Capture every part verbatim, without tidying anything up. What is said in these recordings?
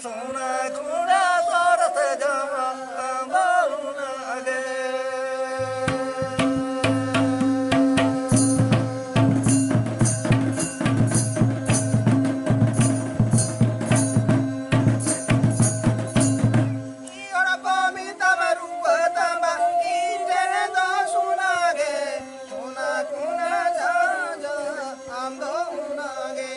ᱥᱚᱱᱟ ᱠᱚᱲᱟ ᱥᱚᱨᱮᱥ ᱡᱟᱢᱟ ᱟᱢ ᱫᱚ ᱚᱱᱟ ᱜᱮ᱾ ᱤᱧ ᱦᱚᱲ ᱠᱚ ᱢᱮᱛᱟᱢᱟ ᱨᱩᱣᱟᱹ ᱛᱟᱢᱟ, ᱤᱧ ᱴᱷᱮᱱ ᱫᱚ ᱥᱚᱱᱟ ᱜᱮ, ᱥᱚᱱᱟ ᱠᱚᱲᱟ ᱡᱟᱦᱟᱸ ᱡᱟᱦᱟᱸ ᱟᱢ ᱫᱚ ᱚᱱᱟ ᱜᱮ᱾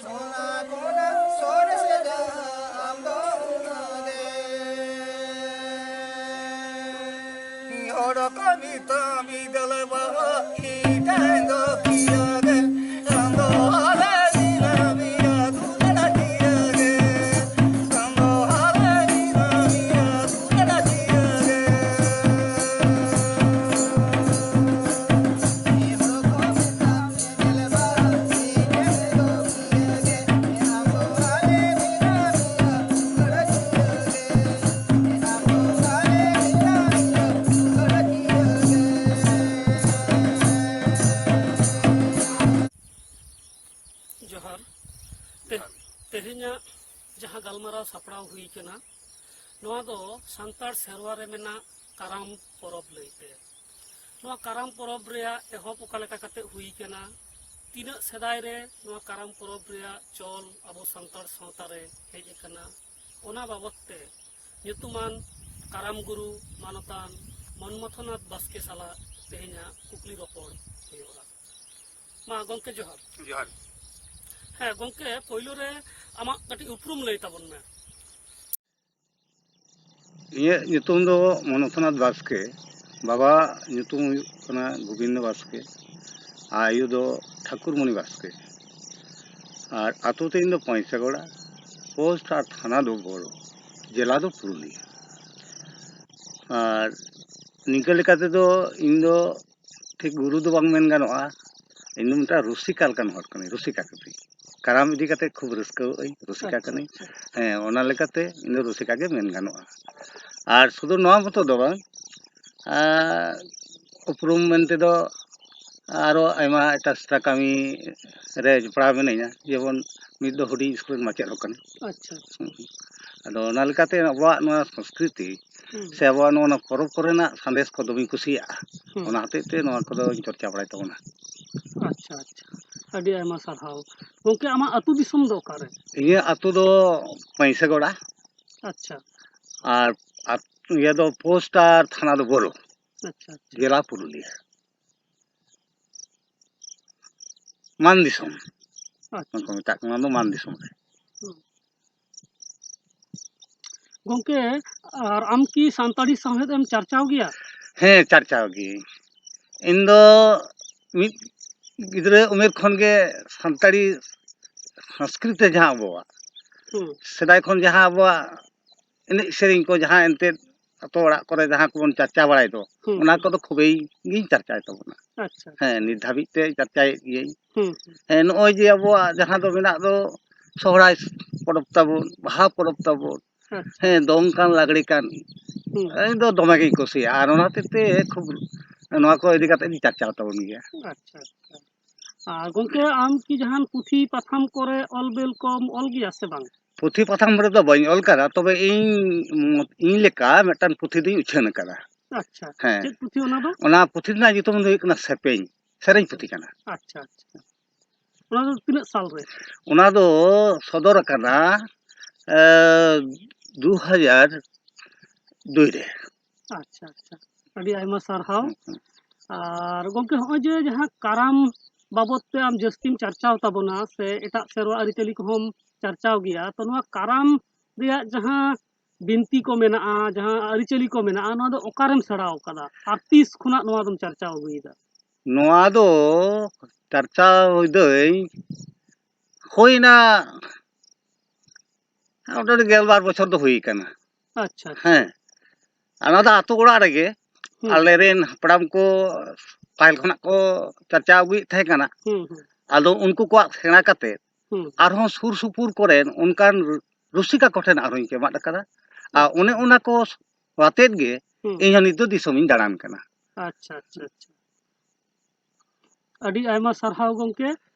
ᱥᱚᱱᱟ ᱠᱚᱲᱟ ᱥᱚᱨᱮᱥ ᱡᱟᱦᱟᱸ ᱟᱢ ᱫᱚ ᱚᱱᱟ ᱜᱮ᱾ ᱦᱚᱲ ᱠᱚ ᱢᱮᱛᱟᱢ ᱤᱫᱟᱹᱞ ᱵᱟᱵᱟ, ᱤᱧ ᱴᱷᱮᱱ ᱫᱚ ᱯᱤᱭᱟ ᱜᱮ, ᱟᱢ ᱫᱚ ᱟᱞᱮ ᱢᱮᱱᱟᱜ ᱢᱮᱭᱟ ᱫᱩᱞᱟᱹᱲ ᱯᱤᱭᱟ ᱜᱮ, ᱟᱢ ᱫᱚ ᱟᱞᱮ ᱢᱮᱱᱟᱜ ᱢᱮᱭᱟ ᱫᱩᱞᱟᱹᱲ ᱯᱤᱭᱟ ᱜᱮ᱾ ᱡᱚᱦᱟᱨ᱾ ᱛᱮ-, ᱛᱮᱦᱮᱧᱟᱜ ᱡᱟᱦᱟᱸ ᱜᱟᱞᱢᱟᱨᱟᱣ ᱥᱟᱯᱲᱟᱣ ᱦᱩᱭ ᱠᱟᱱᱟ, ᱱᱚᱣᱟ ᱫᱚ ᱥᱟᱱᱛᱟᱲ ᱥᱮᱨᱣᱟ ᱨᱮ ᱢᱮᱱᱟᱜ ᱠᱟᱨᱟᱢ ᱯᱚᱨᱚᱵᱽ ᱞᱟᱹᱭᱛᱮ᱾ ᱱᱚᱣᱟ ᱠᱟᱨᱟᱢ ᱯᱚᱨᱚᱵᱽ ᱨᱮᱭᱟᱜ ᱮᱦᱚᱵ ᱚᱠᱟ ᱞᱮᱠᱟ ᱠᱟᱛᱮ ᱦᱩᱭ ᱠᱟᱱᱟ, ᱛᱤᱱᱟᱹᱜ ᱥᱮᱫᱟᱭ ᱨᱮ ᱱᱚᱣᱟ ᱠᱟᱨᱟᱢ ᱯᱚᱨᱚᱵᱽ ᱨᱮᱭᱟᱜ ᱪᱚᱞ ᱟᱵᱚ ᱥᱟᱱᱛᱟᱲ ᱥᱟᱶᱛᱟ ᱨᱮ ᱦᱮᱡ ᱟᱠᱟᱱᱟ, ᱚᱱᱟ ᱵᱟᱵᱚᱛ ᱛᱮ ᱧᱩᱛᱩᱢᱟᱱ ᱠᱟᱨᱟᱢ ᱜᱩᱨᱩ ᱢᱟᱱᱚᱛᱟᱱ ᱢᱚᱱᱢᱚᱛᱷᱚᱱᱟᱛᱷ ᱵᱟᱥᱠᱮ ᱥᱟᱞᱟᱜ ᱛᱮᱦᱮᱧᱟᱜ ᱠᱩᱠᱞᱤ ᱨᱚᱯᱚᱲ ᱦᱩᱭᱩᱜᱼᱟ᱾ ᱢᱟ ᱜᱚᱢᱠᱮ, ᱡᱚᱦᱟᱨ᱾ ᱡᱚᱦᱟᱨ᱾ ᱦᱮᱸ ᱜᱚᱢᱠᱮ, ᱯᱳᱭᱞᱳ ᱨᱮ ᱟᱢᱟᱜ ᱠᱟᱹᱴᱤᱡ ᱩᱯᱨᱩᱢ ᱞᱟᱹᱭ ᱛᱟᱵᱚᱱ ᱢᱮ᱾ ᱤᱧᱟᱹᱜ ᱧᱩᱛᱩᱢ ᱫᱚ ᱢᱚᱱᱚᱛᱷᱚᱱᱟᱛᱷ ᱵᱟᱥᱠᱮ᱾ ᱵᱟᱵᱟ ᱧᱩᱛᱩᱢ ᱦᱩᱭᱩᱜ ᱠᱟᱱᱟ ᱜᱳᱵᱤᱱᱫᱚ ᱵᱟᱥᱠᱮ, ᱟᱭᱳ ᱫᱚ ᱴᱷᱟᱹᱠᱩᱨᱢᱚᱬᱤ ᱵᱟᱥᱠᱮ᱾ ᱟᱨ ᱟᱹᱛᱩ ᱛᱤᱧ ᱫᱚ ᱯᱚᱭᱥᱟᱜᱚᱲᱟ, ᱯᱳᱥᱴ ᱟᱨ ᱛᱷᱟᱱᱟ ᱫᱚ ᱵᱚᱲᱚ, ᱡᱮᱞᱟ ᱫᱚ ᱯᱩᱨᱩᱞᱤᱭᱟᱹ᱾ ᱟᱨ ᱱᱤᱝᱠᱟᱹ ᱞᱮᱠᱟ ᱛᱮᱫᱚ ᱤᱧ ᱫᱚ ᱴᱷᱤᱠ ᱜᱩᱨᱩ ᱫᱚ ᱵᱟᱝ ᱢᱮᱱ ᱜᱟᱱᱚᱜᱼᱟ, ᱤᱧ ᱫᱚ ᱢᱤᱫᱴᱟᱝ ᱨᱩᱥᱤᱠᱟ ᱞᱮᱠᱟᱱ ᱦᱚᱲ ᱠᱟᱹᱱᱟᱹᱧ, ᱨᱩᱥᱤᱠᱟ ᱠᱟᱹᱱᱟᱹᱧ᱾ ᱠᱟᱨᱟᱢ ᱤᱫᱤ ᱠᱟᱛᱮ ᱠᱷᱩᱵ ᱨᱟᱹᱥᱠᱟᱹᱣᱟᱜ ᱟᱹᱧ, ᱨᱩᱥᱤᱠᱟ ᱟᱪᱪᱷᱟ, ᱠᱟᱹᱱᱟᱹᱧ᱾ ᱟᱪᱪᱷᱟ᱾ ᱦᱮᱸ, ᱚᱱᱟ ᱞᱮᱠᱟᱛᱮ ᱤᱧ ᱫᱚ ᱨᱩᱥᱤᱠᱟ ᱜᱮ ᱢᱮᱱ ᱜᱟᱱᱚᱜᱼᱟ᱾ ᱟᱨ ᱥᱩᱫᱷᱩ ᱱᱚᱣᱟ ᱢᱚᱛᱚ ᱫᱚ ᱵᱟᱝ, ᱟᱨ ᱩᱯᱨᱩᱢ ᱢᱮᱱᱛᱮ ᱫᱚ ᱟᱨᱚ ᱟᱭᱢᱟ ᱮᱴᱟᱜ ᱥᱮᱴᱟ ᱠᱟᱹᱢᱤ ᱨᱮ ᱡᱚᱯᱲᱟᱣ ᱢᱤᱱᱟᱹᱧᱟ, ᱡᱮᱢᱚᱱ ᱢᱤᱫ ᱫᱚ ᱦᱩᱰᱤᱧ ᱥᱠᱩᱞ ᱨᱮᱱ ᱢᱟᱪᱮᱫ ᱦᱚᱸ ᱠᱟᱱᱟᱭ᱾ ᱟᱪᱪᱷᱟ, ᱟᱪᱪᱷᱟ᱾ ᱦᱩᱸ᱾ ᱟᱫᱚ ᱚᱱᱟ ᱞᱮᱠᱟᱛᱮ ᱟᱵᱚᱣᱟᱜ ᱱᱚᱣᱟ ᱥᱚᱝᱥᱠᱨᱤᱛᱤ ᱦᱩᱸ᱾ ᱥᱮ ᱟᱵᱚᱣᱟᱜ ᱱᱚᱣᱟ ᱯᱚᱨᱚᱵᱽ ᱠᱚᱨᱮᱱᱟᱜ ᱥᱟᱸᱫᱮᱥ ᱠᱚ ᱫᱚᱢᱮᱧ ᱠᱩᱥᱤᱭᱟᱜᱼᱟ᱾ ᱦᱩᱸ᱾ ᱚᱱᱟ ᱦᱚᱛᱮᱡ ᱛᱮ ᱱᱚᱣᱟ ᱠᱚᱫᱚᱧ ᱪᱚᱨᱪᱟ ᱵᱟᱲᱟᱭ ᱛᱟᱵᱚᱱᱟ᱾ ᱟᱪᱪᱷᱟ, ᱟᱪᱪᱷᱟ᱾ ᱟᱹᱰᱤ ᱟᱭᱢᱟ ᱥᱟᱨᱦᱟᱣ᱾ ᱜᱚᱝᱠᱮ, ᱟᱢᱟᱜ ᱟᱹᱛᱩ ᱫᱤᱥᱚᱢ ᱫᱚ ᱚᱠᱟᱨᱮ? ᱤᱧᱟᱹᱜ ᱟᱹᱛᱩ ᱫᱚ ᱯᱟᱹᱭᱥᱟᱹᱜᱚᱲᱟ᱾ ᱟᱪᱪᱷᱟ᱾ ᱟᱨ, ᱟᱨ ᱤᱭᱟᱹ ᱫᱚ ᱯᱳᱥᱴ ᱟᱨ ᱛᱷᱟᱱᱟ ᱫᱚ ᱵᱳᱨᱳ᱾ ᱟᱪᱪᱷᱟ, ᱟᱪᱪᱷᱟ᱾ ᱡᱮᱞᱟ ᱯᱩᱨᱩᱞᱤᱭᱟᱹ᱾ ᱢᱟᱱ ᱫᱤᱥᱚᱢ᱾ ᱟᱪᱪᱷᱟ᱾ ᱠᱚ ᱢᱮᱛᱟᱜ ᱠᱟᱱᱟ, ᱚᱱᱟ ᱫᱚ ᱢᱟᱱ ᱫᱤᱥᱚᱢ ᱨᱮ᱾ ᱦᱩᱸ᱾ ᱜᱚᱝᱠᱮ, ᱟᱨ ᱟᱢ ᱠᱤ ᱥᱟᱱᱛᱟᱲᱤ ᱥᱟᱶᱦᱮᱫ ᱮᱢ ᱪᱟᱨᱪᱟᱣ ᱜᱮᱭᱟ? ᱦᱮᱸ, ᱪᱟᱨᱪᱟᱣ ᱜᱤᱭᱟᱹᱧ᱾ ᱤᱧ ᱫᱚ ᱢᱤᱫ ᱜᱤᱫᱽᱨᱟᱹ ᱩᱢᱮᱨ ᱠᱷᱚᱱ ᱜᱮ ᱥᱟᱱᱛᱟᱲᱤ ᱥᱚᱝᱥᱠᱨᱤᱛ ᱛᱮ ᱡᱟᱦᱟᱸ ᱟᱵᱚᱣᱟᱜ, ᱦᱩᱸ᱾ ᱥᱮᱫᱟᱭ ᱠᱷᱚᱱ ᱡᱟᱦᱟᱸ ᱟᱵᱚᱣᱟᱜ ᱮᱱᱮᱡ ᱥᱮᱨᱮᱧ ᱠᱚ, ᱡᱟᱦᱟᱸ ᱮᱱᱛᱮᱫ ᱟᱛᱳ ᱚᱲᱟᱜ ᱠᱚᱨᱮ ᱡᱟᱦᱟᱸ ᱠᱚᱵᱚᱱ ᱪᱟᱨᱪᱟ ᱵᱟᱲᱟᱭ ᱫᱚ, ᱦᱩᱸ, ᱚᱱᱟ ᱦᱩᱸ᱾ ᱠᱚᱫᱚ ᱠᱷᱩᱵᱮᱭ ᱜᱤᱧ ᱪᱟᱨᱪᱟᱭ ᱛᱟᱵᱚᱱᱟ᱾ ᱟᱪᱪᱷᱟ, ᱦᱮᱸ, ᱟᱪᱪᱷᱟ᱾ ᱱᱤᱛ ᱫᱷᱟᱹᱵᱤᱡ ᱛᱮ ᱪᱟᱨᱪᱟᱭᱮᱫ ᱜᱤᱭᱟᱹᱧ᱾ ᱦᱩᱸ, ᱦᱩᱸ᱾ ᱦᱮᱸ, ᱱᱚᱜᱼᱚᱭ ᱡᱮ ᱟᱵᱚᱣᱟᱜ ᱡᱟᱦᱟᱸ ᱫᱚ ᱢᱮᱱᱟᱜ ᱫᱚ, ᱥᱚᱦᱨᱟᱭ ᱯᱚᱨᱚᱵᱽ ᱛᱟᱵᱚᱱ, ᱵᱟᱦᱟ ᱯᱚᱨᱚᱵᱽ ᱛᱟᱵᱚᱱ, ᱟᱪᱪᱷᱟ᱾ ᱦᱮᱸ, ᱫᱚᱝ ᱠᱟᱱ, ᱞᱟᱜᱽᱲᱮ ᱠᱟᱱ, ᱦᱩᱸ᱾ ᱤᱧ ᱫᱚ ᱫᱚᱢᱮ ᱜᱤᱧ ᱠᱩᱥᱤᱭᱟᱜᱼᱟ᱾ ᱟᱨ ᱚᱱᱟ ᱦᱚᱛᱮᱡ ᱛᱮ ᱠᱷᱩᱵ ᱱᱚᱣᱟ ᱠᱚ ᱤᱫᱤ ᱠᱟᱛᱮ ᱤᱧ ᱪᱟᱨᱪᱟᱣ ᱛᱟᱵᱚᱱ ᱜᱮᱭᱟ᱾ ᱟᱪᱪᱷᱟ, ᱟᱪᱪᱷᱟ᱾ ᱟᱨ ᱜᱚᱝᱠᱮ, ᱟᱢ ᱠᱤ ᱡᱟᱦᱟᱱ ᱯᱩᱛᱷᱤ ᱯᱟᱛᱷᱟᱢ ᱠᱚᱨᱮ ᱚᱞ ᱵᱮᱞ ᱠᱚᱢ ᱚᱞ ᱜᱮᱭᱟ ᱥᱮ ᱵᱟᱝ? ᱯᱩᱛᱷᱤ ᱯᱟᱛᱷᱟᱢ ᱨᱮᱫᱚ ᱵᱟᱹᱧ ᱚᱞ ᱠᱟᱫᱟ, ᱛᱚᱵᱮ ᱤᱧ, ᱤᱧ ᱞᱮᱠᱟ ᱢᱤᱫᱴᱟᱝ ᱯᱩᱛᱷᱤ ᱫᱚᱧ ᱩᱪᱷᱟᱹᱱ ᱟᱠᱟᱫᱟ᱾ ᱟᱪᱪᱷᱟ, ᱦᱮᱸ᱾ ᱪᱮᱫ ᱯᱩᱛᱷᱤ ᱚᱱᱟ ᱫᱚ? ᱚᱱᱟ ᱯᱩᱛᱷᱤ ᱨᱮᱱᱟᱜ ᱧᱩᱛᱩᱢ ᱫᱚ ᱦᱩᱭᱩᱜ ᱠᱟᱱᱟ ᱥᱮᱯᱮᱧ, ᱥᱮᱨᱮᱧ ᱯᱩᱛᱷᱤ ᱠᱟᱱᱟ᱾ ᱟᱪᱪᱷᱟ, ᱟᱪᱪᱷᱟ᱾ ᱚᱱᱟ ᱫᱚ ᱛᱤᱱᱟᱹᱜ ᱥᱟᱞ ᱨᱮ? ᱚᱱᱟ ᱫᱚ ᱥᱚᱫᱚᱨ ᱟᱠᱟᱱᱟ, ᱮ, ᱫᱩ ᱦᱟᱡᱟᱨ ᱫᱩᱭ ᱨᱮ᱾ ᱟᱪᱪᱷᱟ, ᱟᱪᱪᱷᱟ᱾ ᱟᱹᱰᱤ ᱟᱭᱢᱟ ᱥᱟᱨᱦᱟᱣ᱾ ᱦᱩᱸ, ᱦᱩᱸ᱾ ᱟᱨ ᱜᱚᱝᱠᱮ, ᱦᱚᱸᱜᱼᱚᱭ ᱡᱮ ᱡᱟᱦᱟᱸ ᱠᱟᱨᱟᱢ ᱵᱟᱵᱚᱛ ᱛᱮ ᱟᱢ ᱡᱟᱹᱥᱛᱤᱢ ᱪᱟᱨᱪᱟᱣ ᱛᱟᱵᱚᱱᱟ ᱥᱮ ᱮᱴᱟᱜ ᱥᱮᱨᱣᱟ ᱟᱹᱨᱤᱪᱟᱹᱞᱤ ᱠᱚᱦᱚᱸᱢ ᱪᱟᱨᱪᱟᱣ ᱜᱮᱭᱟ, ᱛᱚ ᱱᱚᱣᱟ ᱠᱟᱨᱟᱢ ᱨᱮᱭᱟᱜ ᱡᱟᱦᱟᱸ ᱵᱤᱱᱛᱤ ᱠᱚ ᱢᱮᱱᱟᱜᱼᱟ, ᱡᱟᱦᱟᱸ ᱟᱹᱨᱤᱪᱟᱹᱞᱤ ᱠᱚ ᱢᱮᱱᱟᱜᱼᱟ, ᱱᱚᱣᱟ ᱫᱚ ᱚᱠᱟᱨᱮᱢ ᱥᱮᱬᱟᱣ ᱠᱟᱫᱟ? ᱟᱨ ᱛᱤᱥ ᱠᱷᱚᱱᱟᱜ ᱱᱚᱣᱟ ᱫᱚᱢ ᱪᱟᱨᱪᱟᱣ ᱟᱹᱜᱩᱭᱮᱫᱟ? ᱱᱚᱣᱟ ᱫᱚ ᱪᱟᱨᱪᱟᱣ ᱫᱟᱹᱧ ᱦᱩᱭᱱᱟ, ᱢᱚᱴᱟᱢᱩᱴᱤ ᱜᱮᱞᱵᱟᱨ ᱵᱚᱪᱷᱚᱨ ᱫᱚ ᱦᱩᱭ ᱠᱟᱱᱟ᱾ ᱟᱪᱪᱷᱟ, ᱟᱪᱪᱷᱟ᱾ ᱦᱮᱸ᱾ ᱟᱨ ᱱᱚᱣᱟ ᱫᱚ ᱟᱛᱳ ᱚᱲᱟᱜ ᱨᱮᱜᱮ ᱦᱩᱸ᱾ ᱟᱞᱮᱨᱮᱱ ᱦᱟᱯᱲᱟᱢ ᱠᱚ ᱯᱟᱹᱦᱤᱞ ᱠᱷᱚᱱᱟᱜ ᱠᱚ ᱪᱟᱨᱪᱟᱣ ᱟᱹᱜᱩᱭᱮᱫ ᱛᱟᱦᱮᱸ ᱠᱟᱱᱟ᱾ ᱦᱩᱸ, ᱦᱩᱸ᱾ ᱟᱫᱚ ᱩᱱᱠᱩ ᱠᱚᱣᱟᱜ ᱥᱮᱬᱟ ᱠᱟᱛᱮ ᱦᱩᱸ᱾ ᱟᱨᱦᱚᱸ ᱥᱩᱨ ᱥᱩᱯᱩᱨ ᱠᱚᱨᱮᱱ ᱚᱱᱠᱟᱱ ᱨᱩ-, ᱨᱩᱥᱤᱠᱟ ᱠᱚᱴᱷᱮᱱ ᱟᱨᱦᱚᱸᱧ ᱪᱮᱢᱟᱫ ᱟᱠᱟᱫᱟ᱾ ᱟᱨ ᱟᱪᱪᱷᱟ᱾ ᱚᱱᱮ ᱚᱱᱟ ᱠᱚ ᱟᱛᱮᱫ ᱜᱮ ᱦᱩᱸ᱾ ᱤᱧ ᱦᱚᱸ ᱱᱤᱛ ᱫᱚ ᱫᱤᱥᱚᱢᱤᱧ ᱫᱟᱬᱟᱱ ᱠᱟᱱᱟ᱾ ᱟᱪᱪᱷᱟ, ᱟᱪᱪᱷᱟ, ᱟᱪᱪᱷᱟ᱾ ᱟᱹᱰᱤ ᱟᱭᱢᱟ ᱥᱟᱨᱦᱟᱣ ᱜᱚᱝᱠᱮ᱾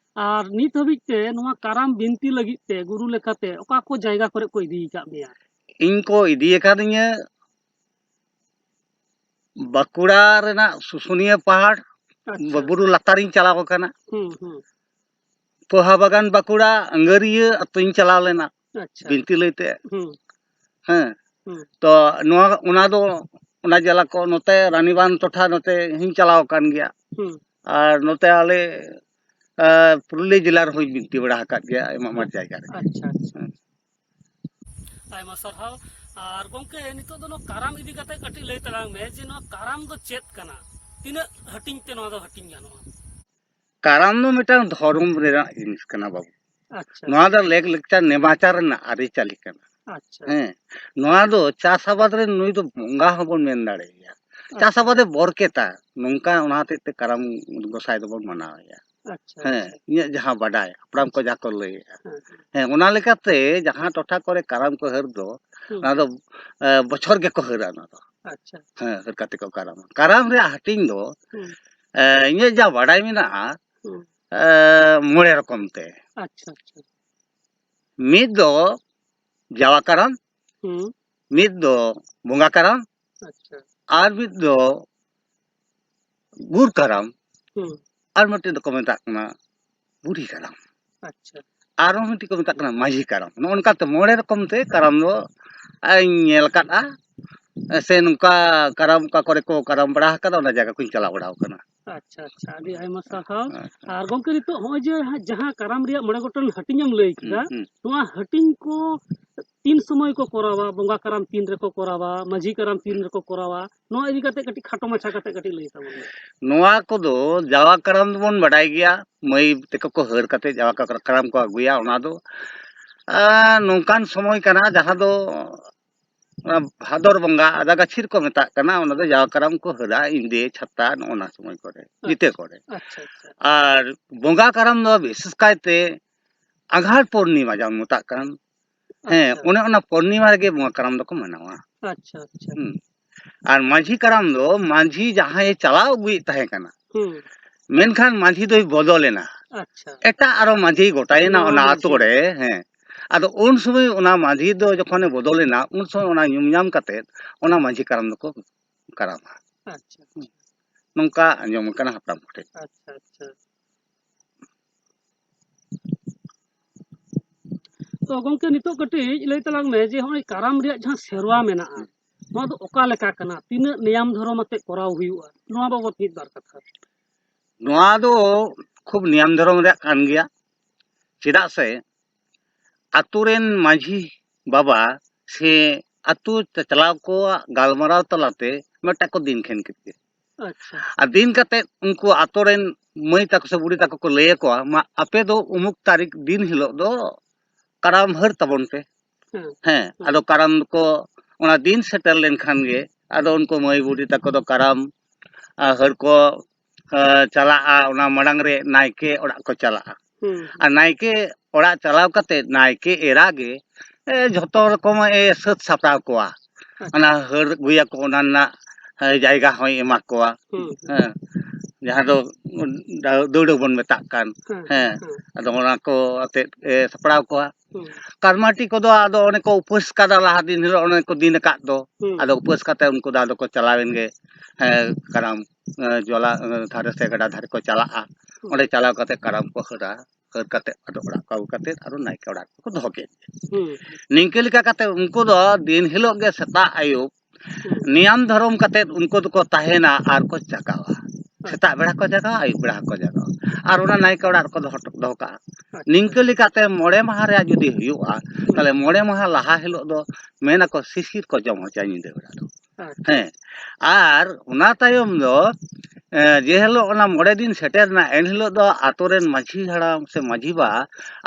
ᱟᱨ ᱱᱤᱛ ᱦᱟᱹᱵᱤᱡ ᱛᱮ ᱱᱚᱣᱟ ᱠᱟᱨᱟᱢ ᱵᱤᱱᱛᱤ ᱞᱟᱹᱜᱤᱫ ᱛᱮ ᱜᱩᱨᱩ ᱞᱮᱠᱟᱛᱮ ᱚᱠᱟ ᱠᱚ ᱡᱟᱭᱜᱟ ᱠᱚᱨᱮ ᱠᱚ ᱤᱫᱤ ᱟᱠᱟᱫ ᱢᱮᱭᱟ? ᱤᱧ ᱠᱚ ᱤᱫᱤ ᱟᱠᱟᱫᱤᱧᱟᱹ ᱵᱟᱸᱠᱩᱲᱟ ᱨᱮᱱᱟᱜ ᱥᱩᱥᱩᱱᱤᱭᱟᱹ ᱯᱟᱦᱟᱲ, ᱟᱪᱪᱷᱟ᱾ ᱵᱩᱨᱩ ᱞᱟᱛᱟᱨᱤᱧ ᱪᱟᱞᱟᱣ ᱟᱠᱟᱱᱟ᱾ ᱦᱩᱸ, ᱦᱩᱸ᱾ ᱯᱚᱦᱟ ᱵᱟᱜᱟᱱ ᱵᱟᱸᱠᱩᱲᱟ ᱟᱹᱝᱜᱟᱹᱨᱤᱭᱟᱹ ᱟᱹᱛᱩᱧ ᱪᱟᱞᱟᱣ ᱞᱮᱱᱟ, ᱟᱪᱪᱷᱟ᱾ ᱵᱤᱱᱛᱤ ᱞᱟᱹᱭᱛᱮ᱾ ᱦᱩᱸ᱾ ᱦᱮᱸ᱾ ᱦᱩᱸ᱾ ᱛᱚ ᱱᱚᱣᱟ, ᱚᱱᱟ ᱫᱚ, ᱚᱱᱟ ᱡᱮᱞᱟ ᱠᱚ ᱱᱚᱛᱮ ᱨᱟᱱᱤᱵᱟᱸᱫᱷ ᱴᱚᱴᱷᱟ ᱱᱚᱛᱮ ᱦᱚᱸᱧ ᱪᱟᱞᱟᱣ ᱟᱠᱟᱱ ᱜᱮᱭᱟ᱾ ᱦᱩᱸ᱾ ᱟᱨ ᱱᱚᱛᱮ ᱟᱞᱮ, ᱟ, ᱯᱩᱨᱩᱞᱤᱭᱟᱹ ᱡᱮᱞᱟ ᱨᱮᱦᱚᱸᱧ ᱵᱤᱱᱛᱤ ᱵᱟᱲᱟ ᱟᱠᱟᱫ ᱜᱜᱮᱭᱟ ᱟᱭᱢᱟ ᱟᱭᱢᱟ ᱡᱟᱭᱜᱟ ᱨᱮ᱾ ᱟᱪᱪᱷᱟ, ᱟᱪᱪᱷᱟ᱾ ᱦᱮᱸ᱾ ᱟᱭᱢᱟ ᱥᱟᱨᱦᱟᱣ᱾ ᱟᱨ ᱜᱚᱢᱠᱮ, ᱱᱤᱛᱚᱜ ᱫᱚ ᱱᱚᱣᱟ ᱠᱟᱨᱟᱢ ᱤᱫᱤ ᱠᱟᱛᱮ ᱠᱟᱹᱴᱤᱡ ᱞᱟᱹᱭ ᱛᱟᱞᱟᱝ ᱢᱮ ᱡᱮ ᱱᱚᱣᱟ ᱠᱟᱨᱟᱢ ᱫᱚ ᱪᱮᱫ ᱠᱟᱱᱟ? ᱛᱤᱱᱟᱹᱜ ᱦᱟᱹᱴᱤᱧ ᱛᱮ ᱱᱚᱣᱟ ᱫᱚ ᱦᱟᱹᱴᱤᱧ ᱜᱟᱱᱚᱜᱼᱟ? ᱠᱟᱨᱟᱢ ᱫᱚ ᱢᱤᱫᱴᱟᱝ ᱫᱷᱚᱨᱚᱢ ᱨᱮᱱᱟᱜ ᱡᱤᱱᱤᱥ ᱠᱟᱱᱟ ᱵᱟᱹᱵᱩ᱾ ᱟᱪᱪᱷᱟ᱾ ᱱᱚᱣᱟ ᱫᱚ ᱞᱮᱠ ᱞᱮᱠᱪᱟᱨ ᱱᱮᱢᱟᱪᱟᱨ ᱨᱮᱱᱟᱜ ᱟᱹᱨᱤᱪᱟᱹᱞᱤ ᱠᱟᱱᱟ᱾ ᱟᱪᱪᱷᱟ᱾ ᱦᱮᱸ, ᱱᱚᱣᱟ ᱫᱚ ᱪᱟᱥ ᱟᱵᱟᱫ ᱨᱮ ᱱᱩᱭ ᱫᱚ ᱵᱚᱸᱜᱟ ᱦᱚᱸᱵᱚᱱ ᱢᱮᱱ ᱫᱟᱲᱮᱭᱟᱭᱟ᱾ ᱪᱟᱥ ᱟᱪᱪᱷᱟ᱾ ᱟᱵᱟᱫ ᱮ ᱵᱚᱨᱠᱮᱛᱟ, ᱱᱚᱝᱠᱟ ᱚᱱᱟ ᱦᱚᱛᱮᱡ ᱛᱮ ᱠᱟᱨᱟᱢ ᱜᱚᱸᱥᱟᱭ ᱫᱚᱵᱚᱱ ᱢᱟᱱᱟᱣᱮᱭᱟ᱾ ᱟᱪᱪᱷᱟ, ᱦᱮᱸ, ᱟᱪᱪᱷᱟ᱾ ᱤᱧᱟᱹᱜ ᱡᱟᱦᱟᱸ ᱵᱟᱰᱟᱭ, ᱦᱟᱯᱲᱟᱢ ᱠᱚ ᱟᱪᱪᱷᱟ᱾ ᱡᱟᱦᱟᱸ ᱠᱚ ᱞᱟᱹᱭᱮᱫᱼᱟ᱾ ᱦᱮᱸ, ᱦᱮᱸ᱾ ᱦᱮᱸ, ᱚᱱᱟ ᱞᱮᱠᱟᱛᱮ ᱡᱟᱦᱟᱸ ᱴᱚᱴᱷᱟ ᱠᱚᱨᱮ ᱠᱟᱨᱟᱢ ᱠᱚ ᱦᱟᱹᱨ ᱫᱚ, ᱦᱩᱸ᱾ ᱚᱱᱟ ᱫᱚ, ᱮ, ᱵᱚᱪᱷᱚᱨ ᱜᱮᱠᱚ ᱦᱟᱹᱨᱟ ᱚᱱᱟ ᱫᱚ᱾ ᱟᱪᱪᱷᱟ᱾ ᱦᱮᱸ, ᱦᱟᱹᱨ ᱠᱟᱛᱮ ᱠᱚ ᱠᱟᱨᱟᱢᱟ᱾ ᱠᱟᱨᱟᱢ ᱨᱮᱭᱟᱜ ᱦᱟᱹᱴᱤᱧ ᱫᱚ, ᱦᱩᱸ᱾ ᱮ, ᱤᱧᱟᱹᱜ ᱡᱟ ᱵᱟᱰᱟᱭ ᱢᱮᱱᱟᱜᱼᱟ, ᱦᱩᱸ᱾ ᱮ, ᱢᱚᱬᱮ ᱨᱚᱠᱚᱢ ᱛᱮ᱾ ᱟᱪᱪᱷᱟ, ᱟᱪᱪᱷᱟ᱾ ᱢᱤᱫ ᱫᱚ ᱡᱟᱣᱟ ᱠᱟᱨᱟᱢ, ᱦᱩᱸ᱾ ᱢᱤᱫ ᱫᱚ ᱵᱚᱸᱜᱟ ᱠᱟᱨᱟᱢ, ᱟᱪᱪᱷᱟ᱾ ᱟᱨ ᱢᱤᱫ ᱫᱚ ᱜᱩᱨ ᱠᱟᱨᱟᱢ, ᱦᱩᱸ᱾ ᱟᱨ ᱢᱤᱫᱴᱮᱱ ᱫᱚᱠᱚ ᱢᱮᱛᱟᱜ ᱠᱟᱱᱟ ᱵᱩᱲᱦᱤ ᱠᱟᱨᱟᱢ᱾ ᱟᱪᱪᱷᱟ᱾ ᱟᱨᱦᱚᱸ ᱢᱤᱫᱴᱮᱱ ᱠᱚ ᱢᱮᱛᱟᱜ ᱠᱟᱱᱟ ᱢᱟᱹᱡᱷᱤ ᱠᱟᱨᱟᱢ᱾ ᱱᱚᱜᱼᱚ ᱱᱚᱝᱠᱟᱛᱮ ᱢᱚᱬᱮ ᱨᱚᱠᱚᱢ ᱛᱮ ᱠᱟᱨᱟᱢ ᱫᱚ ᱤᱧ ᱧᱮᱞ ᱟᱠᱟᱫᱼᱟ᱾ ᱥᱮ ᱱᱚᱝᱠᱟ ᱠᱟᱨᱟᱢ ᱚᱠᱟ ᱠᱚᱨᱮ ᱠᱚ ᱠᱟᱨᱟᱢ ᱵᱟᱲᱟ ᱟᱠᱟᱫᱟ, ᱚᱱᱟ ᱡᱟᱭᱜᱟ ᱠᱚᱧ ᱪᱟᱞᱟᱣ ᱵᱟᱲᱟ ᱟᱠᱟᱱᱟ᱾ ᱟᱪᱪᱷᱟ, ᱟᱪᱪᱷᱟ, ᱟᱹᱰᱤ ᱟᱭᱢᱟ ᱥᱟᱨᱦᱟᱣ᱾ ᱦᱮᱸ, ᱦᱮᱸ᱾ ᱟᱨ ᱜᱚᱢᱠᱮ, ᱱᱤᱛᱚᱜ ᱦᱚᱸᱜᱼᱚᱭ ᱡᱮ ᱦᱟᱸᱜ ᱡᱟᱦᱟᱸ ᱠᱟᱨᱟᱢ ᱨᱮᱭᱟᱜ ᱢᱚᱬᱮ ᱜᱚᱴᱟᱝ ᱦᱟᱹᱴᱤᱧ ᱮᱢ ᱞᱟᱹᱭ ᱦᱩᱸ, ᱠᱮᱫᱟ, ᱦᱩᱸ᱾ ᱱᱚᱣᱟ ᱦᱟᱹᱴᱤᱧ ᱠᱚ ᱛᱤᱱ ᱥᱚᱢᱚᱭ ᱠᱚ ᱠᱚᱨᱟᱣᱟ? ᱵᱚᱸᱜᱟ ᱠᱟᱨᱟᱢ ᱛᱤᱱ ᱨᱮᱠᱚ ᱠᱚᱨᱟᱣᱟ? ᱢᱟᱹᱡᱷᱤ ᱠᱟᱨᱟᱢ ᱛᱤᱱ ᱨᱮᱠᱚ ᱠᱚᱨᱟᱣᱟ? ᱱᱚᱣᱟ ᱤᱫᱤ ᱠᱟᱛᱮ ᱠᱟᱹᱴᱤᱡ ᱠᱷᱟᱴᱚ ᱢᱟᱪᱷᱟ ᱠᱟᱛᱮ ᱠᱟᱹᱴᱤᱡ ᱞᱟᱹᱭ ᱛᱟᱵᱚᱱ ᱢᱮ᱾ ᱱᱚᱣᱟ ᱠᱚᱫᱚ ᱡᱟᱣᱟ ᱠᱟᱨᱟᱢ ᱫᱚᱵᱚᱱ ᱵᱟᱰᱟᱭ ᱜᱮᱭᱟ, ᱢᱟᱹᱭ ᱛᱟᱠᱚ ᱠᱚ ᱦᱟᱹᱨ ᱠᱟᱛᱮ ᱡᱟᱣᱟ ᱠᱟᱨᱟᱢ ᱠᱚ ᱟᱹᱜᱩᱭᱟ᱾ ᱚᱱᱟ ᱫᱚ, ᱟᱸ, ᱱᱚᱝᱠᱟᱱ ᱥᱚᱢᱚᱭ ᱠᱟᱱᱟ ᱡᱟᱦᱟᱸ ᱫᱚ ᱚᱱᱟ ᱵᱷᱟᱫᱚᱨ ᱵᱚᱸᱜᱟ ᱟᱫᱟ ᱜᱟᱹᱪᱷᱤ ᱨᱮᱠᱚ ᱢᱮᱛᱟᱜ ᱠᱟᱱᱟ, ᱚᱱᱟ ᱫᱚ ᱡᱟᱣᱟ ᱠᱟᱨᱟᱢ ᱠᱚ ᱦᱟᱹᱨᱟ, ᱤᱸᱫᱮ ᱪᱷᱟᱛᱟ ᱱᱚᱜᱼᱚ ᱱᱟ ᱥᱚᱢᱚᱭ ᱠᱚᱨᱮ, ᱧᱤᱫᱟᱹ ᱟᱪᱪᱷᱟ, ᱠᱚᱨᱮ᱾ ᱟᱪᱪᱷᱟ, ᱟᱪᱪᱷᱟ᱾ ᱟᱨ ᱵᱚᱸᱜᱟ ᱠᱟᱨᱟᱢ ᱫᱚ ᱵᱤᱥᱮᱥ ᱠᱟᱭᱛᱮ ᱟᱸᱜᱷᱟᱲ ᱯᱩᱨᱱᱤᱢᱟ ᱡᱟᱦᱟᱸ ᱢᱮᱛᱟᱜ ᱠᱟᱱ, ᱦᱮᱸ, ᱟᱪᱪᱷᱟ᱾ ᱚᱱᱮ ᱚᱱᱟ ᱯᱩᱨᱱᱤᱢᱟ ᱨᱮᱜᱮ ᱵᱚᱸᱜᱟ ᱠᱟᱨᱟᱢ ᱫᱚᱠᱚ ᱢᱟᱱᱟᱣᱟ᱾ ᱟᱪᱪᱷᱟ, ᱟᱪᱪᱷᱟ᱾ ᱦᱩᱸ᱾ ᱟᱨ ᱢᱟᱹᱡᱷᱤ ᱠᱟᱨᱟᱢ ᱫᱚ ᱢᱟᱹᱡᱷᱤ ᱡᱟᱦᱟᱸᱭᱮ ᱪᱟᱞᱟᱣ ᱟᱹᱜᱩᱭᱮᱫ ᱛᱟᱦᱮᱸ ᱠᱟᱱᱟ, ᱦᱩᱸ᱾ ᱢᱮᱱᱠᱷᱟᱱ ᱢᱟᱹᱡᱷᱤ ᱫᱚᱭ ᱵᱚᱫᱚᱞᱮᱱᱟ᱾ ᱟᱪᱪᱷᱟ᱾ ᱮᱴᱟᱜ ᱟᱨᱚ ᱢᱟᱹᱡᱷᱤ ᱜᱚᱴᱟᱭᱮᱱᱟ ᱱᱟᱣᱟ ᱚᱱᱟ ᱟᱛᱳ ᱢᱟᱹᱡᱷᱤ᱾ ᱨᱮ, ᱦᱮᱸ᱾ ᱟᱫᱚ ᱩᱱ ᱥᱚᱢᱚᱭ ᱚᱱᱟ ᱢᱟᱹᱡᱷᱤ ᱫᱚ ᱡᱚᱠᱷᱚᱱᱮ ᱵᱚᱫᱚᱞᱮᱱᱟ, ᱩᱱ ᱥᱚᱢᱚᱭ ᱚᱱᱟ ᱧᱩᱢ ᱧᱟᱢ ᱠᱟᱛᱮᱫ ᱚᱱᱟ ᱢᱟᱹᱡᱷᱤ ᱠᱟᱨᱟᱢ ᱫᱚᱠᱚ ᱠᱟᱨᱟᱢᱟ᱾ ᱟᱪᱪᱷᱟ᱾ ᱱᱚᱝᱠᱟ ᱟᱸᱡᱚᱢ ᱟᱠᱟᱱᱟ ᱦᱟᱯᱲᱟᱢ ᱠᱚᱴᱷᱮᱱ᱾ ᱟᱪᱪᱷᱟ, ᱟᱪᱪᱷᱟ᱾ ᱛᱚ ᱜᱚᱝᱠᱮ, ᱱᱤᱛᱚᱜ ᱠᱟᱹᱴᱤᱡ ᱞᱟᱹᱭ ᱛᱟᱞᱟᱝ ᱢᱮ ᱡᱮ ᱦᱚᱸᱜᱼᱚᱭ ᱠᱟᱨᱟᱢ ᱨᱮᱭᱟᱜ ᱡᱟᱦᱟᱸ ᱥᱮᱨᱣᱟ ᱢᱮᱱᱟᱜᱼᱟ, ᱦᱩᱸ᱾ ᱱᱚᱣᱟ ᱫᱚ ᱚᱠᱟ ᱞᱮᱠᱟ ᱠᱟᱱᱟ? ᱛᱤᱱᱟᱹᱜ ᱱᱤᱭᱟᱢ ᱫᱷᱚᱨᱚᱢ ᱟᱛᱮ ᱠᱚᱨᱟᱣ ᱦᱩᱭᱩᱜᱼᱟ? ᱱᱚᱣᱟ ᱵᱟᱵᱚᱛ ᱢᱤᱫ ᱵᱟᱨ ᱠᱟᱛᱷᱟ᱾ ᱱᱚᱣᱟ ᱫᱚ ᱠᱷᱩᱵ ᱱᱤᱭᱟᱢ ᱫᱷᱚᱨᱚᱢ ᱨᱮᱭᱟᱜ ᱠᱟᱱ ᱜᱮᱭᱟ᱾ ᱪᱮᱫᱟᱜ ᱥᱮ ᱟᱛᱳ ᱨᱮᱱ ᱢᱟᱹᱡᱷᱤ ᱵᱟᱵᱟ ᱥᱮ ᱟᱛᱳ ᱪᱟᱪᱞᱟᱣ ᱠᱚᱣᱟᱜ ᱜᱟᱞᱢᱟᱨᱟᱣ ᱛᱟᱞᱟᱛᱮ ᱢᱤᱫᱴᱟᱝ ᱠᱚ ᱫᱤᱱ ᱠᱷᱮᱱ ᱠᱮᱫ ᱜᱮ᱾ ᱟᱪᱪᱷᱟ᱾ ᱟᱨ ᱫᱤᱱ ᱠᱟᱛᱮᱫ ᱩᱱᱠᱩ ᱟᱛᱳ ᱨᱮᱱ ᱢᱟᱹᱭ ᱛᱟᱠᱚ ᱥᱮ ᱵᱩᱰᱷᱤ ᱛᱟᱠᱚ ᱠᱚ ᱞᱟᱹᱭ ᱟᱠᱚᱣᱟ, "ᱢᱟ, ᱟᱯᱮ ᱫᱚ ᱩᱢᱩᱠ ᱛᱟᱹᱨᱤᱠᱷ ᱫᱤᱱ ᱦᱤᱞᱳᱜ ᱫᱚ ᱠᱟᱨᱟᱢ ᱦᱟᱹᱨ ᱛᱟᱵᱚᱱ ᱯᱮ᱾" ᱦᱮᱸ᱾ ᱦᱮᱸ, ᱦᱮᱸ᱾ ᱟᱫᱚ ᱠᱟᱨᱟᱢ ᱠᱚ ᱚᱱᱟ ᱫᱤᱱ ᱥᱮᱴᱮᱨ ᱞᱮᱱᱠᱷᱟᱱ ᱜᱮ ᱟᱫᱚ ᱩᱱᱠᱩ ᱢᱟᱹᱭ ᱵᱩᱰᱷᱤ ᱛᱟᱠᱚ ᱫᱚ ᱠᱟᱨᱟᱢ, ᱟ, ᱦᱟᱹᱨ ᱠᱚ, ᱟ, ᱪᱟᱞᱟᱜᱼᱟ᱾ ᱚᱱᱟ ᱢᱟᱲᱟᱝ ᱨᱮ ᱱᱟᱭᱠᱮ ᱚᱲᱟᱜ ᱠᱚ ᱪᱟᱞᱟᱜᱼᱟ᱾ ᱦᱩᱸ, ᱦᱩᱸ᱾ ᱟᱨ ᱱᱟᱭᱠᱮ ᱚᱲᱟᱜ ᱪᱟᱞᱟᱣ ᱠᱟᱛᱮ ᱱᱟᱭᱠᱮ ᱮᱨᱟ ᱜᱮ, ᱮ, ᱡᱷᱚᱛᱚ ᱨᱚᱠᱚᱢ ᱮ ᱥᱟᱹᱛ ᱥᱟᱯᱲᱟᱣ ᱠᱚᱣᱟ᱾ ᱟᱪᱪᱷᱟ᱾ ᱚᱱᱟ ᱦᱟᱹᱨ ᱟᱹᱜᱩᱭᱟᱠᱚ, ᱚᱱᱟ ᱨᱮᱱᱟᱜ, ᱮ, ᱡᱟᱭᱜᱟ ᱦᱚᱸᱭ ᱮᱢᱟ ᱠᱚᱣᱟ᱾ ᱦᱩᱸ, ᱦᱩᱸ᱾ ᱦᱮᱸ, ᱡᱟᱦᱟᱸ ᱫᱚ ᱫᱟ-, ᱫᱟᱹᱣᱲᱟᱹ ᱵᱚᱱ ᱢᱮᱛᱟᱜ ᱠᱟᱱ᱾ ᱦᱮᱸ, ᱦᱮᱸ, ᱦᱮᱸ᱾ ᱟᱫᱚ ᱚᱱᱟ ᱠᱚ ᱟᱛᱮᱫ ᱮ ᱥᱟᱯᱲᱟᱣ ᱠᱚᱣᱟ᱾ ᱦᱩᱸ᱾ ᱠᱟᱨᱢᱟᱴᱤ ᱠᱚᱫᱚ ᱟᱫᱚ ᱚᱱᱮ ᱠᱚ ᱩᱯᱟᱹᱥ ᱠᱟᱫᱟ, ᱞᱟᱦᱟ ᱫᱤᱱ ᱦᱤᱞᱳᱜ ᱚᱱᱮ ᱠᱚ ᱫᱤᱱ ᱟᱠᱟᱫ ᱫᱚ᱾ ᱦᱩᱸ᱾ ᱟᱫᱚ ᱩᱯᱟᱹᱥ ᱠᱟᱛᱮ ᱩᱱᱠᱩ ᱫᱚ ᱟᱫᱚ ᱠᱚ ᱪᱟᱞᱟᱣᱮᱱ ᱜᱮ, ᱦᱮᱸ, ᱠᱟᱨᱟᱢ, ᱮ, ᱡᱚᱞᱟ, ᱮ, ᱫᱷᱟᱨᱮ ᱥᱮ ᱜᱟᱰᱟ ᱫᱷᱟᱨᱮ ᱠᱚ ᱪᱟᱞᱟᱜᱼᱟ᱾ ᱦᱩᱸ᱾ ᱚᱸᱰᱮ ᱪᱟᱞᱟᱣ ᱠᱟᱛᱮ ᱠᱟᱨᱟᱢ ᱠᱚ ᱦᱟᱹᱨᱟ᱾ ᱦᱟᱹᱨ ᱠᱟᱛᱮ ᱟᱫᱚ ᱚᱲᱟᱜ ᱠᱚ ᱟᱹᱜᱩ ᱠᱟᱛᱮ ᱟᱨᱚ ᱱᱟᱭᱠᱮ ᱚᱲᱟᱜ ᱨᱮᱠᱚ ᱫᱚᱦᱚ ᱠᱮᱫ ᱜᱮ᱾ ᱦᱩᱸ᱾ ᱱᱤᱝᱠᱟᱹ ᱞᱮᱠᱟ ᱠᱟᱛᱮ ᱩᱱᱠᱩ ᱫᱚ ᱫᱤᱱ ᱦᱤᱞᱳᱜ ᱜᱮ ᱥᱮᱛᱟᱜ ᱟᱹᱭᱩᱵ ᱦᱩᱸ᱾ ᱱᱤᱭᱟᱢ ᱫᱷᱚᱨᱚᱢ ᱠᱟᱛᱮ ᱩᱱᱠᱩ ᱫᱚᱠᱚ ᱛᱟᱦᱮᱱᱟ ᱟᱨ ᱠᱚ ᱡᱟᱜᱟᱣᱟ᱾ ᱟᱪᱪᱷᱟ᱾ ᱥᱮᱛᱟᱜ ᱵᱮᱲᱟ ᱠᱚ ᱡᱟᱜᱟᱣᱟ, ᱟᱹᱭᱩᱵ ᱵᱮᱲᱟ ᱦᱚᱸᱠᱚ ᱡᱟᱜᱟᱣᱟ᱾ ᱟᱨ ᱚᱱᱟ ᱱᱟᱭᱠᱮ ᱚᱲᱟᱜ ᱨᱮᱠᱚ ᱫᱚᱦᱚ ᱦᱚᱴᱚ, ᱫᱚᱦᱚ ᱠᱟᱜᱼᱟ᱾ ᱟᱪᱪᱷᱟ᱾ ᱱᱤᱝᱠᱟᱹ ᱞᱮᱠᱟᱛᱮ ᱢᱚᱬᱮ ᱢᱟᱦᱟ ᱨᱮᱭᱟᱜ ᱡᱩᱫᱤ ᱦᱩᱭᱩᱜᱼᱟ, ᱦᱩᱸ᱾ ᱛᱟᱦᱞᱮ ᱢᱚᱬᱮ ᱢᱟᱦᱟ ᱞᱟᱦᱟ ᱦᱤᱞᱳᱜ ᱫᱚ ᱢᱮᱱᱟᱠᱚ ᱥᱤᱥᱤᱨ ᱠᱚ ᱡᱚᱢ ᱦᱚᱪᱚᱭᱟ ᱧᱤᱫᱟᱹ ᱵᱮᱲᱟ ᱫᱚ᱾ ᱟᱪᱪᱷᱟ᱾ ᱦᱮᱸ, ᱟᱨ ᱚᱱᱟ ᱛᱟᱭᱚᱢ ᱫᱚ, ᱮ, ᱡᱮ ᱦᱤᱞᱳᱜ ᱚᱱᱟ ᱢᱚᱬᱮ ᱫᱤᱱ ᱥᱮᱴᱮᱨ ᱮᱱᱟ, ᱮᱱ ᱦᱤᱞᱳᱜ ᱫᱚ ᱟᱛᱳ ᱨᱮᱱ ᱢᱟᱹᱡᱷᱤ ᱦᱟᱲᱟᱢ ᱥᱮ ᱢᱟᱹᱡᱷᱤ ᱵᱟ,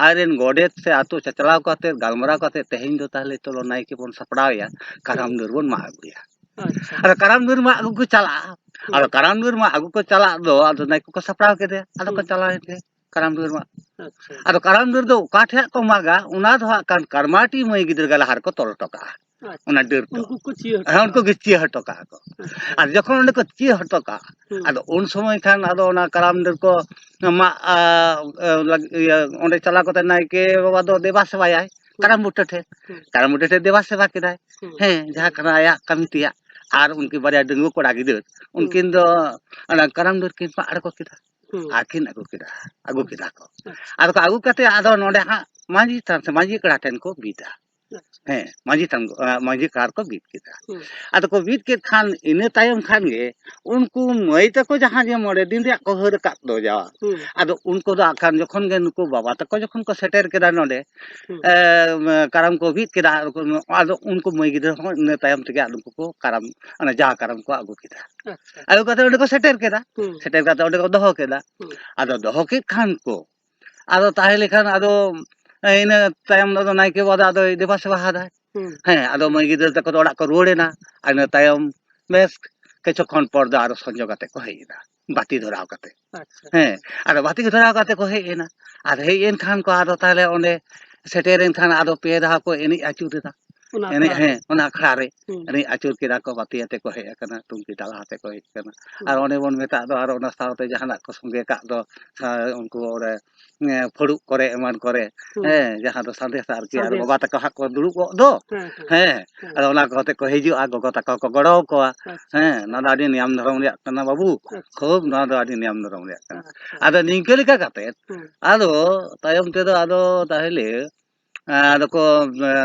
ᱟᱡᱨᱮᱱ ᱜᱚᱰᱮᱛ ᱥᱮ ᱟᱛᱳ ᱪᱟᱪᱞᱟᱣ ᱠᱟᱛᱮ ᱜᱟᱞᱢᱟᱨᱟᱣ ᱠᱟᱛᱮ, "ᱛᱮᱦᱮᱧ ᱫᱚ ᱛᱟᱦᱞᱮ ᱪᱚᱞᱚ ᱱᱟᱭᱠᱮ ᱵᱚᱱ ᱥᱟᱯᱲᱟᱣ ᱮᱭᱟ, ᱠᱟᱨᱟᱢ ᱦᱩᱸ᱾ ᱰᱟᱹᱨ ᱵᱚᱱ ᱢᱟᱜ ᱟᱹᱜᱩᱭᱟ᱾" ᱟᱪᱪᱷᱟ᱾ ᱟᱫᱚ ᱠᱟᱨᱟᱢ ᱰᱟᱹᱨ ᱢᱟᱜ ᱟᱹᱜᱩ ᱠᱚ ᱪᱟᱞᱟᱜᱼᱟ᱾ ᱦᱩᱸ᱾ ᱟᱫᱚ ᱠᱟᱨᱟᱢ ᱰᱟᱹᱨ ᱢᱟᱜ ᱟᱹᱜᱩ ᱠᱚ ᱪᱟᱞᱟᱜ ᱫᱚ, ᱟᱫᱚ ᱱᱟᱭᱠᱮ ᱠᱚ ᱥᱟᱯᱲᱟᱣ ᱠᱮᱫᱮᱭᱟ, ᱟᱫᱚ ᱠᱚ ᱦᱩᱸ᱾ ᱪᱟᱞᱟᱣᱮᱱ ᱜᱮ ᱠᱟᱨᱟᱢ ᱰᱟᱹᱨ ᱢᱟᱜ᱾ ᱟᱪᱪᱷᱟ᱾ ᱟᱫᱚ ᱠᱟᱨᱟᱢ ᱰᱟᱹᱨ ᱫᱚ ᱚᱠᱟ ᱴᱷᱮᱡ ᱠᱚ ᱢᱟᱜᱟ, ᱚᱱᱟ ᱫᱚ ᱦᱟᱸᱜ ᱠᱷᱟᱱ ᱠᱟᱨᱢᱟᱴᱤ ᱢᱟᱹᱭ ᱜᱤᱫᱽᱨᱟᱹ ᱜᱮ ᱞᱟᱦᱟ ᱨᱮᱠᱚ ᱛᱚᱞ ᱦᱚᱴᱚ ᱠᱟᱜᱼᱟ᱾ ᱟᱪᱪᱷᱟ᱾ ᱚᱱᱟ ᱰᱟᱹᱨ ᱫᱚ᱾ ᱩᱱᱠᱩ ᱠᱚ ᱪᱤᱭᱟᱹ ᱦᱚᱴᱚ ᱦᱮᱸ, ᱩᱱᱠᱩ ᱠᱟᱜᱼᱟ᱾ ᱜᱮ ᱪᱤᱭᱟᱹ ᱦᱚᱴᱚ ᱠᱟᱜᱼᱟ ᱠᱚ᱾ ᱟᱪᱪᱷᱟ᱾ ᱟᱨ ᱡᱚᱠᱷᱚᱱ ᱚᱸᱰᱮ ᱠᱚ ᱪᱤᱭᱟᱹ ᱦᱚᱴᱚ ᱠᱟᱜᱼᱟ, ᱦᱩᱸ᱾ ᱟᱫᱚ ᱩᱱ ᱥᱚᱢᱚᱭ ᱠᱷᱟᱱ ᱟᱫᱚ ᱚᱱᱟ ᱠᱟᱨᱟᱢ ᱰᱟᱹᱨ ᱠᱚ ᱢᱟᱜ, ᱟ, ᱟ, ᱞᱟᱜ-, ᱤᱭᱟᱹ, ᱚᱸᱰᱮ ᱪᱟᱞᱟᱣ ᱠᱟᱛᱮ ᱱᱟᱭᱠᱮ ᱵᱟᱵᱟ ᱫᱚ ᱫᱮᱵᱟ ᱥᱮᱵᱟᱭᱟᱭ᱾ ᱦᱩᱸ᱾ ᱠᱟᱨᱟᱢ ᱵᱩᱴᱟᱹ ᱴᱷᱮᱱ᱾ ᱦᱩᱸ᱾ ᱠᱟᱨᱟᱢ ᱵᱩᱴᱟᱹ ᱴᱷᱮᱱ ᱫᱮᱵᱟ ᱥᱮᱵᱟ ᱠᱮᱫᱟᱭ᱾ ᱦᱩᱸ᱾ ᱦᱮᱸ, ᱡᱟᱦᱟᱸ ᱠᱟᱱᱟ ᱟᱭᱟᱜ ᱠᱟᱹᱢᱤ ᱛᱮᱭᱟᱜ᱾ ᱟᱨ ᱩᱱᱠᱤᱱ ᱵᱟᱨᱭᱟ ᱰᱟᱺᱜᱩᱣᱟᱹ ᱠᱚᱲᱟ ᱜᱤᱫᱟᱹᱨ, ᱦᱩᱸ᱾ ᱩᱱᱠᱤᱱ ᱫᱚ ᱚᱱᱟ ᱠᱟᱨᱟᱢ ᱰᱟᱹᱨ ᱠᱤᱱ ᱢᱟᱜ ᱟᱬᱜᱚ ᱠᱮᱫᱟ᱾ ᱦᱩᱸ᱾ ᱟᱨ ᱠᱤᱱ ᱟᱹᱜᱩ ᱠᱮᱫᱟ, ᱟᱹᱜᱩ ᱠᱮᱫᱟ ᱠᱚ᱾ ᱟᱪᱪᱷᱟ᱾ ᱟᱫᱚ ᱠᱚ ᱟᱹᱜᱩ ᱠᱟᱛᱮ ᱟᱫᱚ ᱱᱚᱰᱮ ᱦᱟᱸᱜ ᱢᱟᱹᱡᱷᱤ ᱛᱷᱟᱱ ᱥᱮ ᱢᱟᱹᱡᱷᱤ ᱠᱚᱲᱟ ᱴᱷᱮᱱ ᱠᱚ ᱵᱤᱫᱟ᱾ ᱟᱪᱪᱷᱟ᱾ ᱦᱮᱸ, ᱢᱟᱹᱡᱷᱤ ᱛᱷᱟᱱ, ᱟ, ᱢᱟᱹᱡᱷᱤ ᱠᱟᱨ ᱠᱚ ᱵᱤᱫ ᱠᱮᱫᱟ᱾ ᱦᱩᱸ᱾ ᱟᱫᱚ ᱠᱚ ᱵᱤᱫ ᱠᱮᱫ ᱠᱷᱟᱱ ᱤᱱᱟᱹ ᱛᱟᱭᱚᱢ ᱠᱷᱟᱱ ᱜᱮ ᱩᱱᱠᱩ ᱢᱟᱹᱭ ᱛᱟᱠᱚ ᱡᱟᱦᱟᱸ ᱡᱮ ᱢᱚᱬᱮ ᱫᱤᱱ ᱨᱮᱭᱟᱜ ᱠᱚ ᱦᱟᱹᱨ ᱟᱠᱟᱫ ᱫᱚ ᱡᱟᱣᱟ, ᱦᱩᱸ᱾ ᱟᱫᱚ ᱩᱱᱠᱩ ᱫᱚ ᱟᱠᱷᱟᱱ ᱡᱚᱠᱷᱚᱱ ᱜᱮ ᱱᱩᱠᱩ ᱵᱟᱵᱟ ᱛᱟᱠᱚ ᱡᱚᱠᱷᱚᱱ ᱠᱚ ᱥᱮᱴᱮᱨ ᱠᱮᱫᱟ ᱱᱚᱰᱮ, ᱦᱩᱸ᱾ ᱮ, ᱠᱟᱨᱟᱢ ᱠᱚ ᱵᱤᱫ ᱠᱮᱫᱟ, ᱟᱫᱚ ᱩᱱᱠᱩ ᱢᱟᱹᱭ ᱜᱤᱫᱽᱨᱟᱹ ᱦᱚᱸ ᱤᱱᱟᱹ ᱛᱟᱭᱚᱢ ᱛᱮᱜᱮ ᱟᱫᱚ ᱩᱱᱠᱩ ᱠᱚ ᱠᱟᱨᱟᱢ, ᱚᱱᱟ ᱡᱟᱣᱟ ᱠᱟᱨᱟᱢ ᱠᱚ ᱟᱹᱜᱩ ᱠᱮᱫᱟ᱾ ᱟᱪᱪᱷᱟ᱾ ᱟᱹᱜᱩ ᱠᱟᱛᱮ ᱚᱸᱰᱮ ᱠᱚ ᱥᱮᱴᱮᱨ ᱠᱮᱫᱟ᱾ ᱦᱩᱸ᱾ ᱥᱮᱴᱮᱨ ᱠᱟᱛᱮ ᱚᱸᱰᱮ ᱠᱚ ᱫᱚᱦᱚ ᱠᱮᱫᱟ᱾ ᱦᱩᱸ᱾ ᱟᱫᱚ ᱫᱚᱦᱚ ᱠᱮᱫ ᱠᱷᱟᱱ ᱠᱚ, ᱟᱫᱚ ᱛᱟᱦᱚᱞᱮ ᱠᱷᱟᱱ ᱟᱫᱚ, ᱮ, ᱤᱱᱟᱹ ᱛᱟᱭᱚᱢ ᱫᱚ ᱟᱫᱚ ᱱᱟᱭᱠᱮ ᱵᱟᱵᱟ ᱫᱚ ᱟᱫᱚᱭ ᱫᱮᱵᱟ ᱥᱮᱵᱟ ᱦᱟᱫᱟᱭ᱾ ᱦᱩᱸ᱾ ᱦᱮᱸ, ᱟᱫᱚ ᱢᱟᱹᱭ ᱜᱤᱫᱽᱨᱟᱹ ᱛᱟᱠᱚ ᱫᱚ ᱚᱲᱟᱜ ᱠᱚ ᱨᱩᱣᱟᱹᱲ ᱮᱱᱟ᱾ ᱟᱨ ᱤᱱᱟᱹ ᱛᱟᱭᱚᱢ ᱵᱮᱥ ᱠᱤᱪᱷᱩ ᱠᱷᱚᱱ ᱯᱚᱨ ᱫᱚ ᱟᱨᱚ ᱥᱚᱸᱡᱚ ᱠᱟᱛᱮ ᱠᱚ ᱦᱮᱡ ᱮᱱᱟ, ᱵᱟᱹᱛᱤ ᱫᱷᱚᱨᱟᱣ ᱠᱟᱛᱮ᱾ ᱟᱪᱪᱷᱟ᱾ ᱦᱮᱸ, ᱟᱫᱚ ᱵᱟᱹᱛᱤ ᱠᱚ ᱫᱷᱚᱨᱟᱣ ᱠᱟᱛᱮ ᱠᱚ ᱦᱮᱡ ᱮᱱᱟ᱾ ᱟᱨ ᱦᱮᱡ ᱮᱱ ᱠᱷᱟᱱ ᱠᱚ ᱟᱫᱚ ᱛᱟᱦᱚᱞᱮ ᱚᱸᱰᱮ ᱥᱮᱴᱮᱨ ᱮᱱ ᱠᱷᱟᱱ ᱟᱫᱚ ᱯᱮ ᱫᱷᱟᱣ ᱠᱚ ᱮᱱᱮᱡ ᱟᱹᱪᱩᱨ ᱮᱫᱟ᱾ ᱚᱱᱟ ᱮᱱᱮᱡ, ᱟᱠᱷᱲᱟ ᱨᱮ᱾ ᱦᱮᱸ, ᱚᱱᱟ ᱟᱠᱷᱲᱟ ᱨᱮ ᱦᱩᱸ᱾ ᱮᱱᱮᱡ ᱟᱹᱪᱩᱨ ᱠᱮᱫᱟ ᱠᱚ, ᱵᱟᱹᱛᱤ ᱟᱛᱮ ᱠᱚ ᱦᱮᱡ ᱟᱠᱟᱱᱟ, ᱛᱩᱢᱠᱤ ᱛᱟᱞᱟ ᱟᱛᱮ ᱠᱚ ᱦᱮᱡ ᱟᱠᱟᱱᱟ᱾ ᱟᱨ ᱦᱩᱸ᱾ ᱚᱱᱮ ᱵᱚᱱ ᱢᱮᱛᱟᱜ ᱫᱚ, ᱟᱨ ᱚᱱᱟ ᱥᱟᱶᱛᱮ ᱡᱟᱦᱟᱱᱟᱜ ᱠᱚ ᱥᱚᱸᱜᱮ ᱠᱟᱜ ᱫᱚ, ᱥᱟ-, ᱩᱱᱠᱩ ᱚᱸᱰᱮ, ᱮ, ᱯᱷᱩᱲᱩᱜ ᱠᱚᱨᱮ ᱮᱢᱟᱱ ᱠᱚᱨᱮ, ᱦᱩᱸ᱾ ᱦᱮᱸ, ᱡᱟᱦᱟᱸ ᱫᱚ ᱥᱟᱸᱫᱮᱥ ᱟᱨᱠᱤ, ᱟᱨ ᱥᱟᱸᱫᱮᱥ᱾ ᱵᱟᱵᱟ ᱛᱟᱠᱚ ᱦᱟᱸᱜ ᱠᱚ ᱫᱩᱲᱩᱵᱚᱜ ᱫᱚ, ᱦᱮᱸ, ᱦᱮᱸ᱾ ᱦᱮᱸ, ᱦᱮᱸ᱾ ᱟᱫᱚ ᱚᱱᱟ ᱠᱚ ᱦᱚᱛᱮ ᱠᱚ ᱦᱤᱡᱩᱜᱼᱟ, ᱜᱚᱜᱚ ᱛᱟᱠᱚ ᱠᱚ ᱜᱚᱲᱚ ᱟᱠᱚᱣᱟ᱾ ᱟᱪᱪᱷᱟ, ᱦᱮᱸ, ᱟᱪᱪᱷᱟ᱾ ᱱᱚᱣᱟ ᱫᱚ ᱟᱹᱰᱤ ᱱᱤᱭᱚᱢ ᱫᱷᱚᱨᱚᱢ ᱨᱮᱭᱟᱜ ᱠᱟᱱᱟ ᱵᱟᱹᱵᱩ, ᱟᱪᱪᱷᱟ᱾ ᱠᱷᱩᱵ ᱱᱚᱣᱟ ᱫᱚ ᱟᱹᱰᱤ ᱱᱤᱭᱚᱢ ᱫᱷᱚᱨᱚᱢ ᱨᱮᱭᱟᱜ ᱠᱟᱱᱟ᱾ ᱟᱪᱪᱷᱟ᱾ ᱟᱫᱚ ᱱᱤᱝᱠᱟᱹ ᱞᱮᱠᱟ ᱠᱟᱛᱮ, ᱦᱩᱸ᱾ ᱟᱫᱚ ᱛᱟᱭᱚᱢ ᱛᱮᱫᱚ ᱟᱫᱚ ᱛᱟᱦᱚᱞᱮ ᱟᱫᱚ ᱠᱚ,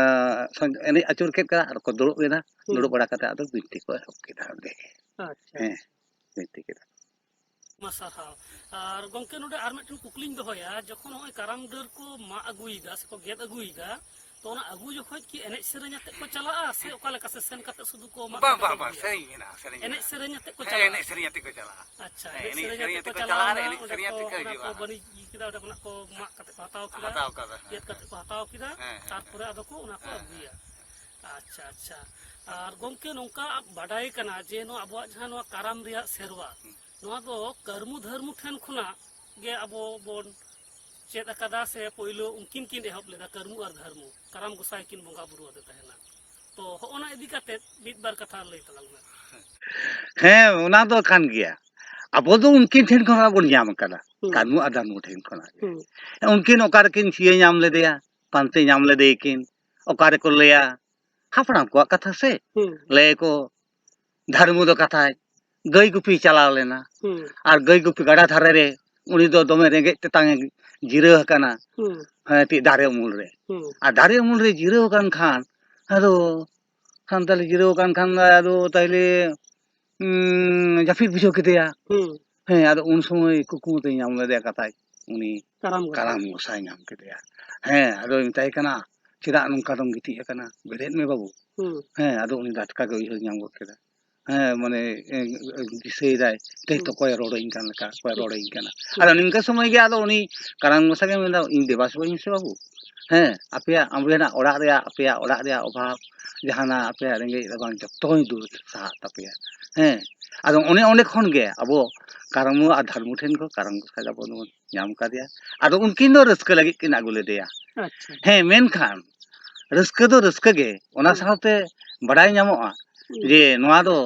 ᱮᱸ, ᱮᱱᱮᱡ ᱟᱹᱪᱩᱨ ᱠᱮᱫ ᱠᱚᱣᱟ ᱟᱨ ᱠᱚ ᱫᱩᱲᱩᱵ ᱮᱱᱟ᱾ ᱦᱩᱸ᱾ ᱫᱩᱲᱩᱵ ᱵᱟᱲᱟ ᱠᱟᱛᱮ ᱟᱫᱚ ᱵᱤᱱᱛᱤ ᱠᱚ ᱮᱦᱚᱵ ᱠᱮᱫᱟ ᱚᱸᱰᱮ᱾ ᱟᱪᱪᱷᱟ᱾ ᱦᱮᱸ, ᱵᱤᱱᱛᱤ ᱠᱮᱫᱟ᱾ ᱢᱟ ᱥᱟᱨᱦᱟᱣ᱾ ᱟᱨ ᱜᱚᱢᱠᱮ, ᱱᱚᱰᱮ ᱟᱨ ᱢᱤᱫᱴᱮᱱ ᱠᱩᱠᱞᱤᱧ ᱫᱚᱦᱚᱭᱟ, ᱡᱚᱠᱷᱚᱱ ᱱᱚᱜᱼᱚᱭ ᱠᱟᱨᱟᱢ ᱰᱟᱹᱨ ᱠᱚ ᱢᱟᱜ ᱟᱹᱜᱩᱭᱮᱫᱟ ᱥᱮᱠᱚ ᱜᱮᱫ ᱟᱹᱜᱩᱭᱮᱫᱟ, ᱛᱚ ᱚᱱᱟ ᱟᱹᱜᱩ ᱡᱚᱠᱷᱚᱡ ᱠᱤ ᱮᱱᱮᱡ ᱥᱮᱨᱮᱧ ᱟᱛᱮᱫ ᱠᱚ ᱪᱟᱞᱟᱜᱼᱟ ᱥᱮ ᱚᱠᱟ ᱞᱮᱠᱟ, ᱥᱮ ᱥᱮᱱ ᱠᱟᱛᱮᱫ ᱥᱩᱫᱷᱩ ᱠᱚ ᱢᱟᱜ ᱵᱟᱝ, ᱠᱟᱛᱮ ᱵᱟᱝ, ᱠᱚ ᱵᱟᱝ, ᱟᱹᱜᱩᱭᱟ? ᱥᱮᱨᱮᱧ ᱢᱮᱱᱟᱜᱼᱟ, ᱥᱮᱨᱮᱧ ᱮᱱᱮᱡ ᱢᱮᱱᱟᱜᱼᱟ᱾ ᱥᱮᱨᱮᱧ ᱟᱛᱮᱫ ᱠᱚ ᱦᱮᱸ, ᱪᱟᱞᱟᱜᱼᱟ? ᱮᱱᱮᱡ ᱥᱮᱨᱮᱧ ᱟᱛᱮᱫ ᱠᱚ ᱦᱮᱸ, ᱪᱟᱞᱟᱜᱼᱟ, ᱮᱱᱮᱡ ᱥᱮᱨᱮᱧ ᱟᱛᱮᱫ ᱠᱚ ᱪᱟᱞᱟᱣ ᱪᱟᱞᱟᱜᱼᱟ, ᱮᱱᱟ, ᱮᱱᱮᱡ ᱚᱸᱰᱮ ᱥᱮᱨᱮᱧ ᱠᱚ, ᱟᱛᱮᱫ ᱠᱚ ᱚᱱᱟ ᱦᱤᱡᱩᱜᱼᱟ᱾ ᱠᱚ ᱵᱟᱹᱱᱤᱡ ᱤᱫᱤ ᱠᱮᱫᱟ, ᱚᱸᱰᱮ ᱠᱷᱚᱱᱟᱜ ᱠᱚ ᱢᱟᱜ ᱠᱟᱛᱮᱫ ᱠᱚ ᱦᱟᱛᱟᱣ ᱠᱮᱫᱟ, ᱦᱟᱛᱟᱣ ᱠᱟᱫᱟ, ᱦᱮᱸ, ᱜᱮᱫ ᱠᱟᱛᱮᱫ ᱠᱚ ᱦᱟᱛᱟᱣ ᱠᱮᱫᱟ, ᱦᱮᱸ, ᱦᱮᱸ, ᱛᱟᱨᱯᱚᱨᱮ ᱦᱮᱸ᱾ ᱟᱫᱚ ᱠᱚ ᱚᱱᱟ ᱠᱚ ᱦᱮᱸ, ᱟᱹᱜᱩᱭᱟ᱾ ᱦᱮᱸ᱾ ᱟᱪᱪᱷᱟ, ᱟᱪᱪᱷᱟ᱾ ᱟᱨ ᱜᱚᱢᱠᱮ, ᱱᱚᱝᱠᱟ ᱵᱟᱰᱟᱭ ᱠᱟᱱᱟ ᱡᱮ ᱱᱚᱣᱟ ᱟᱵᱚᱣᱟᱜ ᱡᱟᱦᱟᱸ ᱱᱚᱣᱟ ᱠᱟᱨᱟᱢ ᱨᱮᱭᱟᱜ ᱥᱮᱨᱣᱟ, ᱦᱩᱸ᱾ ᱱᱚᱣᱟ ᱫᱚ ᱠᱟᱹᱨᱢᱩ ᱫᱷᱟᱹᱨᱢᱩ ᱴᱷᱮᱱ ᱠᱷᱚᱱᱟᱜ ᱜᱮ ᱟᱵᱚ ᱵᱚᱱ ᱪᱮᱫ ᱟᱠᱟᱫᱟ, ᱥᱮ ᱯᱳᱭᱞᱳ ᱩᱱᱠᱤᱱ ᱠᱤᱱ ᱮᱦᱚᱵ ᱞᱮᱫᱟ, ᱠᱟᱹᱨᱢᱩ ᱟᱨ ᱫᱷᱟᱹᱨᱢᱩ, ᱠᱟᱨᱟᱢ ᱜᱚᱸᱥᱟᱭ ᱠᱤᱱ ᱵᱚᱸᱜᱟ ᱵᱩᱨᱩ ᱟᱫᱮ ᱛᱟᱦᱮᱱᱟ? ᱛᱚ ᱦᱚᱸᱜᱼᱚ ᱱᱟ ᱤᱫᱤ ᱠᱟᱛᱮ ᱢᱤᱫ ᱵᱟᱨ ᱠᱟᱛᱷᱟ ᱞᱟᱹᱭ ᱛᱟᱞᱟᱝ ᱢᱮ᱾ ᱦᱮᱸ, ᱚᱱᱟ ᱫᱚ ᱠᱟᱱ ᱜᱮᱭᱟ᱾ ᱟᱵᱚ ᱫᱚ ᱩᱱᱠᱤᱱ ᱴᱷᱮᱱ ᱠᱷᱚᱱᱟᱜ ᱵᱚᱱ ᱧᱟᱢ ᱟᱠᱟᱫᱟ, ᱦᱩᱸ᱾ ᱠᱟᱹᱱᱦᱩ ᱟᱨ ᱫᱷᱟᱹᱱᱩ ᱴᱷᱮᱱ ᱠᱷᱚᱱᱟᱜ ᱜᱮ᱾ ᱦᱩᱸ᱾ ᱩᱱᱠᱤᱱ ᱚᱠᱟ ᱨᱮᱠᱤᱱ ᱪᱤᱭᱟᱹ ᱧᱟᱢ ᱞᱮᱫᱮᱭᱟ, ᱯᱟᱱᱛᱮ ᱧᱟᱢ ᱞᱮᱫᱮᱭᱟᱠᱤᱱ, ᱚᱠᱟ ᱨᱮᱠᱚ ᱞᱟᱹᱭᱟ, ᱦᱟᱯᱲᱟᱢ ᱠᱚᱣᱟᱜ ᱠᱟᱛᱷᱟ ᱥᱮ, ᱦᱩᱸ᱾ ᱞᱟᱹᱭ ᱟᱠᱚ ᱫᱷᱟᱹᱨᱢᱩ ᱫᱚ ᱠᱟᱛᱷᱟᱭ ᱜᱟᱹᱭ ᱜᱩᱯᱤᱭ ᱪᱟᱞᱟᱣ ᱞᱮᱱᱟ᱾ ᱦᱩᱸ᱾ ᱟᱨ ᱜᱟᱹᱭ ᱜᱩᱯᱤ ᱜᱟᱰᱟ ᱫᱷᱟᱨᱮ ᱨᱮ ᱩᱱᱤ ᱫᱚ ᱫᱚᱢᱮ ᱨᱮᱸᱜᱮᱡ ᱛᱮᱛᱟᱝ ᱮ ᱡᱤᱨᱟᱹᱣ ᱟᱠᱟᱱᱟ᱾ ᱦᱩᱸ᱾ ᱦᱮᱸ, ᱛᱤ ᱫᱟᱨᱮ ᱩᱢᱩᱞ ᱨᱮ᱾ ᱦᱩᱸ᱾ ᱟᱨ ᱫᱟᱨᱮ ᱩᱢᱩᱞ ᱨᱮ ᱡᱤᱨᱟᱹᱣ ᱟᱠᱟᱱ ᱠᱷᱟᱱ ᱟᱫᱚ ᱥᱟᱱᱛᱟᱲ ᱡᱤᱨᱟᱹᱣ ᱟᱠᱟᱱ ᱠᱷᱟᱱ ᱫᱚ ᱟᱫᱚ ᱛᱟᱦᱞᱮ, ᱩᱸ, ᱡᱟᱹᱯᱤᱫ ᱵᱩᱡᱷᱟᱹᱣ ᱠᱮᱫᱮᱭᱟ᱾ ᱦᱩᱸ᱾ ᱦᱮᱸ, ᱟᱫᱚ ᱩᱱ ᱥᱚᱢᱚᱭ ᱠᱩᱠᱢᱩ ᱛᱮ ᱧᱟᱢ ᱞᱮᱫᱮᱭᱟ ᱠᱟᱛᱷᱟᱡ ᱩᱱᱤ ᱠᱟᱨᱟᱢ ᱜᱚᱸᱥᱟᱭ᱾ ᱠᱟᱨᱟᱢ ᱜᱚᱸᱥᱟᱭ ᱧᱟᱢ ᱠᱮᱫᱮᱭᱟ᱾ ᱦᱮᱸ, ᱟᱫᱚᱭ ᱢᱮᱛᱟᱭ ᱠᱟᱱᱟ, "ᱪᱮᱫᱟᱜ ᱱᱚᱝᱠᱟ ᱫᱚᱢ ᱜᱤᱛᱤᱡ ᱟᱠᱟᱱᱟ? ᱵᱮᱨᱮᱫ ᱢᱮ ᱵᱟᱹᱵᱩ᱾" ᱦᱩᱸ᱾ ᱦᱮᱸ, ᱟᱫᱚ ᱩᱱᱤ ᱫᱚ ᱟᱪᱠᱟ ᱜᱮ ᱩᱭᱦᱟᱹᱨ ᱧᱟᱢ ᱜᱚᱫ ᱠᱮᱫᱟ᱾ ᱦᱮᱸ, ᱢᱟᱱᱮ, ᱮ, ᱮ, ᱫᱤᱥᱟᱹᱭᱮᱫᱟᱭ, ᱛᱮᱦᱮᱧ ᱛᱚ ᱦᱩᱸ᱾ ᱚᱠᱚᱭᱮ ᱨᱚᱲᱟᱹᱧ ᱠᱟᱱ ᱞᱮᱠᱟ, ᱚᱠᱚᱭᱮ ᱦᱩᱸ᱾ ᱨᱚᱲᱟᱹᱧ ᱠᱟᱱᱟ᱾ ᱦᱩᱸ᱾ ᱟᱫᱚ ᱱᱤᱝᱠᱟᱹ ᱥᱚᱢᱚᱭ ᱜᱮ ᱟᱫᱚ ᱩᱱᱤ ᱠᱟᱨᱟᱢ ᱜᱚᱸᱥᱟᱭ ᱜᱮ ᱢᱮᱱᱫᱟ, "ᱤᱧ ᱫᱮᱵᱟ ᱥᱮᱵᱟᱧ ᱢᱮᱥᱮ ᱵᱟᱹᱵᱩ᱾ ᱦᱮᱸ, ᱟᱯᱮᱭᱟᱜ, ᱟᱵᱮᱱᱟᱜ ᱚᱲᱟᱜ ᱨᱮᱭᱟᱜ, ᱟᱯᱮᱭᱟᱜ ᱚᱲᱟᱜ ᱨᱮᱭᱟᱜ ᱚᱵᱷᱟᱵᱽ, ᱡᱟᱦᱟᱱᱟᱜ ᱟᱯᱮᱭᱟᱜ ᱨᱮᱸᱜᱮᱡ ᱨᱟᱵᱟᱝ ᱡᱚᱛᱚᱧ ᱫᱩᱨ ᱥᱟᱦᱟᱜ ᱛᱟᱯᱮᱭᱟ᱾" ᱦᱮᱸ, ᱟᱫᱚ ᱚᱱᱮ ᱚᱸᱰᱮ ᱠᱷᱚᱱ ᱜᱮ ᱟᱵᱚ ᱠᱟᱨᱟᱢ ᱟᱨ ᱫᱷᱟᱨᱢᱩ ᱴᱷᱮᱱ ᱠᱷᱚᱱ ᱠᱟᱨᱟᱢ ᱜᱚᱸᱥᱟᱭ ᱫᱚ ᱟᱵᱚ ᱫᱚᱵᱚᱱ ᱧᱟᱢ ᱠᱟᱫᱮᱭᱟ᱾ ᱟᱫᱚ ᱩᱱᱠᱤᱱ ᱫᱚ ᱨᱟᱹᱥᱠᱟᱹ ᱞᱟᱹᱜᱤᱫ ᱠᱤᱱ ᱟᱹᱜᱩ ᱞᱮᱫᱮᱭᱟ᱾ ᱟᱪᱪᱷᱟ᱾ ᱦᱮᱸ, ᱢᱮᱱᱠᱷᱟᱱ ᱨᱟᱹᱥᱠᱟᱹ ᱫᱚ ᱨᱟᱹᱥᱠᱟᱹ ᱜᱮ, ᱚᱱᱟ ᱦᱩᱸ᱾ ᱥᱟᱶᱛᱮ ᱵᱟᱰᱟᱭ ᱧᱟᱢᱚᱜᱼᱟ ᱦᱩᱸ᱾ ᱡᱮ ᱱᱚᱣᱟ ᱫᱚ,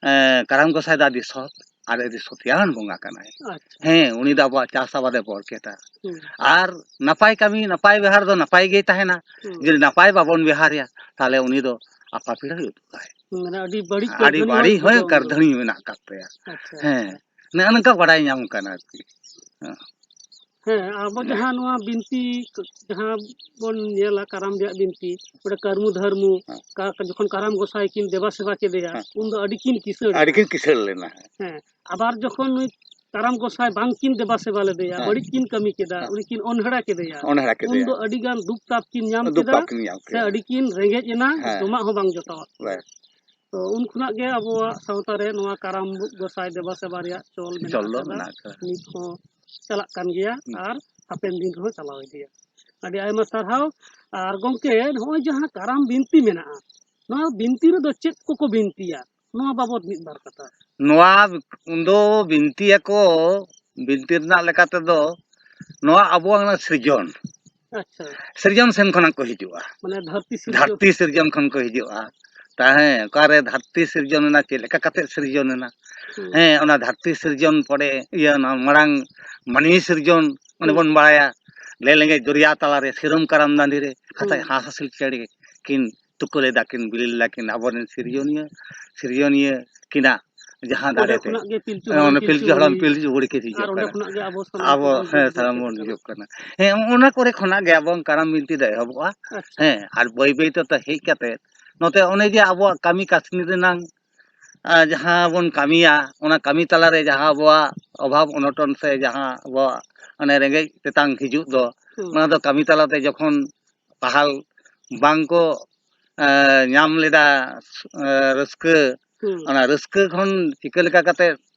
ᱮᱸ, ᱠᱟᱨᱟᱢ ᱜᱚᱸᱥᱟᱭ ᱫᱚ ᱟᱹᱰᱤ ᱥᱚᱛ ᱟᱨ ᱟᱹᱰᱤ ᱥᱚᱛᱭᱟᱱ ᱵᱚᱸᱜᱟ ᱠᱟᱱᱟᱭ᱾ ᱟᱪᱪᱷᱟ᱾ ᱦᱮᱸ, ᱩᱱᱤ ᱫᱚ ᱟᱵᱚᱣᱟᱜ ᱪᱟᱥ ᱟᱵᱟᱫ ᱮ ᱵᱚᱨᱠᱮᱛᱟ᱾ ᱦᱩᱸ᱾ ᱟᱨ ᱱᱟᱯᱟᱭ ᱠᱟᱹᱢᱤ, ᱱᱟᱯᱟᱭ ᱵᱮᱣᱦᱟᱨ ᱫᱚ ᱱᱟᱯᱟᱭ ᱜᱮᱭ ᱛᱟᱦᱮᱱᱟ᱾ ᱦᱩᱸ᱾ ᱡᱩᱫᱤ ᱱᱟᱯᱟᱭ ᱵᱟᱵᱚᱱ ᱵᱮᱣᱦᱟᱨᱮᱭᱟ, ᱛᱟᱦᱞᱮ ᱩᱱᱤ ᱫᱚ ᱟᱯᱟᱯᱤᱲᱟᱹ ᱦᱩᱭᱩᱜ ᱛᱟᱭ᱾ ᱢᱟᱱᱮ ᱟᱹᱰᱤ ᱵᱟᱹᱲᱤᱡ ᱟᱹᱰᱤ ᱠᱟᱹᱨᱫᱷᱟᱹᱱᱤ ᱵᱟᱹᱲᱤᱡ ᱦᱚᱸ ᱦᱚᱸ ᱵᱩᱡᱷᱟᱹᱜᱼᱟ ᱩᱱ ᱫᱚ᱾ ᱠᱟᱹᱨᱫᱷᱟᱹᱱᱤ ᱢᱮᱱᱟᱜ ᱟᱠᱟᱫ ᱛᱟᱭᱟ᱾ ᱟᱪᱪᱷᱟ, ᱦᱮᱸ, ᱟᱪᱪᱷᱟ᱾ ᱱᱚᱜᱼᱚ ᱱᱚᱝᱠᱟ ᱵᱟᱲᱟᱭ ᱧᱟᱢ ᱠᱟᱱᱟ ᱟᱨᱠᱤ᱾ ᱦᱮᱸ᱾ ᱦᱮᱸ, ᱟᱵᱚ ᱦᱮᱸ᱾ ᱡᱟᱦᱟᱸ ᱱᱚᱣᱟ ᱵᱤᱱᱛᱤ, ᱡᱟᱦᱟᱸ ᱵᱚᱱ ᱧᱮᱞᱟ ᱠᱟᱨᱟᱢ ᱨᱮᱭᱟᱜ ᱵᱤᱱᱛᱤ, ᱚᱸᱰᱮ ᱠᱟᱹᱨᱢᱩ ᱫᱷᱟᱹᱨᱢᱩ, ᱦᱮᱸ᱾ ᱠᱟ-, ᱡᱚᱠᱷᱚᱱ ᱠᱟᱨᱟᱢ ᱜᱚᱸᱥᱟᱭ ᱠᱤᱱ ᱫᱮᱵᱟ ᱥᱮᱵᱟ ᱠᱮᱫᱮᱭᱟ, ᱦᱮᱸ᱾ ᱩᱱ ᱫᱚ ᱟᱹᱰᱤ ᱠᱤᱱ ᱠᱤᱥᱟᱹᱲ ᱟᱹᱰᱤ ᱮᱱᱟ᱾ ᱠᱤᱱ ᱠᱤᱥᱟᱹᱲ ᱞᱮᱱᱟ᱾ ᱦᱮᱸ᱾ ᱟᱵᱟᱨ ᱡᱚᱠᱷᱚᱱ ᱱᱩᱭ ᱠᱟᱨᱟᱢ ᱜᱚᱸᱥᱟᱭ ᱵᱟᱝ ᱠᱤᱱ ᱫᱮᱵᱟ ᱥᱮᱵᱟ ᱞᱮᱫᱮᱭᱟ, ᱦᱮᱸ᱾ ᱵᱟᱹᱲᱤᱡ ᱠᱤᱱ ᱠᱟᱹᱢᱤ ᱠᱮᱫᱟ, ᱦᱮᱸ᱾ ᱩᱱᱤ ᱠᱤᱱ ᱚᱱᱦᱮᱲᱟ ᱠᱮᱫᱮᱭᱟ, ᱚᱱᱦᱮᱲᱟ ᱩᱱ ᱠᱮᱫᱮᱭᱟ᱾ ᱫᱚ ᱟᱹᱰᱤ ᱜᱟᱱ ᱫᱩᱠ ᱛᱟᱯ ᱠᱤᱱ ᱧᱟᱢ ᱫᱩᱠ ᱠᱮᱫᱟ, ᱛᱟᱯ ᱠᱤᱱ ᱧᱟᱢ ᱥᱮ ᱠᱮᱫᱟ᱾ ᱟᱹᱰᱤ ᱠᱤᱱ ᱨᱮᱸᱜᱮᱡ ᱮᱱᱟ, ᱦᱮᱸ᱾ ᱡᱚᱢᱟᱜ ᱦᱚᱸ ᱵᱟᱝ ᱡᱚᱴᱟᱣᱟᱜ ᱠᱤᱱᱟ᱾ ᱵᱟᱥ᱾ ᱛᱚ, ᱩᱱ ᱠᱷᱚᱱᱟᱜ ᱜᱮ ᱟᱵᱚᱣᱟᱜ ᱥᱟᱶᱛᱟ ᱨᱮ ᱱᱚᱣᱟ ᱠᱟᱨᱟᱢ ᱜᱚᱸᱥᱟᱭ ᱫᱮᱵᱟ ᱥᱮᱵᱟ ᱨᱮᱭᱟᱜ ᱪᱚᱞ ᱢᱮᱱᱟᱜ ᱪᱚᱞ ᱫᱚ ᱟᱠᱟᱫᱟ᱾ ᱢᱮᱱᱟᱜ ᱟᱠᱟᱫᱟ᱾ ᱱᱤᱛ ᱦᱚᱸ ᱪᱟᱞᱟᱜ ᱠᱟᱱ ᱜᱮᱭᱟ ᱦᱩᱸ᱾ ᱟᱨ ᱦᱟᱯᱮᱱ ᱫᱤᱱ ᱨᱮᱦᱚᱸ ᱪᱟᱞᱟᱣ ᱤᱫᱤᱭᱟ᱾ ᱟᱹᱰᱤ ᱟᱭᱢᱟ ᱥᱟᱨᱦᱟᱣ᱾ ᱟᱨ ᱜᱚᱢᱠᱮ, ᱱᱚᱜᱼᱚᱭ ᱡᱟᱦᱟᱸ ᱠᱟᱨᱟᱢ ᱵᱤᱱᱛᱤ ᱢᱮᱱᱟᱜᱼᱟ, ᱱᱚᱣᱟ ᱵᱤᱱᱛᱤ ᱨᱮᱫᱚ ᱪᱮᱫ ᱠᱚᱠᱚ ᱵᱤᱱᱛᱤᱭᱟ? ᱱᱚᱣᱟ ᱵᱟᱵᱚᱛ ᱢᱤᱫ ᱵᱟᱨ ᱠᱟᱛᱷᱟ᱾ ᱱᱚᱣᱟ ᱫᱚ ᱵᱤᱱᱛᱤᱭᱟᱠᱚ, ᱵᱤᱱᱛᱤ ᱨᱮᱱᱟᱜ ᱞᱮᱠᱟ ᱛᱮᱫᱚ ᱱᱚᱣᱟ ᱟᱵᱚᱣᱟᱜ ᱚᱱᱟ ᱥᱤᱨᱡᱚᱱ, ᱟᱪᱪᱷᱟ᱾ ᱥᱤᱨᱡᱚᱱ ᱥᱮᱱ ᱠᱷᱚᱱᱟᱜ ᱠᱚ ᱦᱤᱡᱩᱜᱼᱟ᱾ ᱢᱟᱱᱮ ᱫᱷᱟᱹᱨᱛᱤ ᱥᱤᱨᱡᱚᱱ᱾ ᱫᱷᱟᱹᱨᱛᱤ ᱥᱤᱨᱡᱚᱱ ᱠᱷᱚᱱ ᱠᱚ ᱦᱤᱡᱩᱜᱼᱟ᱾ ᱛᱟᱦᱮᱸ ᱚᱠᱟᱨᱮ ᱫᱷᱟᱹᱨᱛᱤ ᱥᱤᱨᱡᱚᱱ ᱮᱱᱟ, ᱪᱮᱫ ᱞᱮᱠᱟ ᱠᱟᱛᱮ ᱥᱤᱨᱡᱚᱱ ᱮᱱᱟ? ᱦᱩᱸ᱾ ᱦᱮᱸ, ᱚᱱᱟ ᱫᱷᱟᱹᱨᱛᱤ ᱥᱤᱨᱡᱚᱱ ᱯᱚᱨᱮ, ᱤᱭᱟᱹ, ᱚᱱᱟ ᱢᱟᱲᱟᱝ ᱢᱟᱹᱱᱢᱤ ᱥᱤᱨᱡᱚᱱ, ᱚᱱᱮ ᱦᱩᱸ᱾ ᱵᱚᱱ ᱵᱟᱲᱟᱭᱟ, ᱞᱮ ᱞᱮᱸᱜᱮᱡ ᱫᱚᱨᱭᱟ ᱛᱟᱞᱟᱨᱮ ᱥᱤᱨᱚᱢ ᱠᱟᱨᱟᱢ ᱫᱟᱺᱫᱷᱤ ᱨᱮ ᱠᱟᱛᱷᱟᱡ ᱦᱩᱸ᱾ ᱦᱟᱸᱥ ᱦᱟᱸᱥᱤᱞ ᱪᱮᱬᱮ ᱠᱤᱱ ᱛᱩᱠᱟᱹ ᱞᱮᱫᱟ ᱠᱤᱱ, ᱵᱤᱞᱤ ᱞᱮᱫᱟ ᱠᱤᱱ, ᱟᱵᱚᱨᱮᱱ ᱥᱤᱨᱡᱚᱱᱤᱭᱟᱹ, ᱥᱤᱨᱡᱚᱱᱤᱭᱟᱹ ᱠᱤᱱᱟᱜ ᱡᱟᱦᱟᱸ ᱚᱸᱰᱮ ᱫᱟᱲᱮ ᱛᱮ᱾ ᱠᱷᱚᱱᱟᱜ ᱜᱮ ᱯᱤᱞᱪᱩ ᱦᱮᱸ, ᱦᱟᱲᱟᱢ, ᱚᱱᱟ ᱯᱤᱞᱪᱩ ᱯᱤᱞᱪᱩ ᱦᱟᱲᱟᱢ, ᱵᱩᱲᱦᱤ, ᱯᱤᱞᱪᱩ ᱵᱩᱲᱦᱤ ᱠᱤᱱ ᱦᱤᱡᱩᱜ ᱟᱨ ᱚᱸᱰᱮ ᱠᱟᱱᱟ᱾ ᱠᱷᱚᱱᱟᱜ ᱜᱮ ᱟᱵᱚ ᱥᱟᱱᱟᱢ ᱟᱵᱚ, ᱵᱚᱱ ᱦᱮᱸ, ᱦᱤᱡᱩᱜ ᱥᱟᱱᱟᱢ ᱵᱚᱱ ᱠᱟᱱᱟ᱾ ᱦᱤᱡᱩᱜ ᱠᱟᱱᱟ᱾ ᱦᱮᱸ, ᱚᱱᱟ ᱠᱚᱨᱮ ᱠᱷᱚᱱᱟᱜ ᱜᱮ ᱟᱵᱚ ᱠᱟᱨᱟᱢ ᱵᱤᱱᱛᱤ ᱫᱚ ᱮᱦᱚᱵᱚᱜᱼᱟ᱾ ᱟᱪᱪᱷᱟ᱾ ᱦᱮᱸ, ᱟᱨ ᱵᱟᱹᱭ ᱵᱟᱹᱭ ᱛᱮ ᱛᱚ ᱦᱮᱡ ᱠᱟᱛᱮ ᱱᱚᱛᱮ ᱚᱱᱮ ᱡᱮ ᱟᱵᱚᱣᱟᱜ ᱠᱟᱹᱢᱤ ᱠᱟᱹᱥᱱᱤ ᱨᱮᱱᱟᱝ, ᱟᱨ ᱡᱟᱦᱟᱸ ᱵᱚᱱ ᱠᱟᱹᱢᱤᱭᱟ, ᱚᱱᱟ ᱠᱟᱹᱢᱤ ᱛᱟᱞᱟᱨᱮ ᱡᱟᱦᱟᱸ ᱟᱵᱚᱣᱟᱜ ᱚᱵᱷᱟᱵᱽ ᱚᱱᱚᱴᱚᱱ ᱥᱮ ᱡᱟᱦᱟᱸ ᱟᱵᱚᱣᱟᱜ ᱚᱱᱮ ᱨᱮᱸᱜᱮᱡ ᱛᱮᱛᱟᱝ ᱦᱤᱡᱩᱜ ᱫᱚ, ᱦᱩᱸ᱾ ᱚᱱᱟ ᱫᱚ ᱠᱟᱹᱢᱤ ᱛᱟᱞᱟᱛᱮ ᱡᱚᱠᱷᱚᱱ ᱯᱟᱦᱟᱞ ᱵᱟᱝ ᱠᱚ, ᱮ, ᱧᱟᱢ ᱞᱮᱫᱟ, ᱮ, ᱨᱟᱹᱥᱠᱟᱹ, ᱦᱩᱸ᱾ ᱚᱱᱟ ᱨᱟᱹᱥᱠᱟᱹ ᱠᱷᱚᱱ ᱪᱤᱠᱟᱹ ᱞᱮᱠᱟ ᱠᱟᱛᱮ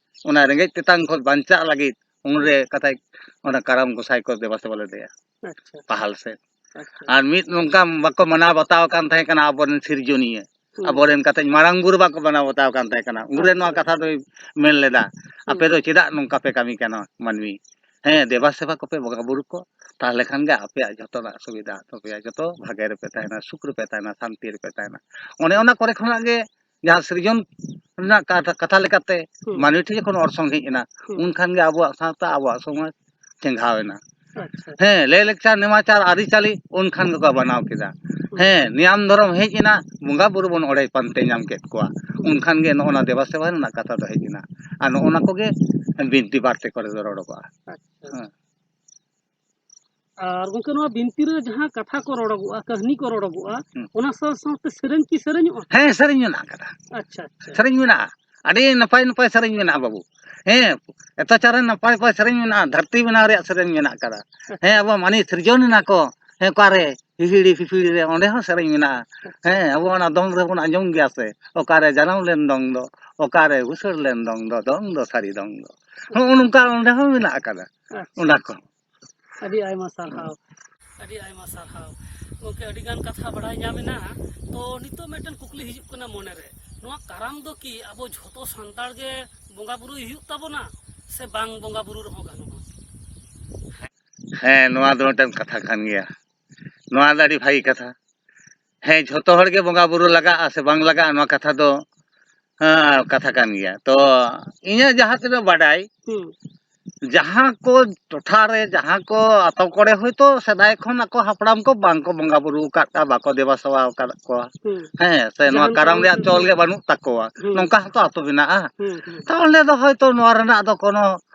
ᱚᱱᱟ ᱨᱮᱸᱜᱮᱡ ᱛᱮᱛᱟᱝ ᱠᱷᱚᱱ ᱵᱟᱧᱪᱟᱜ ᱞᱟᱹᱜᱤᱫ ᱩᱱᱨᱮ ᱠᱟᱛᱷᱟᱡ ᱚᱱᱟ ᱠᱟᱨᱟᱢ ᱜᱚᱸᱥᱟᱭ ᱠᱚ ᱫᱮᱵᱟ ᱥᱮᱵᱟ ᱞᱮᱫᱮᱭᱟ᱾ ᱟᱪᱪᱷᱟ᱾ ᱯᱟᱦᱟᱞ ᱥᱮᱫ᱾ ᱟᱪᱪᱷᱟ᱾ ᱟᱨ ᱢᱤᱫ ᱱᱚᱝᱠᱟ ᱵᱟᱠᱚ ᱢᱟᱱᱟᱣ ᱵᱟᱛᱟᱣ ᱠᱟᱱ ᱛᱟᱦᱮᱸ ᱠᱟᱱᱟ ᱟᱵᱚᱨᱮᱱ ᱥᱤᱨᱡᱚᱱᱤᱭᱟᱹ, ᱦᱩᱸ᱾ ᱟᱵᱚᱨᱮᱱ ᱠᱟᱛᱮ ᱢᱟᱨᱟᱝ ᱵᱩᱨᱩ ᱵᱟᱠᱚ ᱢᱟᱱᱟᱣ ᱵᱟᱛᱟᱣ ᱠᱟᱱ ᱛᱟᱦᱮᱸ ᱠᱟᱱᱟ᱾ ᱩᱱᱨᱮ ᱱᱚᱣᱟ ᱟᱪᱪᱷᱟ᱾ ᱠᱟᱛᱷᱟ ᱫᱚᱭ ᱢᱮᱱ ᱞᱮᱫᱟ, ᱦᱩᱸ᱾ "ᱟᱯᱮ ᱫᱚ ᱪᱮᱫᱟᱜ ᱱᱚᱝᱠᱟ ᱯᱮ ᱠᱟᱹᱢᱤ ᱠᱟᱱᱟ ᱢᱟᱹᱱᱢᱤ? ᱦᱮᱸ, ᱫᱮᱵᱟ ᱥᱮᱵᱟ ᱠᱚᱯᱮ ᱵᱚᱸᱜᱟ ᱵᱩᱨᱩ ᱠᱚ, ᱛᱟᱦᱚᱞᱮ ᱠᱷᱟᱱ ᱜᱮ ᱟᱯᱮᱭᱟᱜ ᱡᱷᱚᱛᱚᱱᱟᱜ ᱥᱩᱵᱤᱫᱷᱟ ᱛᱟᱯᱮᱭᱟ, ᱡᱚᱛᱚ ᱵᱷᱟᱜᱮ ᱨᱮᱯᱮ ᱛᱟᱦᱮᱱᱟ, ᱥᱩᱠ ᱨᱮᱯᱮ ᱛᱟᱦᱮᱱᱟ, ᱥᱟᱱᱛᱤ ᱨᱮᱯᱮ ᱛᱟᱦᱮᱱᱟ᱾" ᱚᱱᱮ ᱚᱱᱟ ᱠᱚᱨᱮ ᱠᱷᱚᱱᱟᱜ ᱜᱮ ᱡᱟᱦᱟᱸ ᱥᱤᱨᱡᱚᱱ ᱨᱮᱱᱟᱜ ᱠᱟᱛᱷᱟ, ᱠᱟᱛᱷᱟ ᱞᱮᱠᱟᱛᱮ ᱦᱩᱸ᱾ ᱢᱟᱹᱱᱢᱤ ᱴᱷᱮᱱ ᱡᱚᱠᱷᱚᱱ ᱚᱨᱥᱚᱝ ᱦᱮᱡ ᱮᱱᱟ, ᱦᱩᱸ᱾ ᱩᱱᱠᱷᱟᱱ ᱜᱮ ᱟᱵᱚᱣᱟᱜ ᱥᱟᱶᱛᱟ, ᱟᱵᱚᱣᱟᱜ ᱥᱚᱢᱟᱡᱽ ᱪᱮᱸᱜᱷᱟᱣ ᱮᱱᱟ᱾ ᱟᱪᱪᱷᱟ᱾ ᱦᱮᱸ, ᱞᱟᱹᱭ ᱞᱟᱠᱪᱟᱨ, ᱱᱮᱢᱟᱪᱟᱨ, ᱟᱹᱨᱤᱪᱟᱹᱞᱤ ᱩᱱᱠᱷᱟᱱ ᱜᱮᱠᱚ ᱵᱮᱱᱟᱣ ᱠᱮᱫᱟ᱾ ᱦᱩᱸ᱾ ᱦᱮᱸ, ᱱᱤᱭᱟᱢ ᱫᱷᱚᱨᱚᱢ ᱦᱮᱡ ᱮᱱᱟ, ᱵᱚᱸᱜᱟ ᱵᱩᱨᱩ ᱵᱚᱱ ᱚᱸᱰᱮ ᱯᱟᱱᱛᱮ ᱧᱟᱢ ᱠᱮᱫ ᱠᱚᱣᱟ᱾ ᱦᱩᱸ᱾ ᱩᱱᱠᱷᱟᱱ ᱜᱮ ᱱᱚᱜᱼᱚ ᱱᱟ ᱫᱮᱵᱟ ᱥᱮᱵᱟ ᱨᱮᱱᱟᱜ ᱠᱟᱛᱷᱟ ᱫᱚ ᱦᱮᱡ ᱮᱱᱟ᱾ ᱟᱨ ᱱᱚᱜᱼᱚ ᱱᱟ ᱠᱚᱜᱮ ᱵᱤᱱᱛᱤ ᱵᱟᱨᱛᱮ ᱠᱚᱨᱮ ᱫᱚ ᱨᱚᱲᱚᱜᱚᱜᱼᱟ᱾ ᱟᱪᱪᱷᱟ᱾ ᱦᱮᱸ᱾ ᱟᱨ ᱜᱚᱝᱠᱮ, ᱱᱚᱣᱟ ᱵᱤᱱᱛᱤ ᱨᱮ ᱡᱟᱦᱟᱸ ᱠᱟᱛᱷᱟ ᱠᱚ ᱨᱚᱲᱚᱜᱚᱜᱼᱟ, ᱠᱟᱹᱦᱱᱤ ᱠᱚ ᱨᱚᱲᱚᱜᱚᱜᱼᱟ, ᱦᱩᱸ᱾ ᱚᱱᱟ ᱥᱟᱶ ᱥᱟᱶᱛᱮ ᱥᱮᱨᱮᱧ ᱠᱤ ᱥᱮᱨᱮᱧᱚᱜᱼᱟ? ᱦᱮᱸ, ᱥᱮᱨᱮᱧ ᱢᱮᱱᱟᱜ ᱟᱠᱟᱫᱟ᱾ ᱟᱪᱪᱷᱟ, ᱟᱪᱪᱷᱟ᱾ ᱥᱮᱨᱮᱧ ᱢᱮᱱᱟᱜᱼᱟ, ᱟᱹᱰᱤ ᱱᱟᱯᱟᱭ ᱱᱟᱯᱟᱭ ᱥᱮᱨᱮᱧ ᱢᱮᱱᱟᱜᱼᱟ ᱵᱟᱹᱵᱩ᱾ ᱦᱮᱸ, ᱮᱛᱚ ᱪᱟᱨᱮ ᱱᱟᱯᱟᱭ ᱱᱟᱯᱟᱭ ᱥᱮᱨᱮᱧ ᱢᱮᱱᱟᱜᱼᱟ, ᱫᱷᱟᱹᱨᱛᱤ ᱵᱮᱱᱟᱣ ᱨᱮᱭᱟᱜ ᱥᱮᱨᱮᱧ ᱢᱮᱱᱟᱜ ᱟᱠᱟᱫᱟ᱾ ᱟᱪᱪᱷᱟ᱾ ᱦᱮᱸ, ᱟᱵᱚ ᱢᱟᱹᱱᱤ ᱥᱤᱨᱡᱚᱱ ᱮᱱᱟ ᱠᱚ, ᱦᱮᱸ, ᱚᱠᱟᱨᱮ ᱦᱤᱦᱤᱲᱤ ᱯᱤᱯᱤᱲᱤ ᱨᱮ, ᱚᱸᱰᱮ ᱦᱚᱸ ᱥᱮᱨᱮᱧ ᱢᱮᱱᱟᱜᱼᱟ᱾ ᱟᱪᱪᱷᱟ᱾ ᱦᱮᱸ, ᱟᱵᱚ ᱚᱱᱟ ᱫᱚᱝ ᱨᱮᱵᱚᱱ ᱟᱸᱡᱚᱢ ᱜᱮᱭᱟ ᱥᱮ, "ᱚᱠᱟᱨᱮ ᱡᱟᱱᱟᱢ ᱞᱮᱱ ᱫᱚᱝ ᱫᱚ, ᱚᱠᱟᱨᱮ ᱵᱩᱥᱟᱹᱲ ᱞᱮᱱ ᱫᱚᱝ ᱫᱚ, ᱫᱚᱝ ᱫᱚ ᱥᱟᱹᱨᱤ ᱫᱚᱝ ᱫᱚ᱾" ᱦᱚᱸᱜᱼᱚ ᱱᱚᱝᱠᱟ ᱚᱸᱰᱮ ᱦᱚᱸ ᱢᱮᱱᱟᱜ ᱟᱠᱟᱫᱟ᱾ ᱟᱪᱪᱷᱟ᱾ ᱚᱱᱟ ᱠᱚ᱾ ᱟᱹᱰᱤ ᱟᱭᱢᱟ ᱥᱟᱨᱦᱟᱣ᱾ ᱟᱹᱰᱤ ᱟᱭᱢᱟ ᱥᱟᱨᱦᱟᱣ᱾ ᱜᱚᱢᱠᱮ, ᱟᱹᱰᱤ ᱜᱟᱱ ᱠᱟᱛᱷᱟ ᱵᱟᱲᱟᱭ ᱧᱟᱢ ᱮᱱᱟ᱾ ᱛᱚ, ᱱᱤᱛᱚᱜ ᱢᱤᱫᱴᱮᱱ ᱠᱩᱠᱞᱤ ᱦᱤᱡᱩᱜ ᱠᱟᱱᱟ ᱢᱚᱱᱮᱨᱮ, ᱱᱚᱣᱟ ᱠᱟᱨᱟᱢ ᱫᱚ ᱠᱤ ᱟᱵᱚ ᱡᱷᱚᱛᱚ ᱥᱟᱱᱛᱟᱲ ᱜᱮ ᱵᱚᱸᱜᱟ ᱵᱩᱨᱩᱭ ᱦᱩᱭᱩᱜ ᱛᱟᱵᱚᱱᱟ, ᱥᱮ ᱵᱟᱝ ᱵᱚᱸᱜᱟ ᱵᱩᱨᱩ ᱨᱮᱦᱚᱸ ᱜᱟᱱᱚᱜᱼᱟ? ᱦᱮᱸ, ᱱᱚᱣᱟ ᱫᱚ ᱢᱤᱫᱴᱟᱝ ᱠᱟᱛᱷᱟ ᱠᱟᱱ ᱜᱮᱭᱟ᱾ ᱱᱚᱣᱟ ᱫᱚ ᱟᱹᱰᱤ ᱵᱷᱟᱹᱜᱤ ᱠᱟᱛᱷᱟ᱾ ᱦᱮᱸ, ᱡᱷᱚᱛᱚ ᱦᱚᱲ ᱜᱮ ᱵᱚᱸᱜᱟ ᱵᱩᱨᱩ ᱞᱟᱜᱟᱜᱼᱟ ᱥᱮ ᱵᱟᱝ ᱞᱟᱜᱟᱜᱼᱟ, ᱱᱚᱣᱟ ᱠᱟᱛᱷᱟ ᱫᱚ, ᱦᱮᱸ, ᱠᱟᱛᱷᱟ ᱠᱟᱱ ᱜᱮᱭᱟ᱾ ᱛᱚ, ᱤᱧᱟᱹᱜ ᱡᱟᱦᱟᱸ ᱛᱤᱱᱟᱹᱜ ᱵᱟᱰᱟᱭ, ᱦᱩᱸ᱾ ᱡᱟᱦᱟᱸ ᱠᱚ ᱴᱚᱴᱷᱟ ᱨᱮ, ᱡᱟᱦᱟᱸ ᱠᱚ ᱟᱛᱳ ᱠᱚᱨᱮ ᱦᱚᱭᱛᱳ ᱥᱮᱫᱟᱭ ᱠᱷᱚᱱ ᱟᱠᱚ ᱦᱟᱯᱲᱟᱢ ᱠᱚ ᱵᱟᱝ ᱠᱚ ᱵᱚᱸᱜᱟ ᱵᱩᱨᱩ ᱟᱠᱟᱫ ᱠᱚᱣᱟ, ᱵᱟᱠᱚ ᱫᱮᱵᱟ ᱥᱮᱵᱟ ᱟᱠᱟᱫ ᱠᱚᱣᱟ, ᱦᱩᱸ᱾ ᱦᱮᱸ, ᱥᱮ ᱱᱚᱣᱟ ᱡᱟᱦᱟᱱ ᱠᱟᱨᱟᱢ ᱠᱟᱨᱚᱱ ᱨᱮᱭᱟᱜ ᱛᱮ, ᱪᱚᱞ ᱦᱩᱸ᱾ ᱜᱮ ᱵᱟᱹᱱᱩᱜ ᱛᱟᱠᱚᱣᱟ, ᱦᱩᱸ᱾ ᱱᱚᱝᱠᱟ ᱦᱚᱸᱛᱚ ᱟᱛᱳ ᱢᱮᱱᱟᱜᱼᱟ᱾ ᱦᱩᱸ, ᱦᱩᱸ᱾ ᱛᱟᱦᱚᱞᱮ ᱫᱚ ᱦᱚᱭᱛᱳ ᱱᱚᱣᱟ ᱨᱮᱱᱟᱜ ᱫᱚ ᱠᱳᱱᱳ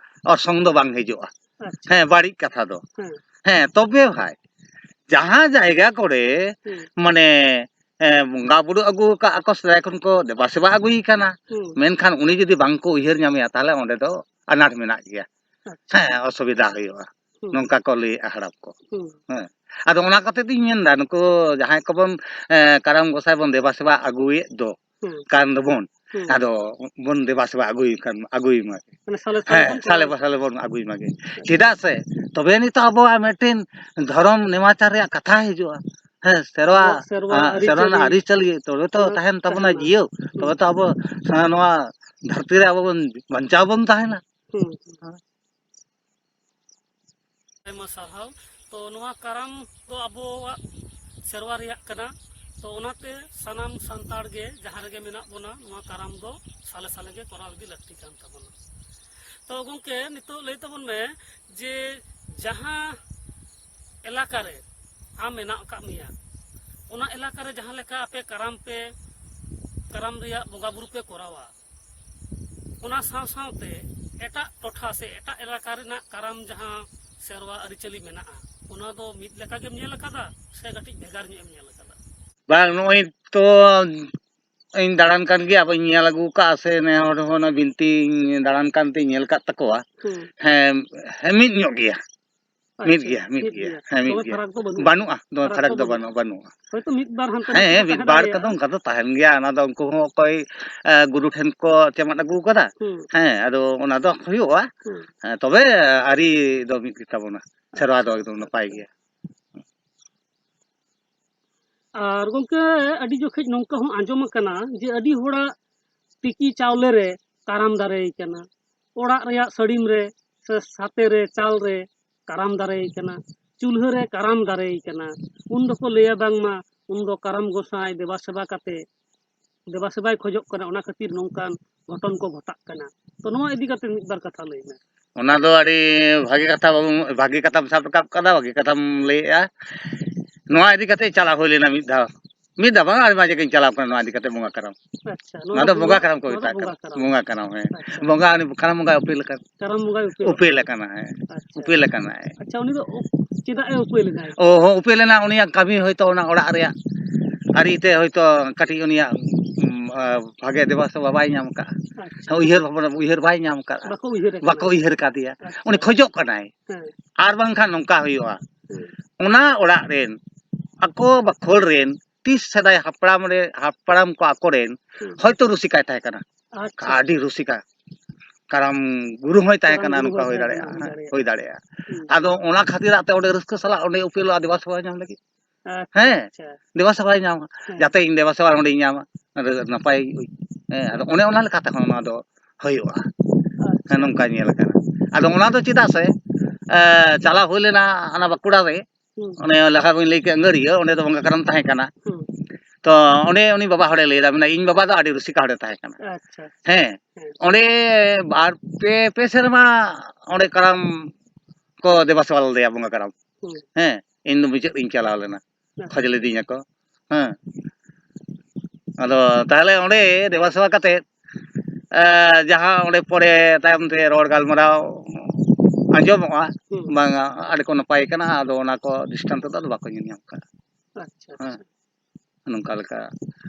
ᱚᱨᱥᱚᱝ ᱫᱚ ᱵᱟᱝ ᱦᱤᱡᱩᱜᱼᱟ᱾ ᱟᱪᱪᱷᱟ᱾ ᱦᱮᱸ, ᱵᱟᱹᱲᱤᱡ ᱠᱟᱛᱷᱟ ᱫᱚ᱾ ᱦᱮᱸ᱾ ᱦᱮᱸ, ᱛᱚᱵᱮ ᱵᱷᱟᱭ, ᱡᱟᱦᱟᱸ ᱡᱟᱭᱜᱟ ᱠᱚᱨᱮ ᱦᱩᱸ᱾ ᱢᱟᱱᱮ, ᱮ, ᱵᱚᱸᱜᱟ ᱵᱩᱨᱩ ᱟᱹᱜᱩ ᱟᱠᱟᱫ ᱟᱠᱚ, ᱥᱮᱫᱟᱭ ᱠᱷᱚᱱ ᱠᱚ ᱫᱮᱵᱟ ᱥᱮᱵᱟ ᱟᱹᱜᱩᱭᱮ ᱠᱟᱱᱟ, ᱦᱩᱸ᱾ ᱢᱮᱱᱠᱷᱟᱱ ᱩᱱᱤ ᱡᱩᱫᱤ ᱵᱟᱝ ᱠᱚ ᱩᱭᱦᱟᱹᱨ ᱧᱟᱢᱮᱭᱟ, ᱛᱟᱦᱚᱞᱮ ᱚᱸᱰᱮ ᱫᱚ ᱟᱱᱟᱴ ᱢᱮᱱᱟᱜ ᱜᱮᱭᱟ᱾ ᱟᱪᱪᱷᱟ᱾ ᱦᱮᱸ, ᱚᱥᱩᱵᱤᱫᱷᱟ ᱦᱩᱭᱩᱜᱼᱟ᱾ ᱦᱩᱸ᱾ ᱱᱚᱝᱠᱟ ᱠᱚ ᱞᱟᱹᱭᱮᱫᱼᱟ ᱦᱟᱲᱟᱢ ᱠᱚ᱾ ᱦᱩᱸ᱾ ᱦᱮᱸ᱾ ᱟᱫᱚ ᱚᱱᱟ ᱠᱟᱛᱮ ᱫᱚᱧ ᱢᱮᱱᱫᱟ, ᱱᱩᱠᱩ ᱡᱟᱦᱟᱸᱭ ᱠᱚᱵᱚᱱ, ᱮ, ᱠᱟᱨᱟᱢ ᱜᱚᱸᱥᱟᱭ ᱵᱚᱱ ᱫᱮᱵᱟ ᱥᱮᱵᱟ ᱟᱹᱜᱩᱭᱮᱫ ᱫᱚ, ᱦᱩᱸ᱾ ᱠᱟᱱ ᱫᱚᱵᱚᱱ, ᱦᱩᱸ᱾ ᱟᱫᱚ ᱵᱚᱱ ᱫᱮᱵᱟ ᱥᱮᱵᱟ ᱟᱹᱜᱩᱭ ᱠᱟᱱ, ᱟᱹᱜᱩᱭ ᱢᱟ᱾ ᱢᱟᱱᱮ ᱥᱟᱞᱮ ᱥᱟᱞᱮ ᱦᱮᱸ, ᱵᱚᱱ ᱥᱟᱞᱮ ᱠᱚᱨᱟᱣ ᱵᱟ-, ᱥᱟᱞᱮ ᱵᱚᱱ ᱟᱹᱜᱩᱭ ᱢᱟᱜᱮ᱾ ᱟᱪᱪᱷᱟ᱾ ᱪᱮᱫᱟᱜ ᱥᱮ ᱛᱚᱵᱮ ᱱᱤᱛᱚᱜ ᱟᱵᱚᱣᱟᱜ ᱢᱤᱫᱴᱮᱱ ᱫᱷᱚᱨᱚᱢ ᱱᱮᱢᱟᱪᱟᱨ ᱨᱮᱭᱟᱜ ᱠᱟᱛᱷᱟ ᱦᱤᱡᱩᱜᱼᱟ᱾ ᱦᱮᱸ, ᱥᱮᱨᱣᱟ, ᱟᱵᱚᱣᱟᱜ ᱥᱮᱨᱣᱟ ᱟᱸ, ᱥᱮᱨᱣᱟ ᱨᱮᱱᱟᱜ ᱟᱹᱨᱤᱪᱟᱹᱞᱤ ᱟᱹᱨᱤᱪᱟᱹᱞᱤ ᱛᱚᱵᱮ ᱛᱚ ᱚᱱᱟ ᱛᱟᱦᱮᱱ ᱛᱟᱵᱚᱱᱟ ᱛᱟᱦᱮᱱ ᱢᱟ᱾ ᱡᱤᱭᱟᱹᱲ᱾ ᱛᱚᱵᱮ ᱦᱩᱸ᱾ ᱛᱚ ᱟᱵᱚ, ᱟᱸ, ᱱᱚᱣᱟ ᱫᱷᱟᱹᱨᱛᱤ ᱨᱮ ᱟᱵᱚ ᱵᱚᱱ ᱵᱟᱧᱪᱟᱣ ᱵᱚᱱ ᱛᱟᱦᱮᱱᱟ᱾ ᱦᱩᱸ᱾ ᱟᱭᱢᱟ ᱥᱟᱨᱦᱟᱣ᱾ ᱛᱚ, ᱱᱚᱣᱟ ᱠᱟᱨᱟᱢ ᱫᱚ ᱟᱵᱚᱣᱟᱜ ᱥᱮᱨᱣᱟ ᱨᱮᱭᱟᱜ ᱠᱟᱱᱟ᱾ ᱛᱚ, ᱚᱱᱟᱛᱮ ᱥᱟᱱᱟᱢ ᱥᱟᱱᱛᱟᱲ ᱜᱮ ᱡᱟᱦᱟᱸ ᱨᱮᱜᱮ ᱢᱮᱱᱟᱜ ᱵᱚᱱᱟ, ᱱᱚᱣᱟ ᱠᱟᱨᱟᱢ ᱫᱚ ᱥᱟᱞᱮ ᱥᱟᱞᱮ ᱜᱮ ᱠᱚᱨᱟᱣ ᱤᱫᱤ ᱞᱟᱹᱠᱛᱤ ᱠᱟᱱ ᱛᱟᱵᱚᱱᱟ᱾ ᱛᱚ, ᱜᱚᱢᱠᱮ, ᱱᱤᱛᱚᱜ ᱞᱟᱹᱭ ᱛᱟᱵᱚᱱ ᱢᱮ ᱡᱮ ᱡᱟᱦᱟᱸ ᱮᱞᱟᱠᱟ ᱨᱮ ᱟᱢ ᱢᱮᱱᱟᱜ ᱟᱠᱟᱫ ᱢᱮᱭᱟ, ᱚᱱᱟ ᱮᱞᱟᱠᱟ ᱨᱮ ᱡᱟᱦᱟᱸ ᱞᱮᱠᱟ ᱟᱯᱮ ᱠᱟᱨᱟᱢ ᱯᱮ, ᱠᱟᱨᱟᱢ ᱨᱮᱭᱟᱜ ᱵᱚᱸᱜᱟ ᱵᱩᱨᱩ ᱯᱮ ᱠᱚᱨᱟᱣᱟ, ᱚᱱᱟ ᱥᱟᱶ ᱥᱟᱶᱛᱮ ᱮᱴᱟᱜ ᱴᱚᱴᱷᱟ ᱥᱮ ᱮᱴᱟᱜ ᱮᱞᱟᱠᱟ ᱨᱮᱱᱟᱜ ᱠᱟᱨᱟᱢ ᱡᱟᱦᱟᱸ ᱥᱮᱨᱣᱟ ᱟᱹᱨᱤᱪᱟᱹᱞᱤ ᱢᱮᱱᱟᱜᱼᱟ, ᱚᱱᱟ ᱫᱚ ᱢᱤᱫ ᱞᱮᱠᱟ ᱜᱮᱢ ᱧᱮᱞ ᱟᱠᱟᱫᱟ ᱥᱮ ᱠᱟᱹᱴᱤᱡ ᱵᱷᱮᱜᱟᱨ ᱧᱚᱜ ᱮᱢ ᱧᱮᱞ ᱟᱠᱟᱫᱟ? ᱵᱟᱝ, ᱱᱚᱜᱼᱚᱭ ᱛᱚ ᱤᱧ ᱫᱟᱬᱟᱱ ᱠᱟᱱ ᱜᱮᱭᱟ, ᱟᱵᱚᱧ ᱧᱮᱞ ᱟᱹᱜᱩ ᱟᱠᱟᱫᱼᱟ ᱥᱮ ᱱᱮ ᱦᱚᱲ ᱦᱚᱸ ᱚᱱᱟ ᱵᱤᱱᱛᱤᱧ ᱫᱟᱬᱟᱱ ᱠᱟᱱ ᱛᱤᱧ ᱧᱮᱞ ᱟᱠᱟᱫ ᱛᱟᱠᱚᱣᱟ᱾ ᱦᱩᱸ᱾ ᱦᱮᱸ, ᱦᱮᱸ, ᱢᱤᱫ ᱧᱚᱜ ᱜᱮᱭᱟ᱾ ᱢᱤᱫ ᱟᱪᱪᱷᱟ, ᱜᱮᱭᱟ, ᱢᱤᱫ ᱢᱤᱫ ᱜᱮᱭᱟ᱾ ᱜᱮᱭᱟ᱾ ᱦᱮᱸ, ᱢᱤᱫ ᱫᱚᱢᱮ ᱜᱮᱭᱟ᱾ ᱯᱷᱟᱨᱟᱠ ᱫᱚ ᱵᱟᱹᱱᱩᱜᱼᱟ᱾ ᱵᱟᱹᱱᱩᱜᱼᱟ, ᱫᱚᱢᱮ ᱯᱷᱟᱨᱟᱠ ᱯᱷᱟᱨᱟᱠ ᱫᱚ ᱫᱚ ᱵᱟᱹᱱᱩᱜᱼᱟ᱾ ᱵᱟᱹᱱᱩᱜᱼᱟ, ᱵᱟᱹᱱᱩᱜᱼᱟ᱾ ᱦᱚᱭᱛᱳ ᱢᱤᱫ ᱵᱟᱨ ᱦᱟᱱᱛᱮ ᱦᱮᱸ, ᱱᱟᱛᱮ ᱢᱤᱫ ᱛᱟᱦᱮᱸ ᱵᱟᱨ ᱠᱚᱫᱚ ᱫᱟᱲᱮᱭᱟᱜᱼᱟ᱾ ᱚᱱᱠᱟ ᱫᱚ ᱛᱟᱦᱮᱱ ᱜᱮᱭᱟ᱾ ᱚᱱᱟ ᱫᱚ ᱩᱱᱠᱩ ᱦᱚᱸ ᱚᱠᱚᱭ, ᱮ, ᱜᱩᱨᱩ ᱴᱷᱮᱱ ᱠᱚ ᱪᱮᱢᱮᱫ ᱟᱹᱜᱩ ᱠᱟᱫᱟ᱾ ᱦᱩᱸ᱾ ᱦᱮᱸ, ᱟᱫᱚ ᱚᱱᱟ ᱫᱚ ᱦᱩᱭᱩᱜᱼᱟ᱾ ᱦᱩᱸ᱾ ᱦᱮᱸ, ᱛᱚᱵᱮ ᱟᱹᱨᱤ ᱫᱚ ᱢᱤᱫ ᱜᱮᱛᱟ ᱵᱚᱱᱟ᱾ ᱥᱮᱨᱣᱟ ᱟᱪᱪᱷᱟ, ᱫᱚ ᱮᱠᱫᱚᱢ ᱟᱪᱪᱷᱟ, ᱱᱟᱯᱟᱭ ᱟᱪᱪᱷᱟ᱾ ᱜᱮᱭᱟ᱾ ᱟᱨ ᱜᱚᱢᱠᱮ, ᱟᱹᱰᱤ ᱡᱚᱠᱷᱮᱡ ᱱᱚᱝᱠᱟ ᱦᱚᱸ ᱟᱸᱡᱚᱢ ᱟᱠᱟᱱᱟ ᱡᱮ ᱟᱹᱰᱤ ᱦᱚᱲᱟᱜ ᱛᱤᱠᱤ ᱪᱟᱣᱞᱮ ᱨᱮ ᱠᱟᱨᱟᱢ ᱫᱟᱨᱮᱭ ᱠᱟᱱᱟ, ᱚᱲᱟᱜ ᱨᱮᱭᱟᱜ ᱥᱟᱹᱲᱤᱢ ᱨᱮ ᱥᱮ ᱥᱟᱛᱮ ᱨᱮ, ᱪᱟᱞ ᱨᱮ, ᱠᱟᱨᱟᱢ ᱫᱟᱨᱮᱭ ᱠᱟᱱᱟ, ᱪᱩᱞᱦᱟᱹ ᱨᱮ ᱠᱟᱨᱟᱢ ᱫᱟᱨᱮᱭ ᱠᱟᱱᱟ, ᱩᱱ ᱫᱚᱠᱚ ᱞᱟᱹᱭᱟ ᱵᱟᱝᱢᱟ ᱩᱱ ᱫᱚ ᱠᱟᱨᱟᱢ ᱜᱚᱸᱥᱟᱭ ᱫᱮᱵᱟ ᱥᱮᱵᱟ ᱠᱟᱛᱮ, ᱫᱮᱵᱟ ᱥᱮᱵᱟᱭ ᱠᱷᱚᱡᱚᱜ ᱠᱟᱱᱟ, ᱚᱱᱟ ᱠᱷᱟᱹᱛᱤᱨ ᱱᱚᱝᱠᱟᱱ ᱜᱷᱚᱴᱚᱱ ᱠᱚ ᱜᱷᱚᱴᱟᱜ ᱠᱟᱱᱟ᱾ ᱛᱚ, ᱱᱚᱣᱟ ᱤᱫᱤ ᱠᱟᱛᱮ ᱢᱤᱫ ᱵᱟᱨ ᱠᱟᱛᱷᱟ ᱞᱟᱹᱭ ᱢᱮ᱾ ᱚᱱᱟ ᱫᱚ ᱟᱹᱰᱤ ᱵᱷᱟᱹᱜᱤ ᱠᱟᱛᱷᱟ ᱵᱟᱵᱩ, ᱵᱷᱟᱹᱜᱤ ᱠᱟᱛᱷᱟᱢ ᱥᱟᱵ ᱨᱟᱠᱟᱵ ᱠᱟᱫᱟ, ᱵᱷᱟᱹᱜᱤ ᱠᱟᱛᱷᱟᱢ ᱞᱟᱹᱭᱮᱜᱼᱟ᱾ ᱱᱚᱣᱟ ᱤᱫᱤ ᱠᱟᱛᱮ ᱪᱟᱞᱟᱣ ᱦᱩᱭ ᱞᱮᱱᱟ ᱢᱤᱫ ᱫᱷᱟᱣ, ᱢᱤᱫ ᱫᱷᱟᱣ ᱵᱟᱝ, ᱟᱹᱰᱤ ᱢᱟᱡᱷᱮ ᱜᱤᱧ ᱪᱟᱞᱟᱣ ᱠᱟᱱᱟ ᱱᱚᱣᱟ ᱤᱫᱤ ᱠᱟᱛᱮ ᱵᱚᱸᱜᱟ ᱠᱟᱨᱟᱢ᱾ ᱟᱪᱪᱷᱟ, ᱱᱚᱣᱟ ᱫᱚ ᱵᱚᱸᱜᱟ ᱠᱟᱨᱟᱢ ᱠᱚ ᱱᱚᱣᱟ ᱫᱚ ᱢᱮᱛᱟᱜ ᱵᱚᱸᱜᱟ ᱠᱟᱱᱟ᱾ ᱠᱟᱨᱟᱢ᱾ ᱵᱚᱸᱜᱟ ᱠᱟᱨᱟᱢ, ᱦᱮᱸ᱾ ᱟᱪᱪᱷᱟ᱾ ᱵᱚᱸᱜᱟ, ᱩᱱᱤ ᱠᱟᱨᱟᱢ ᱵᱚᱸᱜᱟ ᱩᱯᱮᱞ ᱟᱠᱟᱱ᱾ ᱠᱟᱨᱟᱢ ᱵᱚᱸᱜᱟᱭ ᱩᱯᱮᱞ ᱩᱯᱮᱞ ᱟᱠᱟᱱᱟ᱾ ᱟᱠᱟᱱᱟ, ᱦᱮᱸ᱾ ᱟᱪᱪᱷᱟ᱾ ᱩᱯᱮᱞ ᱟᱠᱟᱱᱟᱭ᱾ ᱟᱪᱪᱷᱟ, ᱩᱱᱤ ᱫᱚ ᱩᱯ-, ᱪᱮᱫᱟᱜ ᱮ ᱩᱯᱮᱞ ᱮᱱᱟᱭ? ᱚ, ᱦᱚᱸ, ᱩᱯᱮᱞ ᱮᱱᱟ, ᱩᱱᱤᱭᱟᱜ ᱠᱟᱹᱢᱤ ᱦᱚᱭᱛᱳ ᱚᱱᱟ ᱚᱲᱟᱜ ᱨᱮᱭᱟᱜ ᱟᱹᱨᱤᱛᱮ ᱦᱚᱭᱛᱳ ᱠᱟᱹᱴᱤᱡ ᱩᱱᱤᱭᱟᱜ, ᱩᱢ, ᱟ, ᱵᱷᱟᱜᱮ ᱫᱮᱵᱟ ᱥᱮᱵᱟ ᱵᱟᱭ ᱧᱟᱢ ᱟᱠᱟᱫᱼᱟ᱾ ᱟᱪᱪᱷᱟ᱾ ᱩᱭᱦᱟᱹᱨ ᱵᱷᱟᱵᱽᱱᱟ, ᱩᱭᱦᱟᱹᱨ ᱵᱟᱭ ᱧᱟᱢ ᱟᱠᱟᱫᱼᱟ᱾ ᱵᱟᱠᱚ ᱩᱭᱦᱟᱹᱨ ᱟᱠᱟᱫᱟ᱾ ᱵᱟᱠᱚ ᱩᱭᱦᱟᱹᱨ ᱟᱠᱟᱫᱮᱭᱟ᱾ ᱟᱪᱪᱷᱟ᱾ ᱩᱱᱤ ᱠᱷᱚᱡᱚᱜ ᱠᱟᱱᱟᱭ᱾ ᱦᱮᱸ᱾ ᱟᱨ ᱵᱟᱝᱠᱷᱟᱱ ᱱᱚᱝᱠᱟ ᱦᱩᱭᱩᱜᱼᱟ, ᱦᱮᱸ᱾ ᱚᱱᱟ ᱚᱲᱟᱜ ᱨᱮᱱ, ᱟᱠᱚ ᱵᱟᱠᱷᱳᱞ ᱨᱮᱱ ᱛᱤᱥ ᱥᱮᱫᱟᱭ ᱦᱟᱯᱲᱟᱢ ᱨᱮ, ᱦᱟᱯᱲᱟᱢ ᱠᱚ ᱟᱠᱚᱨᱮᱱ ᱦᱩᱸ᱾ ᱦᱚᱭᱛᱳ ᱨᱩᱥᱤᱠᱟᱭ ᱛᱟᱦᱮᱸ ᱠᱟᱱᱟ᱾ ᱟᱪᱪᱷᱟ᱾ ᱟᱹᱰᱤ ᱨᱩᱥᱤᱠᱟ᱾ ᱠᱟᱨᱟᱢ ᱜᱩᱨᱩ ᱦᱚᱸᱭ ᱛᱟᱦᱮᱸ ᱠᱟᱨᱟᱢ ᱠᱟᱱᱟ, ᱜᱩᱨᱩ ᱱᱚᱝᱠᱟ ᱦᱚᱸᱭ ᱦᱩᱭ ᱛᱟᱦᱮᱸ ᱫᱟᱲᱮᱭᱟᱜᱼᱟ, ᱠᱟᱱᱟ, ᱦᱩᱭ ᱦᱮᱸ, ᱫᱟᱲᱮᱭᱟᱜᱼᱟ᱾ ᱦᱩᱭ ᱫᱟᱲᱮᱭᱟᱜᱼᱟ᱾ ᱦᱩᱸ᱾ ᱟᱫᱚ ᱚᱱᱟ ᱠᱷᱟᱹᱛᱤᱨᱟᱜ ᱛᱮ ᱚᱸᱰᱮ ᱨᱟᱹᱥᱠᱟᱹ ᱥᱟᱞᱟᱜ ᱚᱸᱰᱮ ᱩᱯᱮᱞᱚᱜᱼᱟ ᱫᱮᱵᱟ ᱥᱮᱵᱟ ᱧᱟᱢ ᱞᱟᱹᱜᱤᱫ᱾ ᱟᱪᱪᱷᱟ, ᱦᱮᱸ, ᱟᱪᱪᱷᱟ᱾ ᱫᱮᱵᱟ ᱥᱮᱵᱟᱭ ᱧᱟᱢᱟ᱾ ᱦᱮᱸ᱾ ᱡᱟᱛᱮ ᱤᱧ ᱫᱮᱵᱟ ᱥᱮᱵᱟ ᱚᱸᱰᱮᱧ ᱧᱟᱢᱟ, ᱚᱸᱰᱮ ᱱᱟᱯᱟᱭ, ᱦᱮᱸ, ᱟᱫᱚ ᱚᱱᱮ ᱚᱱᱟ ᱞᱮᱠᱟᱛᱮ ᱦᱚᱸ ᱱᱚᱣᱟ ᱫᱚ ᱦᱩᱭᱩᱜᱼᱟ᱾ ᱟᱪᱪᱷᱟ᱾ ᱦᱮᱸ, ᱱᱚᱝᱠᱟ ᱧᱮᱞ ᱟᱠᱟᱱᱟ᱾ ᱟᱫᱚ ᱚᱱᱟ ᱫᱚ ᱪᱮᱫᱟᱜ ᱥᱮ, ᱮ, ᱪᱟᱞᱟᱣ ᱦᱩᱭ ᱞᱮᱱᱟ ᱦᱟᱱᱟ ᱵᱟᱸᱠᱩᱲᱟ ᱨᱮ, ᱦᱩᱸ᱾ ᱚᱱᱮ ᱞᱟᱦᱟ ᱵᱤᱱ ᱞᱟᱹᱭ ᱠᱮᱫ ᱟᱹᱝᱜᱟᱹᱲᱤᱭᱟᱹ, ᱚᱸᱰᱮ ᱫᱚ ᱵᱚᱸᱜᱟ ᱠᱟᱨᱟᱢ ᱛᱟᱦᱮᱸ ᱠᱟᱱᱟ᱾ ᱦᱩᱸ᱾ ᱛᱚ ᱚᱸᱰᱮ ᱩᱱᱤ ᱵᱟᱵᱟ ᱦᱚᱲᱮ ᱞᱟᱹᱭᱫᱟ, ᱢᱮᱱᱫᱟ, "ᱤᱧ ᱵᱟᱵᱟ ᱫᱚ ᱟᱹᱰᱤ ᱨᱩᱥᱤᱠᱟ ᱦᱚᱲᱮ ᱛᱟᱦᱮᱸ ᱠᱟᱱᱟ᱾" ᱟᱪᱪᱷᱟ᱾ ᱦᱮᱸ, ᱦᱮᱸ᱾ ᱚᱸᱰᱮ ᱵᱟᱨ ᱯᱮ, ᱯᱮ ᱥᱮᱨᱢᱟ ᱚᱸᱰᱮ ᱠᱟᱨᱟᱢ ᱠᱚ ᱫᱮᱵᱟ ᱥᱮᱵᱟ ᱞᱮᱫᱮᱭᱟ, ᱵᱚᱸᱜᱟ ᱠᱟᱨᱟᱢ᱾ ᱦᱩᱸ᱾ ᱦᱮᱸ, ᱤᱧ ᱫᱚ ᱢᱩᱪᱟᱹᱫ ᱨᱤᱧ ᱪᱟᱞᱟᱣ ᱞᱮᱱᱟ, ᱟᱪᱪᱷᱟ᱾ ᱠᱷᱚᱡᱽ ᱞᱤᱫᱤᱧᱟᱠᱚ᱾ ᱦᱮᱸ, ᱟᱫᱚ ᱛᱟᱦᱞᱮ ᱚᱸᱰᱮ ᱫᱮᱵᱟ ᱥᱮᱵᱟ ᱠᱟᱛᱮ, ᱮ, ᱡᱟᱦᱟᱸ ᱚᱸᱰᱮ ᱯᱚᱨᱮ ᱛᱟᱭᱚᱢ ᱛᱮ ᱨᱚᱲ ᱜᱟᱞᱢᱟᱨᱟᱣ ᱟᱸᱡᱚᱢᱚᱜᱼᱟ, ᱦᱩᱸ᱾ ᱵᱟᱝᱟ, ᱟᱹᱰᱤ ᱠᱚ ᱱᱟᱯᱟᱭ ᱠᱟᱱᱟ, ᱟᱫᱚ ᱚᱱᱟ ᱠᱚ ᱫᱨᱤᱥᱴᱟᱱᱛᱚ ᱫᱚ ᱟᱫᱚ ᱵᱟᱠᱚ ᱧᱮᱞ ᱧᱟᱢ ᱠᱟᱜᱼᱟ᱾ ᱟᱪᱪᱷᱟ, ᱦᱮᱸ, ᱟᱪᱪᱷᱟ᱾ ᱱᱚᱝᱠᱟ ᱞᱮᱠᱟ᱾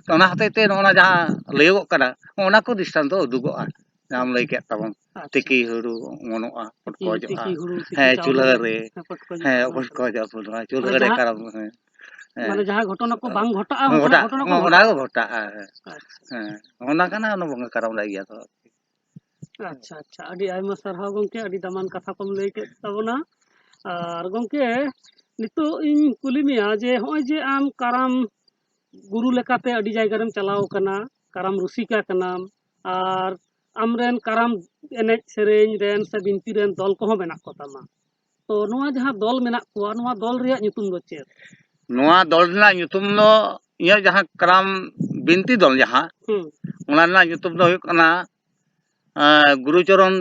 ᱛᱚ, ᱚᱱᱟ ᱦᱚᱛᱮᱡ ᱛᱮ ᱱᱚᱜᱼᱚ ᱱᱟ ᱡᱟᱦᱟᱸ ᱞᱟᱹᱭᱚᱜᱚᱜ ᱠᱟᱱᱟ, ᱚᱱᱟ ᱠᱚ ᱫᱨᱤᱥᱴᱟᱱᱛᱚ ᱩᱫᱩᱜᱚᱜᱼᱟ, ᱡᱟᱦᱟᱸᱢ ᱞᱟᱹᱭ ᱠᱮᱫ ᱛᱟᱵᱚᱱ, ᱟᱪᱪᱷᱟ᱾ ᱛᱤᱠᱤ ᱦᱩᱲᱩ ᱚᱢᱚᱱᱚᱜᱼᱟ, ᱛᱤᱠᱤ, ᱯᱚᱴᱠᱚᱡᱚᱜᱼᱟ᱾ ᱛᱤᱠᱤ ᱦᱩᱲᱩ, ᱛᱤᱠᱤ ᱦᱮᱸ, ᱪᱟᱣᱞᱮ, ᱪᱩᱞᱦᱟᱹ ᱨᱮ, ᱦᱮᱸ, ᱯᱚᱴᱠᱚᱡᱚᱜᱼᱟ, ᱦᱮᱸ, ᱦᱮᱸ᱾ ᱯᱚᱴᱠᱚᱡᱚᱜᱼᱟ, ᱯᱚᱴᱠᱚᱡᱚᱜᱼᱟ, ᱪᱩᱞᱦᱟᱹ ᱢᱟᱱᱮ ᱨᱮ ᱡᱟᱦᱟᱸ, ᱠᱟᱨᱟᱢ, ᱦᱮᱸ, ᱢᱟᱱᱮ ᱡᱟᱦᱟᱸ ᱜᱷᱚᱴᱚᱱᱟ ᱠᱚ ᱵᱟᱝ ᱜᱷᱚᱴᱟᱜᱼᱟ, ᱦᱮᱸ, ᱚᱱᱠᱟᱱᱟᱜ ᱜᱷᱚᱴᱟᱜ, ᱜᱷᱚᱴᱚᱱᱟ ᱠᱚ ᱚᱱᱟ, ᱜᱷᱚᱴᱟᱜᱼᱟ᱾ ᱚᱱᱟ ᱜᱮ ᱜᱷᱚᱴᱟᱜᱼᱟ, ᱦᱮᱸ᱾ ᱟᱪᱪᱷᱟ᱾ ᱦᱮᱸ, ᱚᱱᱟ ᱠᱟᱱᱟ ᱚᱱᱟ ᱵᱚᱸᱜᱟ ᱠᱟᱨᱟᱢ ᱨᱮᱭᱟᱜ ᱤᱭᱟᱹ ᱫᱚ᱾ ᱟᱪᱪᱷᱟ, ᱟᱪᱪᱷᱟ, ᱟᱹᱰᱤ ᱟᱭᱢᱟ ᱥᱟᱨᱦᱟᱣ ᱜᱚᱢᱠᱮ, ᱟᱹᱰᱤ ᱫᱟᱢᱟᱱ ᱠᱟᱛᱷᱟ ᱠᱚᱢ ᱞᱟᱹᱭ ᱠᱮᱫ ᱛᱟᱵᱚᱱᱟ᱾ ᱟᱨ ᱜᱚᱢᱠᱮ, ᱱᱤᱛᱚᱜ ᱤᱧ ᱠᱩᱞᱤ ᱢᱮᱭᱟ ᱡᱮ ᱦᱚᱸᱜᱼᱚᱭ ᱡᱮ ᱟᱢ ᱠᱟᱨᱟᱢ ᱜᱩᱨᱩ ᱞᱮᱠᱟᱛᱮ ᱟᱹᱰᱤ ᱡᱟᱭᱜᱟ ᱨᱮᱢ ᱪᱟᱞᱟᱣ ᱠᱟᱱᱟ, ᱠᱟᱨᱟᱢ ᱨᱩᱥᱤᱠᱟ ᱠᱟᱱᱟᱢ, ᱟᱨ ᱟᱢᱨᱮᱱ ᱠᱟᱨᱟᱢ ᱮᱱᱮᱡ ᱥᱮᱨᱮᱧ ᱨᱮᱱ ᱥᱮ ᱵᱤᱱᱛᱤ ᱨᱮᱱ ᱫᱚᱞ ᱠᱚᱦᱚᱸ ᱢᱮᱱᱟᱜ ᱠᱚ ᱛᱟᱢᱟ᱾ ᱛᱚ ᱱᱚᱣᱟ ᱡᱟᱦᱟᱸ ᱫᱚᱞ ᱢᱮᱱᱟᱜ ᱠᱚᱣᱟ, ᱱᱚᱣᱟ ᱫᱚᱞ ᱨᱮᱭᱟᱜ ᱧᱩᱛᱩᱢ ᱫᱚ ᱪᱮᱫ? ᱱᱚᱣᱟ ᱫᱚᱞ ᱨᱮᱱᱟᱜ ᱧᱩᱛᱩᱢ ᱫᱚ, ᱤᱧᱟᱹᱜ ᱡᱟᱦᱟᱸ ᱠᱟᱨᱟᱢ ᱵᱤᱱᱛᱤ ᱫᱚᱞ ᱡᱟᱦᱟᱸ, ᱦᱩᱸ᱾ ᱚᱱᱟ ᱨᱮᱱᱟᱜ ᱧᱩᱛᱩᱢ ᱫᱚ ᱦᱩᱭᱩᱜ ᱠᱟᱱᱟ, ᱮᱸ, ᱜᱩᱨᱩᱪᱚᱨᱚᱱ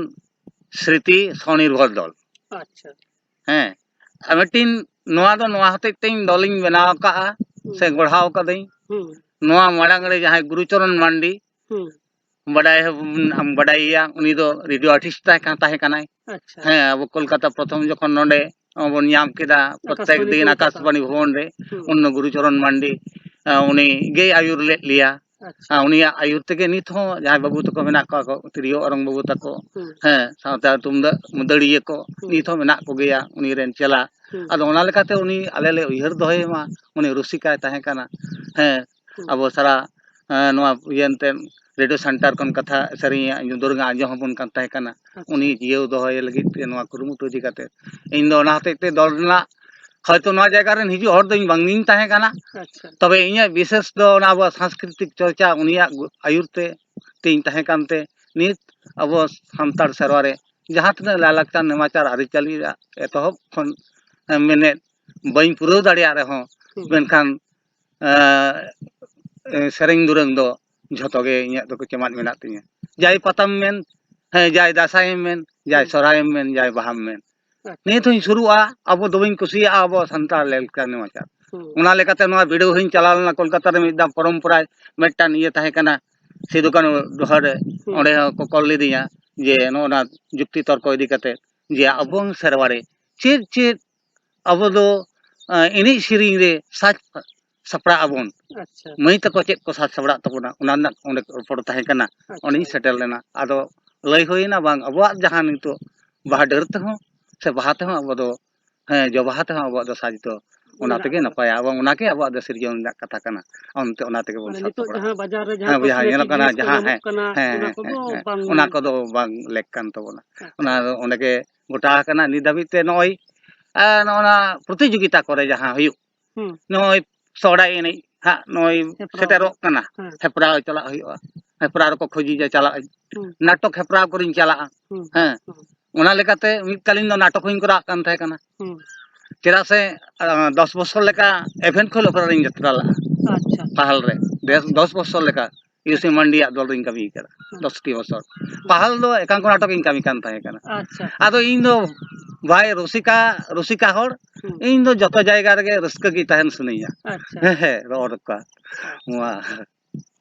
ᱥᱨᱤᱛᱤ ᱥᱚᱱᱤᱨᱵᱷᱚᱨ ᱫᱚᱞ᱾ ᱟᱪᱪᱷᱟ᱾ ᱦᱮᱸ, ᱟᱨ ᱢᱤᱫᱴᱤᱱ ᱱᱚᱣᱟ ᱫᱚ ᱱᱚᱣᱟ ᱦᱚᱛᱮᱡ ᱛᱮ ᱤᱧ ᱫᱚᱞᱤᱧ ᱵᱮᱱᱟᱣ ᱟᱠᱟᱫᱼᱟ, ᱦᱩᱸ᱾ ᱥᱮ ᱜᱚᱲᱦᱟᱣ ᱟᱠᱟᱫᱟᱹᱧ᱾ ᱦᱩᱸ᱾ ᱱᱚᱣᱟ ᱢᱟᱲᱟᱝ ᱨᱮ ᱡᱟᱦᱟᱸᱭ ᱜᱩᱨᱩᱪᱚᱨᱚᱱ ᱢᱟᱱᱰᱤ, ᱦᱩᱸ᱾ ᱵᱟᱰᱟᱭ ᱦᱚᱸᱵᱚᱱ ᱵᱟᱰᱟᱭᱮᱭᱟ, ᱩᱱᱤ ᱫᱚ ᱨᱮᱰᱤᱭᱳ ᱟᱨᱴᱤᱥᱴ ᱛᱟᱦᱮᱸ ᱠᱟᱱ, ᱛᱟᱦᱮᱸ ᱠᱟᱱᱟᱭ᱾ ᱟᱪᱪᱷᱟ᱾ ᱦᱮᱸ, ᱟᱵᱚ ᱠᱳᱞᱠᱟᱛᱟ ᱯᱨᱚᱛᱷᱚᱢ ᱡᱚᱠᱷᱚᱱ ᱱᱚᱰᱮ ᱵᱚᱱ ᱧᱟᱢ ᱠᱮᱫᱟ, ᱯᱨᱚᱛᱮᱠ ᱟᱠᱟᱥᱵᱟᱬᱤ ᱫᱤᱱ ᱠᱳᱞᱠᱟᱛᱟ᱾ ᱟᱠᱟᱥᱵᱟᱬᱤ ᱵᱷᱚᱵᱚᱱ ᱨᱮ, ᱦᱩᱸ᱾ ᱩᱱ ᱫᱚ ᱜᱩᱨᱩᱪᱚᱨᱚᱱ ᱢᱟᱱᱰᱤ, ᱟᱸ, ᱩᱱᱤ ᱜᱮᱭ ᱟᱹᱭᱩᱨ ᱞᱮᱫ ᱞᱮᱭᱟ᱾ ᱟᱪᱪᱷᱟ᱾ ᱟᱸ, ᱩᱱᱤᱭᱟᱜ ᱟᱹᱭᱩᱨ ᱛᱮᱜᱮ ᱱᱤᱛ ᱦᱚᱸ ᱡᱟᱦᱟᱸᱭ ᱵᱟᱹᱵᱩ ᱛᱟᱠᱚ ᱢᱮᱱᱟᱜ ᱠᱚᱣᱟ ᱠᱚ, ᱛᱤᱨᱭᱳ ᱚᱨᱚᱝ ᱵᱟᱹᱵᱩ ᱛᱟᱠᱚ, ᱦᱩᱸ᱾ ᱦᱮᱸ, ᱥᱟᱶᱛᱮ ᱛᱩᱢᱫᱟᱹᱜ ᱢᱟᱹᱫᱟᱹᱲᱤᱭᱟᱹ ᱠᱚ, ᱦᱩᱸ᱾ ᱱᱤᱛ ᱦᱚᱸ ᱢᱮᱱᱟᱜ ᱠᱚᱜᱮᱭᱟ ᱩᱱᱤ ᱨᱮᱱ ᱪᱮᱞᱟ᱾ ᱦᱩᱸ᱾ ᱟᱫᱚ ᱚᱱᱟ ᱞᱮᱠᱟᱛᱮ ᱩᱱᱤ ᱟᱞᱮ ᱞᱮ ᱩᱭᱦᱟᱹᱨ ᱫᱚᱦᱚᱭᱮ ᱢᱟ, ᱩᱱᱤ ᱨᱩᱥᱤᱠᱟᱭ ᱛᱟᱦᱮᱸ ᱠᱟᱱᱟ᱾ ᱦᱮᱸ, ᱦᱩᱸ᱾ ᱟᱵᱚ ᱥᱟᱨᱟ, ᱮᱸ, ᱱᱚᱣᱟ ᱤᱭᱟᱹ ᱮᱱᱛᱮᱫ ᱨᱮᱰᱤᱭᱳ ᱥᱮᱱᱴᱟᱨ ᱠᱷᱚᱱ ᱠᱟᱛᱷᱟ ᱥᱮᱨᱮᱧ ᱫᱩᱨᱜᱟ ᱟᱸᱡᱚᱢ ᱦᱚᱸᱵᱚᱱ ᱠᱟᱱ ᱛᱟᱦᱮᱸ ᱠᱟᱱᱟ᱾ ᱟᱪᱪᱷᱟ᱾ ᱩᱱᱤ ᱡᱤᱭᱟᱹᱣ ᱫᱚᱦᱚᱭ ᱞᱟᱹᱜᱤᱫ ᱛᱮ ᱱᱚᱣᱟ ᱠᱩᱨᱩᱢᱩᱴᱩ ᱤᱫᱤ ᱠᱟᱛᱮ ᱤᱧ ᱫᱚ ᱚᱱᱟ ᱦᱚᱛᱮᱡ ᱛᱮ ᱫᱚᱞ ᱨᱮᱱᱟᱜ ᱦᱚᱭᱛᱚ ᱱᱚᱣᱟ ᱡᱟᱭᱜᱟ ᱨᱮᱱ ᱦᱤᱡᱩᱜ ᱦᱚᱲ ᱫᱚ ᱤᱧ ᱵᱟᱝ ᱤᱧ ᱛᱟᱦᱮᱸ ᱠᱟᱱᱟ᱾ ᱟᱪᱪᱷᱟ᱾ ᱛᱚᱵᱮ ᱤᱧᱟᱹᱜ ᱵᱤᱥᱮᱥ ᱫᱚ ᱚᱱᱟ ᱟᱵᱚᱣᱟᱜ ᱥᱟᱝᱥᱠᱨᱤᱛᱤᱠ ᱪᱚᱨᱪᱟ ᱩᱱᱤᱭᱟᱜ ᱜᱩ-, ᱟᱹᱭᱩᱨ ᱛᱮ ᱛᱤᱧ ᱛᱟᱦᱮᱸ ᱠᱟᱱᱛᱮ ᱱᱤᱛ ᱟᱵᱚ ᱥᱟᱱᱛᱟᱲ ᱥᱮᱨᱣᱟ ᱨᱮ ᱡᱟᱦᱟᱸ ᱛᱤᱱᱟᱹᱜ ᱞᱟᱭᱼᱞᱟᱠᱪᱟᱨ ᱱᱮᱢᱟᱪᱟᱨ ᱟᱹᱨᱤᱪᱟᱹᱞᱤ ᱨᱮᱭᱟᱜ ᱮᱛᱚᱦᱚᱵ ᱠᱷᱚᱱ, ᱮ, ᱢᱮᱱᱮᱫ ᱵᱟᱹᱧ ᱯᱩᱨᱟᱹᱣ ᱫᱟᱲᱮᱭᱟᱜ ᱨᱮᱦᱚᱸ, ᱦᱩᱸ᱾ ᱢᱮᱱᱠᱷᱟᱱ, ᱮ, ᱮ, ᱥᱮᱨᱮᱧ ᱫᱩᱨᱟᱹᱝ ᱫᱚ ᱡᱷᱚᱛᱚ ᱜᱮ ᱤᱧᱟᱹᱜ ᱫᱚ ᱪᱮᱢᱟᱫ ᱢᱮᱱᱟᱜ ᱛᱤᱧᱟᱹ᱾ ᱡᱟᱭ ᱯᱟᱛᱟᱢ ᱢᱮᱱ, ᱦᱮᱸ, ᱡᱟᱭ ᱫᱟᱸᱥᱟᱭᱮᱢ ᱢᱮᱱ, ᱡᱟᱭ ᱦᱩᱸ᱾ ᱥᱚᱨᱦᱟᱭᱮᱢ ᱢᱮᱱ, ᱡᱟᱭ ᱵᱟᱦᱟᱢ ᱢᱮᱱ᱾ ᱟᱪᱪᱷᱟ᱾ ᱱᱤᱛ ᱦᱚᱸᱧ ᱥᱩᱨᱩᱜᱼᱟ, ᱟᱵᱚ ᱫᱚᱵᱚᱧ ᱠᱩᱥᱤᱭᱟᱜᱼᱟ ᱟᱵᱚ ᱥᱟᱱᱛᱟᱲ ᱞᱟᱠᱪᱟᱨ ᱱᱮᱢᱟᱪᱟᱨ᱾ ᱦᱩᱸ᱾ ᱚᱱᱟ ᱞᱮᱠᱟᱛᱮ ᱱᱚᱣᱟ ᱵᱤᱰᱟᱹᱣ ᱦᱚᱸᱧ ᱪᱟᱞᱟᱣ ᱞᱮᱱᱟ ᱠᱳᱞᱠᱟᱛᱟ ᱨᱮ, ᱢᱤᱫ ᱫᱷᱟᱣ ᱯᱚᱨᱚᱢᱯᱚᱨᱟ ᱢᱤᱫᱴᱟᱝ ᱤᱭᱟᱹ ᱛᱟᱦᱮᱸ ᱠᱟᱱᱟ, ᱥᱤᱫᱩ ᱠᱟᱹᱱᱦᱩ ᱰᱚᱦᱚᱨ ᱨᱮ, ᱦᱩᱸ᱾ ᱚᱸᱰᱮ ᱦᱚᱸ ᱠᱚ ᱠᱚᱞ ᱞᱤᱫᱤᱧᱟ ᱡᱮ ᱱᱚᱜᱼᱚ ᱱᱟ ᱡᱩᱠᱛᱤ ᱛᱚᱨᱠᱚ ᱤᱫᱤ ᱠᱟᱛᱮ ᱡᱮ ᱟᱪᱪᱷᱟ᱾ ᱟᱵᱚ ᱥᱮᱨᱣᱟ ᱨᱮ ᱪᱮᱫ ᱪᱮᱫ ᱟᱵᱚ ᱫᱚ, ᱮᱸ, ᱮᱱᱮᱡ ᱥᱮᱨᱮᱧ ᱨᱮ ᱥᱟᱡᱽ ᱥᱟᱯᱲᱟᱜ ᱟᱵᱚᱱ᱾ ᱟᱪᱪᱷᱟ᱾ ᱢᱟᱹᱭ ᱛᱟᱠᱚ ᱪᱮᱫ ᱠᱚ ᱥᱟᱡᱽ ᱥᱟᱯᱲᱟᱜ ᱛᱟᱵᱚᱱᱟ, ᱚᱱᱟ ᱨᱮᱱᱟᱜ ᱚᱸᱰᱮ ᱨᱚᱯᱚᱲ ᱛᱟᱦᱮᱸ ᱠᱟᱱᱟ᱾ ᱟᱪᱪᱷᱟ᱾ ᱚᱸᱰᱮᱧ ᱥᱮᱴᱮᱨ ᱞᱮᱱᱟ᱾ ᱟᱫᱚ ᱞᱟᱹᱭ ᱦᱩᱭᱱᱟ, ᱵᱟᱝ, ᱟᱵᱚᱣᱟᱜ ᱡᱟᱦᱟᱸ ᱱᱤᱛᱚᱜ ᱵᱟᱦᱟ ᱰᱟᱹᱨ ᱛᱮᱦᱚᱸ ᱥᱮ ᱵᱟᱦᱟ ᱛᱮᱦᱚᱸ ᱟᱵᱚ ᱫᱚ, ᱦᱮᱸ, ᱡᱚ ᱵᱟᱦᱟ ᱛᱮᱦᱚᱸ ᱟᱵᱚᱣᱟᱜ ᱫᱚ ᱥᱟᱡᱽ ᱫᱚ ᱚᱱᱟ ᱢᱮᱱᱟᱜ ᱛᱮᱜᱮ ᱠᱟᱫᱟ᱾ ᱱᱟᱯᱟᱭᱟ᱾ ᱟᱵᱚ ᱚᱱᱟᱜᱮ ᱟᱵᱚᱣᱟᱜ ᱫᱚ ᱥᱤᱨᱡᱚᱱ ᱨᱮᱱᱟᱜ ᱠᱟᱛᱷᱟ ᱠᱟᱱᱟ᱾ ᱚᱱᱛᱮ ᱚᱱᱟ ᱛᱮᱜᱮ ᱵᱚᱱ ᱢᱟᱱᱮ ᱥᱟᱵ ᱱᱤᱛᱚᱜ ᱥᱟᱯᱲᱟᱜᱼᱟ᱾ ᱡᱟᱦᱟᱸ ᱵᱟᱡᱟᱨ ᱨᱮ ᱡᱟᱦᱟᱸ ᱦᱮᱸ, ᱵᱚᱭᱦᱟ, cosmetic ᱧᱮᱞᱚᱜ ᱠᱟᱱᱟ, ᱡᱤᱱᱤᱥ ᱠᱚ ᱡᱟᱦᱟᱸ, ᱦᱮᱸ, ᱧᱟᱢᱚᱜ ᱠᱟᱱᱟ, ᱦᱮᱸ, ᱚᱱᱟ ᱦᱮᱸ, ᱠᱚᱫᱚ ᱦᱮᱸ, ᱵᱟᱝ ᱚᱱᱟ ᱠᱚᱫᱚ ᱵᱟᱝ ᱞᱮᱠ ᱠᱟᱱ ᱛᱟᱵᱚᱱᱟ᱾ ᱟᱪᱪᱷᱟ᱾ ᱚᱱᱟ ᱫᱚ ᱚᱸᱰᱮ ᱜᱮ ᱜᱚᱴᱟ ᱟᱠᱟᱱᱟ ᱱᱤᱛ ᱫᱷᱟᱹᱵᱤᱡ ᱛᱮ᱾ ᱱᱚᱜᱼᱚᱭ, ᱟᱨ ᱱᱚᱜᱼᱚ ᱱᱟ ᱯᱨᱚᱛᱤᱡᱳᱜᱤᱛᱟ ᱠᱚᱨᱮ ᱡᱟᱦᱟᱸ ᱦᱩᱭᱩᱜ, ᱦᱩᱸ᱾ ᱱᱚᱜᱼᱚᱭ ᱥᱚᱦᱲᱟᱭ ᱮᱱᱮᱡ ᱦᱟᱸᱜ ᱱᱚᱜᱼᱚᱭ ᱦᱮᱯᱨᱟᱣ᱾ ᱥᱮᱴᱮᱨᱚᱜ ᱠᱟᱱᱟ, ᱦᱮᱸ᱾ ᱦᱮᱯᱨᱟᱣ ᱪᱟᱞᱟᱜ ᱦᱩᱭᱩᱜᱼᱟ᱾ ᱦᱮᱯᱨᱟᱣ ᱨᱮᱠᱚ ᱠᱷᱚᱡᱤᱧᱟ ᱪᱟᱞᱟᱜ ᱟᱹᱧ᱾ ᱦᱩᱸ᱾ ᱱᱟᱴᱚᱠ ᱦᱮᱯᱨᱟᱣ ᱠᱚᱨᱮᱧ ᱪᱟᱞᱟᱜᱼᱟ᱾ ᱦᱩᱸ᱾ ᱦᱮᱸ᱾ ᱦᱩᱸ᱾ ᱚᱱᱟ ᱞᱮᱠᱟᱛᱮ ᱢᱤᱫ ᱠᱟᱞᱤᱱ ᱫᱚ ᱱᱟᱴᱚᱠ ᱦᱚᱸᱧ ᱠᱚᱨᱟᱣ ᱠᱟᱱ ᱛᱟᱦᱮᱸ ᱠᱟᱱᱟ᱾ ᱦᱩᱸ᱾ ᱪᱮᱫᱟᱜ ᱥᱮ, ᱟᱸ, ᱫᱚᱥ ᱵᱚᱪᱷᱚᱨ ᱞᱮᱠᱟ ᱮᱵᱷᱮᱱ ᱠᱷᱚᱱ ᱚᱯᱮᱨᱟ ᱨᱤᱧ ᱡᱟᱛᱨᱟ ᱞᱟᱜᱼᱟ᱾ ᱟᱪᱪᱷᱟ᱾ ᱯᱟᱦᱟᱞ ᱨᱮ᱾ ᱫᱮᱥ-, ᱟᱪᱪᱷᱟ᱾ ᱫᱚᱥ ᱵᱚᱪᱷᱚᱨ ᱞᱮᱠᱟ ᱤᱭᱩ ᱥᱤ ᱢᱟᱱᱰᱤᱭᱟᱜ ᱫᱚᱞ ᱨᱤᱧ ᱠᱟᱹᱢᱤ ᱠᱟᱫᱟ᱾ ᱦᱩᱸ᱾ ᱫᱚᱥᱴᱤ ᱵᱚᱪᱷᱚᱨ᱾ ᱦᱩᱸ᱾ ᱯᱟᱦᱟᱞ ᱫᱚ ᱮᱠᱟᱝᱠᱚ ᱱᱟᱴᱚᱠ ᱤᱧ ᱠᱟᱹᱢᱤ ᱠᱟᱱ ᱛᱟᱦᱮᱸ ᱠᱟᱱᱟ᱾ ᱟᱪᱪᱷᱟ᱾ ᱟᱫᱚ ᱤᱧ ᱫᱚ ᱵᱷᱟᱭ ᱨᱩᱥᱤᱠᱟ, ᱨᱩᱥᱤᱠᱟ ᱦᱚᱲ, ᱦᱩᱸ᱾ ᱤᱧ ᱫᱚ ᱡᱚᱛᱚ ᱡᱟᱭᱜᱟ ᱨᱮᱜᱮ ᱨᱟᱹᱥᱠᱟᱹ ᱜᱮ ᱛᱟᱦᱮᱱ ᱥᱟᱱᱟᱧᱟ᱾ ᱟᱪᱪᱷᱟ᱾ ᱦᱮᱸ, ᱦᱮᱸ, ᱨᱚᱲ ᱨᱚᱠᱟ᱾ ᱟᱪᱪᱷᱟ᱾ ᱱᱚᱣᱟ᱾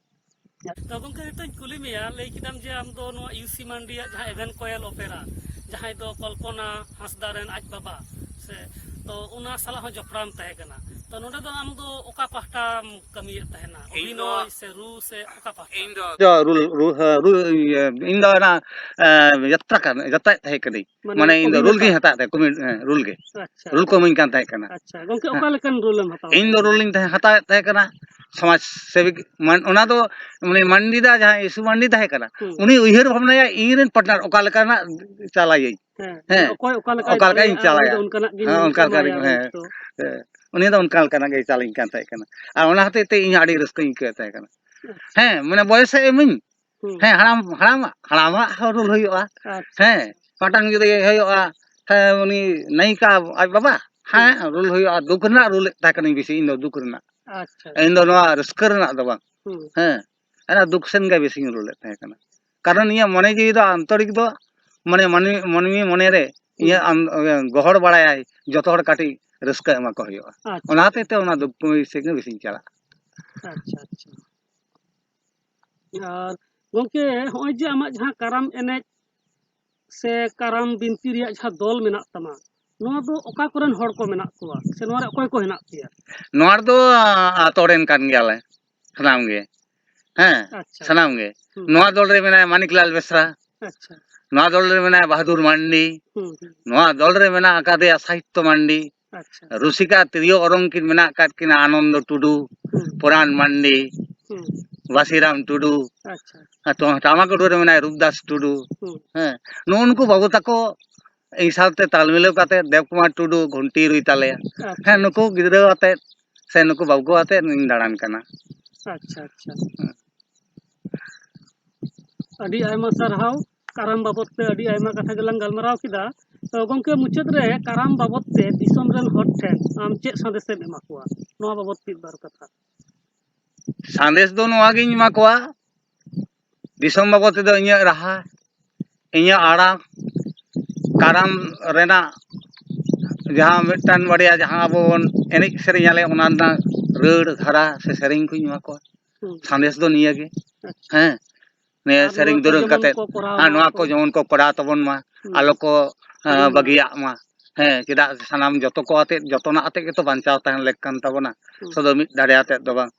ᱛᱚ ᱜᱚᱝᱠᱮ, ᱱᱤᱛᱚᱜ ᱤᱧ ᱠᱩᱞᱤ ᱢᱮᱭᱟ, ᱞᱟᱹᱭ ᱠᱮᱫᱟᱢ ᱡᱮ ᱟᱢ ᱫᱚ ᱱᱚᱣᱟ ᱤᱭᱩ ᱥᱤ ᱢᱟᱱᱰᱤᱭᱟᱜ ᱡᱟᱦᱟᱸ ᱮᱵᱷᱮᱱ ᱠᱚᱭᱮᱞ ᱚᱯᱮᱨᱟ, ᱡᱟᱦᱟᱸᱭ ᱫᱚ ᱠᱚᱞᱯᱚᱱᱟ ᱦᱟᱸᱥᱫᱟ ᱨᱮᱱ ᱟᱡ ᱵᱟᱵᱟ, ᱥᱮ, ᱛᱚ ᱚᱱᱟ ᱥᱟᱞᱟᱜ ᱦᱚᱸ ᱡᱚᱯᱲᱟᱣ ᱮᱢ ᱛᱟᱦᱮᱸ ᱠᱟᱱᱟ᱾ ᱛᱚ ᱱᱚᱰᱮ ᱫᱚ ᱟᱢ ᱫᱚ ᱚᱠᱟ ᱯᱟᱦᱴᱟᱢ ᱠᱟᱹᱢᱤᱭᱮᱫ ᱛᱟᱦᱮᱱᱟ? ᱤᱧ ᱫᱚ ᱚᱵᱷᱤᱱᱚᱭ ᱥᱮ ᱨᱩ ᱥᱮ ᱚᱠᱟ ᱯᱟᱦᱴᱟ? ᱤᱧ ᱫᱚ ᱨᱩ, ᱨᱩ, ᱦᱮᱸ, ᱨᱩ, ᱤᱭᱟᱹ, ᱤᱧ ᱫᱚ ᱚᱱᱟ, ᱮᱸ, ᱡᱟᱛᱨᱟ ᱠᱟᱱ, ᱡᱟᱛᱨᱟᱭᱮᱫ ᱛᱟᱦᱮᱸ ᱠᱟᱹᱱᱟᱹᱧ᱾ ᱢᱟᱱᱮ ᱢᱟᱱᱮ ᱤᱧ ᱫᱚ ᱨᱩᱞ ᱜᱤᱧ ᱚᱵᱷᱤᱱᱮᱛᱟ? ᱦᱟᱛᱟᱣᱮᱫ ᱛᱟᱦᱮᱸ, ᱠᱚᱢᱤ-, ᱦᱮᱸ, ᱨᱩᱞ ᱜᱮ᱾ ᱟᱪᱪᱷᱟ᱾ ᱨᱩᱞ ᱠᱚ ᱤᱢᱟᱹᱧ ᱠᱟᱱ ᱛᱟᱦᱮᱸ ᱠᱟᱱᱟ᱾ ᱟᱪᱪᱷᱟ, ᱜᱚᱝᱠᱮ, ᱦᱮᱸ᱾ ᱚᱠᱟ ᱞᱮᱠᱟᱱ ᱨᱩᱞ ᱮᱢ ᱦᱟᱛᱟᱣ ᱤᱧ ᱫᱚ ᱠᱮᱫᱟ? ᱨᱩᱞ ᱤᱧ ᱛᱟᱦᱮᱸ, ᱦᱟᱛᱟᱣᱮᱫ ᱛᱟᱦᱮᱸ ᱠᱟᱱᱟ ᱥᱚᱢᱟᱡᱽ ᱥᱮᱵᱤᱠ, ᱢᱟᱱ-, ᱚᱱᱟ ᱫᱚ ᱢᱟᱱᱮ ᱢᱟᱱᱰᱤ ᱫᱟ ᱡᱟᱦᱟᱸᱭ ᱤᱥᱩ ᱢᱟᱱᱰᱤ ᱛᱟᱦᱮᱸ ᱠᱟᱱᱟ, ᱦᱩᱸ᱾ ᱩᱱᱤ ᱩᱭᱦᱟᱹᱨ ᱵᱷᱟᱵᱽᱱᱟᱭᱟ ᱤᱧ ᱨᱮᱱ ᱯᱟᱨᱴᱱᱟᱨ ᱚᱠᱟ ᱞᱮᱠᱟᱱᱟᱜ ᱪᱟᱞᱟᱭᱟᱹᱧ᱾ ᱦᱮᱸ, ᱦᱮᱸ᱾ ᱚᱠᱚᱭ ᱚᱠᱟ ᱞᱮᱠᱟᱭ ᱚᱠᱟ ᱞᱮᱠᱟᱧ ᱫᱟᱲᱮᱭᱟᱜᱼᱟ, ᱩᱱᱤ ᱪᱟᱞᱟᱭᱟ᱾ ᱫᱚ ᱚᱱᱠᱟᱱᱟᱜ ᱜᱤᱧ ᱦᱮᱸ, ᱚᱱᱠᱟ ᱞᱮᱠᱟ ᱮᱢᱟᱭᱟ ᱜᱮ, ᱦᱮᱸ᱾ ᱦᱳᱭᱛᱳ᱾ ᱦᱮᱸ᱾ ᱩᱱᱤ ᱫᱚ ᱚᱱᱠᱟ ᱞᱮᱠᱟᱱᱟᱜ ᱜᱮᱭ ᱪᱟᱞᱟᱧ ᱠᱟᱱ ᱛᱟᱦᱮᱸ ᱠᱟᱱᱟ᱾ ᱟᱨ ᱚᱱᱟ ᱦᱚᱛᱮᱡ ᱛᱮ ᱤᱧ ᱦᱚᱸ ᱟᱹᱰᱤ ᱨᱟᱹᱥᱠᱟᱹᱧ ᱟᱹᱭᱠᱟᱹᱣᱮᱫ ᱛᱟᱦᱮᱸ ᱠᱟᱱᱟ᱾ ᱟᱪᱪᱷᱟ᱾ ᱦᱮᱸ, ᱢᱟᱱᱮ ᱵᱚᱭᱮᱥᱮ ᱮᱢᱟᱹᱧ᱾ ᱦᱩᱸ᱾ ᱦᱮᱸ, ᱦᱟᱲᱟᱢ, ᱦᱟᱲᱟᱢᱟᱜ, ᱦᱟᱲᱟᱢᱟᱜ ᱦᱚᱸ ᱨᱩᱞ ᱦᱩᱭᱩᱜᱼᱟ᱾ ᱟᱪᱪᱷᱟ, ᱦᱮᱸ, ᱟᱪᱪᱷᱟ᱾ ᱢᱤᱫᱴᱟᱝ ᱡᱩᱫᱤ ᱦᱩᱭᱩᱜᱼᱟ, ᱦᱮᱸ, ᱩᱱᱤ ᱱᱟᱭᱤᱠᱟ ᱟᱡ ᱵᱟᱵᱟ, ᱦᱩᱸ᱾ ᱦᱮᱸ, ᱨᱩᱞ ᱦᱩᱭᱩᱜᱼᱟ, ᱫᱩᱠ ᱨᱮᱱᱟᱜ ᱨᱩᱞ ᱮᱫ ᱛᱟᱦᱮᱸ ᱠᱟᱱᱟᱧ ᱵᱮᱥᱤ, ᱤᱧ ᱫᱚ ᱫᱩᱠ ᱨᱮᱱᱟᱜ᱾ ᱟᱪᱪᱷᱟ, ᱤᱧ ᱫᱚ ᱟᱪᱪᱷᱟ᱾ ᱱᱚᱣᱟ ᱨᱟᱹᱥᱠᱟᱹ ᱨᱮᱱᱟᱜ ᱫᱚ ᱵᱟᱝ᱾ ᱦᱩᱸ᱾ ᱦᱮᱸ, ᱚᱱᱟ ᱫᱩᱠ ᱥᱮᱱ ᱜᱮ ᱵᱮᱥᱤᱧ ᱨᱩᱞ ᱮᱫ ᱛᱟᱦᱮᱸ ᱠᱟᱱᱟ᱾ ᱠᱟᱨᱚᱱ ᱤᱧᱟᱹᱜ ᱢᱚᱱᱮ ᱡᱤᱣᱤ ᱫᱚ ᱟᱱᱛᱚᱨᱤᱠ ᱫᱚ, ᱢᱟᱱᱮ, ᱢᱟᱹᱱᱢᱤ, ᱢᱟᱹᱱᱢᱤ ᱢᱚᱱᱮ ᱨᱮ ᱦᱩᱸ᱾ ᱤᱧᱟᱹᱜ ᱟᱱ-, ᱜᱚᱦᱚᱲ ᱵᱟᱲᱟᱭᱟᱭ, ᱡᱚᱛᱚ ᱦᱚᱲ ᱠᱟᱹᱴᱤᱡ ᱨᱟᱹᱥᱠᱟᱹ ᱮᱢᱟ ᱠᱚ ᱦᱩᱭᱩᱜᱼᱟ᱾ ᱟᱪᱪᱷᱟ᱾ ᱚᱱᱟ ᱦᱚᱛᱮᱡ ᱛᱮ ᱚᱱᱟ ᱫᱩᱠ ᱥᱮᱫ ᱜᱮ ᱵᱮᱥᱤᱧ ᱪᱟᱞᱟᱜᱼᱟ᱾ ᱟᱪᱪᱷᱟ, ᱟᱪᱪᱷᱟ᱾ ᱟᱨ ᱜᱚᱝᱠᱮ, ᱦᱚᱸᱜᱼᱚᱭ ᱡᱮ ᱟᱢᱟᱜ ᱡᱟᱦᱟᱸ ᱠᱟᱨᱟᱢ ᱮᱱᱮᱡ ᱥᱮ ᱠᱟᱨᱟᱢ ᱵᱤᱱᱛᱤ ᱨᱮᱭᱟᱜ ᱡᱟᱦᱟᱸ ᱫᱚᱞ ᱢᱮᱱᱟᱜ ᱛᱟᱢᱟ, ᱱᱚᱣᱟ ᱫᱚ ᱚᱠᱟ ᱠᱚᱨᱮᱱ ᱦᱚᱲ ᱠᱚ ᱢᱮᱱᱟᱜ ᱠᱚᱣᱟ ᱥᱮ ᱱᱚᱣᱟ ᱨᱮ ᱚᱠᱚᱭ ᱠᱚ ᱦᱮᱱᱟᱜ ᱯᱮᱭᱟ? ᱱᱚᱣᱟ ᱨᱮᱫᱚ, ᱟ, ᱟᱛᱳ ᱨᱮᱱ ᱠᱟᱱ ᱜᱮᱭᱟᱞᱮ ᱥᱟᱱᱟᱢ ᱜᱮ᱾ ᱦᱮᱸ, ᱟᱪᱪᱷᱟ᱾ ᱥᱟᱱᱟᱢ ᱜᱮ᱾ ᱦᱩᱸ᱾ ᱱᱚᱣᱟ ᱫᱚᱞ ᱨᱮ ᱢᱮᱱᱟᱭᱟ ᱢᱟᱱᱤᱠᱞᱟᱞ ᱵᱮᱥᱨᱟ, ᱟᱪᱪᱷᱟ᱾ ᱱᱚᱣᱟ ᱫᱚᱞ ᱨᱮ ᱢᱮᱱᱟᱭᱟ ᱵᱟᱦᱟᱫᱩᱨ ᱢᱟᱱᱰᱤ, ᱦᱩᱸ, ᱦᱩᱸ᱾ ᱱᱚᱣᱟ ᱫᱚᱞ ᱨᱮ ᱢᱮᱱᱟᱜ ᱟᱠᱟᱫᱮᱭᱟ ᱥᱟᱦᱤᱛᱛᱚ ᱢᱟᱱᱰᱤ, ᱟᱪᱪᱷᱟ᱾ ᱨᱩᱥᱤᱠᱟ ᱛᱤᱨᱭᱳ ᱚᱨᱚᱝ ᱠᱤᱱ ᱢᱮᱱᱟᱜ ᱟᱠᱟᱫ ᱠᱤᱱᱟ ᱟᱱᱚᱱᱫᱚ ᱴᱩᱰᱩ, ᱦᱩᱸ᱾ ᱯᱚᱨᱟᱱ ᱢᱟᱱᱰᱤ, ᱦᱩᱸ᱾ ᱵᱟᱥᱤᱨᱟᱢ ᱴᱩᱰᱩ, ᱟᱪᱪᱷᱟ᱾ ᱟᱨ ᱴᱟᱢᱟᱠ ᱨᱩ ᱨᱮ ᱢᱮᱱᱟᱭᱟ ᱨᱩᱯᱫᱟᱥ ᱴᱩᱰᱩ᱾ ᱦᱩᱸ᱾ ᱦᱮᱸ, ᱱᱩᱜᱼᱩ ᱱᱩᱠᱩ ᱵᱟᱹᱵᱩ ᱛᱟᱠᱚ ᱤᱧ ᱥᱟᱶᱛᱮ ᱛᱟᱞ ᱢᱤᱞᱟᱹᱣ ᱠᱟᱛᱮ ᱫᱮᱵ ᱠᱩᱢᱟᱨ ᱴᱩᱰᱩ ᱜᱷᱚᱱᱴᱤ ᱨᱩᱭ ᱛᱟᱞᱮᱭᱟ᱾ ᱟᱪᱪᱷᱟ᱾ ᱦᱮᱸ, ᱱᱩᱠᱩ ᱜᱤᱫᱽᱨᱟᱹ ᱟᱛᱮ ᱥᱮ ᱱᱩᱠᱩ ᱵᱟᱹᱵᱩ ᱟᱛᱮ ᱤᱧ ᱫᱟᱬᱟᱱ ᱠᱟᱱᱟ᱾ ᱟᱪᱪᱷᱟ, ᱟᱪᱪᱷᱟ᱾ ᱦᱮᱸ᱾ ᱟᱹᱰᱤ ᱟᱭᱢᱟ ᱥᱟᱨᱦᱟᱣ᱾ ᱠᱟᱨᱟᱢ ᱵᱟᱵᱚᱫ ᱛᱮ ᱟᱹᱰᱤ ᱟᱭᱢᱟ ᱠᱟᱛᱷᱟ ᱜᱮᱞᱟᱝ ᱜᱟᱞᱢᱟᱨᱟᱣ ᱠᱮᱫᱟ᱾ ᱛᱚ ᱜᱚᱢᱠᱮ, ᱢᱩᱪᱟᱹᱫ ᱨᱮ ᱠᱟᱨᱟᱢ ᱵᱟᱵᱚᱫ ᱛᱮ ᱫᱤᱥᱚᱢ ᱨᱮᱱ ᱦᱚᱲ ᱴᱷᱮᱱ ᱟᱢ ᱪᱮᱫ ᱥᱟᱸᱫᱮᱥ ᱮᱢ ᱮᱢᱟ ᱠᱚᱣᱟ? ᱱᱚᱣᱟ ᱵᱟᱵᱚᱫ ᱢᱤᱫ ᱵᱟᱨ ᱠᱟᱛᱷᱟ᱾ ᱥᱟᱸᱫᱮᱥ ᱫᱚ ᱱᱚᱣᱟ ᱜᱤᱧ ᱮᱢᱟ ᱠᱚᱣᱟ, ᱫᱤᱥᱚᱢ ᱵᱟᱵᱚᱫ ᱛᱮᱫᱚ ᱤᱧᱟᱹᱜ ᱨᱟᱦᱟ, ᱤᱧᱟᱹᱜ ᱟᱲᱟᱝ, ᱠᱟᱨᱟᱢ ᱨᱮᱱᱟᱜ ᱡᱟᱦᱟᱸ ᱢᱤᱫᱴᱟᱝ ᱵᱟᱨᱭᱟ ᱡᱟᱦᱟᱸ ᱟᱵᱚ ᱵᱚᱱ ᱮᱱᱮᱡ ᱥᱮᱨᱮᱧ ᱟᱞᱮ, ᱚᱱᱟ ᱨᱮᱱᱟᱜ ᱨᱟᱹᱲ ᱫᱷᱟᱨᱟ ᱥᱮ ᱥᱮᱨᱮᱧ ᱠᱚᱧ ᱮᱢᱟ ᱠᱚᱣᱟ᱾ ᱦᱩᱸ᱾ ᱥᱟᱸᱫᱮᱥ ᱫᱚ ᱱᱤᱭᱟᱹ ᱜᱮ᱾ ᱟᱪᱪᱷᱟ᱾ ᱦᱮᱸ, ᱱᱤᱭᱟᱹ ᱟᱨ ᱥᱮᱨᱮᱧ ᱱᱚᱣᱟ ᱠᱚ ᱫᱩᱨᱟᱹᱝ ᱡᱮᱢᱚᱱ ᱠᱟᱛᱮ, ᱠᱚ ᱠᱚᱨᱟᱣ ᱟᱨ ᱢᱟ ᱱᱚᱣᱟ ᱠᱚ᱾ ᱠᱚ ᱡᱮᱢᱚᱱ ᱠᱚ ᱠᱚᱨᱟᱣ ᱛᱟᱵᱚᱱ ᱢᱟ, ᱦᱩᱸ᱾ ᱟᱞᱚ ᱠᱚ, ᱦᱮᱸ, ᱦᱤᱲᱤᱧ ᱢᱟ᱾ ᱵᱟᱹᱜᱤᱭᱟᱜ ᱢᱟ᱾ ᱦᱮᱸ, ᱪᱮᱫᱟᱜ ᱥᱟᱱᱟᱢ ᱡᱚᱛᱚ ᱠᱚ ᱟᱛᱮᱫ, ᱡᱚᱛᱚᱱᱟᱜ ᱟᱛᱮᱫ ᱜᱮᱛᱚ ᱵᱟᱧᱪᱟᱣ ᱛᱟᱦᱮᱱ ᱞᱮᱠ ᱠᱟᱱ ᱛᱟᱵᱚᱱᱟ᱾ ᱦᱩᱸ᱾ ᱥᱩᱫᱷᱩ ᱢᱤᱫ ᱫᱟᱲᱮ ᱟᱛᱮᱫ ᱫᱚ ᱵᱟᱝ᱾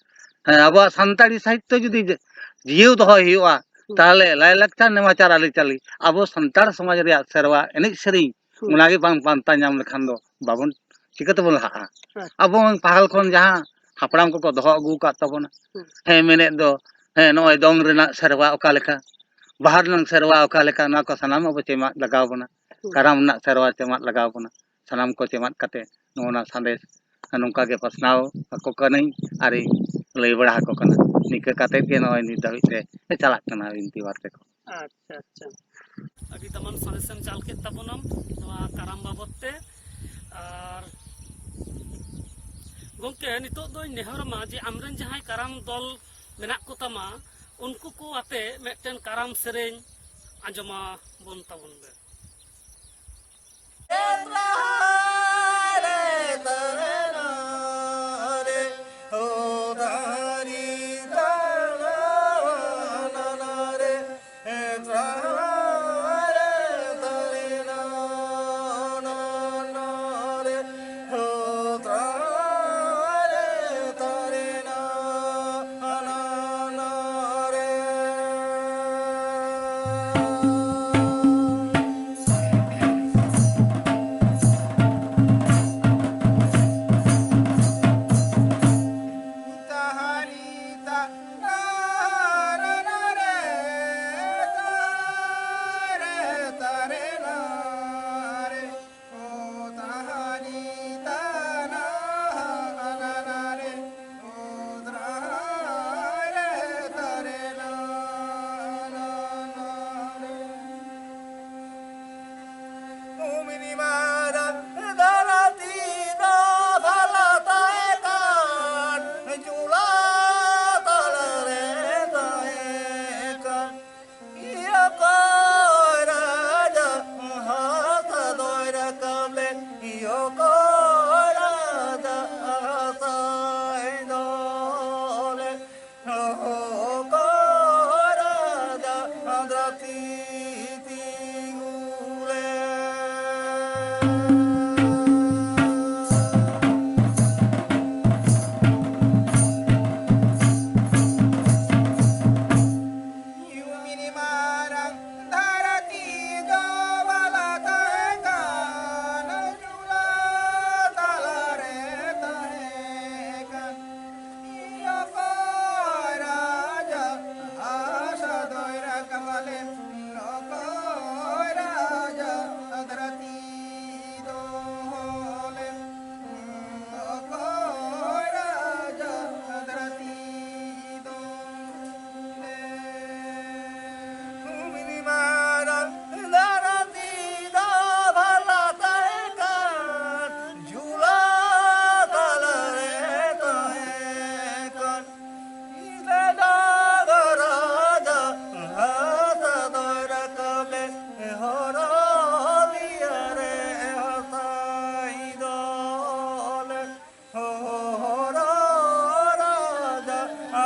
ᱦᱮᱸ, ᱟᱵᱚᱣᱟᱜ ᱥᱟᱱᱛᱟᱲᱤ ᱥᱟᱦᱤᱛᱛᱚ ᱡᱩᱫᱤ ᱡᱤ-, ᱡᱤᱭᱟᱹᱣ ᱫᱚᱦᱚᱭ ᱦᱩᱭᱩᱜᱼᱟ, ᱦᱩᱸ᱾ ᱛᱟᱦᱚᱞᱮ ᱞᱟᱭᱼᱞᱟᱠᱪᱟᱨ, ᱱᱮᱢᱟᱪᱟᱨ, ᱟᱹᱨᱤᱪᱟᱹᱞᱤ, ᱟᱵᱚ ᱥᱟᱱᱛᱟᱲ ᱥᱚᱢᱟᱡᱽ ᱨᱮᱭᱟᱜ ᱥᱮᱨᱣᱟ ᱮᱱᱮᱡ ᱥᱮᱨᱮᱧ, ᱦᱩᱸ᱾ ᱚᱱᱟᱜᱮ ᱵᱟᱝ ᱯᱟᱱᱛᱟ ᱧᱟᱢ ᱞᱮᱠᱷᱟᱱ ᱫᱚ ᱵᱟᱵᱚᱱ, ᱪᱤᱠᱟᱹ ᱛᱮᱵᱚᱱ ᱞᱟᱦᱟᱜᱼᱟ? ᱦᱮᱸ᱾ ᱟᱵᱚ ᱯᱟᱹᱦᱤᱞ ᱠᱷᱚᱱ ᱡᱟᱦᱟᱸ ᱦᱟᱯᱲᱟᱢ ᱠᱚᱠᱚ ᱫᱚᱦᱚ ᱟᱹᱜᱩ ᱟᱠᱟᱫ ᱛᱟᱵᱚᱱᱟ, ᱦᱩᱸ᱾ ᱦᱮᱸ, ᱢᱮᱱᱮᱫ ᱫᱚ, ᱦᱮᱸ, ᱱᱚᱜᱼᱚᱭ ᱫᱚᱝ ᱨᱮᱱᱟᱜ ᱥᱮᱨᱣᱟ ᱚᱠᱟ ᱞᱮᱠᱟ, ᱵᱟᱦᱟ ᱨᱮᱱᱟᱜ ᱥᱮᱨᱣᱟ ᱚᱠᱟ ᱞᱮᱠᱟ, ᱱᱚᱣᱟ ᱠᱚ ᱥᱟᱱᱟᱢ ᱟᱵᱚ ᱪᱮᱢᱟᱜ ᱞᱟᱜᱟᱣ ᱵᱚᱱᱟ᱾ ᱦᱩᱸ᱾ ᱠᱟᱨᱟᱢ ᱨᱮᱱᱟᱜ ᱥᱮᱨᱣᱟ ᱪᱮᱢᱟᱜ ᱞᱟᱜᱟᱣ ᱵᱚᱱᱟ᱾ ᱥᱟᱱᱟᱢ ᱠᱚ ᱪᱮᱢᱟᱜ ᱠᱟᱛᱮ ᱱᱚᱜᱼᱚ ᱱᱟ ᱥᱟᱸᱫᱮᱥ ᱱᱚᱝᱠᱟ ᱜᱮ ᱯᱟᱥᱱᱟᱣ ᱟᱠᱚ ᱠᱟᱹᱱᱟᱹᱧ ᱟᱨᱤᱧ ᱞᱟᱹᱭ ᱵᱟᱲᱟ ᱟᱠᱚ ᱠᱟᱱᱟ᱾ ᱱᱤᱝᱠᱟᱹ ᱠᱟᱛᱮ ᱜᱮ ᱱᱚᱜᱼᱚᱭ ᱱᱤᱛ ᱫᱷᱟᱹᱵᱤᱡ ᱛᱮ ᱪᱟᱞᱟᱜ ᱠᱟᱱᱟ ᱵᱤᱱᱛᱤ ᱵᱟᱨᱛᱮ ᱠᱚ᱾ ᱟᱪᱪᱷᱟ, ᱟᱪᱪᱷᱟ᱾ ᱟᱹᱰᱤ ᱫᱟᱢᱟᱱ ᱥᱟᱸᱫᱮᱥᱮᱢ ᱪᱟᱞ ᱠᱮᱫ ᱛᱟᱵᱚᱱᱟᱢ ᱱᱚᱣᱟ ᱠᱟᱨᱟᱢ ᱵᱟᱵᱚᱫ ᱛᱮ᱾ ᱟᱨ ᱜᱚᱢᱠᱮ, ᱱᱤᱛᱚᱜ ᱫᱚᱧ ᱱᱮᱦᱚᱨ ᱟᱢᱟ ᱡᱮ ᱟᱢᱨᱮᱱ ᱡᱟᱦᱟᱸᱭ ᱠᱟᱨᱟᱢ ᱫᱚᱞ ᱢᱮᱱᱟᱜ ᱠᱚᱛᱟᱢᱟ, ᱩᱱᱠᱩ ᱠᱚ ᱟᱛᱮ ᱢᱤᱫᱴᱮᱱ ᱠᱟᱨᱟᱢ ᱥᱮᱨᱮᱧ ᱟᱸᱡᱚᱢᱟ ᱵᱚᱱ ᱛᱟᱵᱚᱱ ᱵᱮ᱾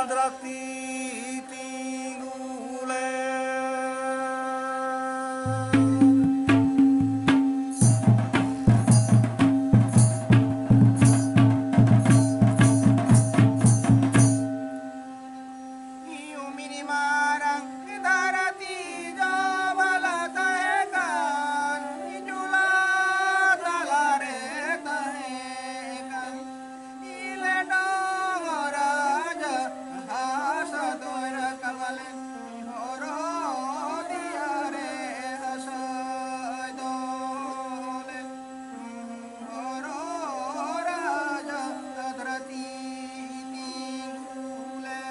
ᱫᱷᱟᱹᱨᱛᱤ ᱛᱤᱸᱜᱩ ᱞᱮᱱ᱾ ᱩᱢᱤᱱ ᱢᱟᱨᱟᱝ ᱫᱷᱟᱹᱨᱛᱤ ᱡᱚᱵᱟᱞᱟ ᱛᱟᱦᱮᱸ ᱠᱟᱱ, ᱡᱩᱞᱟ ᱛᱟᱞᱟᱨᱮ ᱛᱟᱦᱮᱸ ᱠᱟᱱ᱾ ᱤᱞᱮᱰᱚ ᱨᱟᱡᱟ ᱦᱟᱥᱟ ᱫᱚᱭ ᱨᱟᱠᱟᱵ ᱞᱮᱱ, ᱦᱚᱨᱚ ᱫᱤᱭᱟ ᱨᱮ ᱦᱟᱥᱟᱭ ᱫᱚᱦᱚ ᱞᱮᱱ, ᱦᱚᱨᱚ ᱨᱟᱡᱟ ᱫᱷᱟᱹᱨᱛᱤ ᱛᱤᱸᱜᱩ ᱞᱮᱱ᱾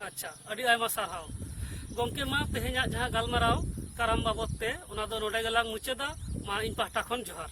ᱟᱪᱪᱷᱟ, ᱟᱹᱰᱤ ᱟᱭᱢᱟ ᱥᱟᱨᱦᱟᱣ᱾ ᱜᱚᱢᱠᱮ, ᱢᱟ ᱛᱮᱦᱮᱧᱟᱜ ᱡᱟᱦᱟᱸ ᱜᱟᱞᱢᱟᱨᱟᱣ ᱠᱟᱨᱟᱢ ᱵᱟᱵᱚᱫ ᱛᱮ, ᱚᱱᱟ ᱫᱚ ᱱᱚᱰᱮ ᱜᱮᱞᱟᱝ ᱢᱩᱪᱟᱹᱫᱟ᱾ ᱢᱟ ᱤᱧ ᱯᱟᱦᱴᱟ ᱠᱷᱚᱱ ᱡᱚᱦᱟᱨ᱾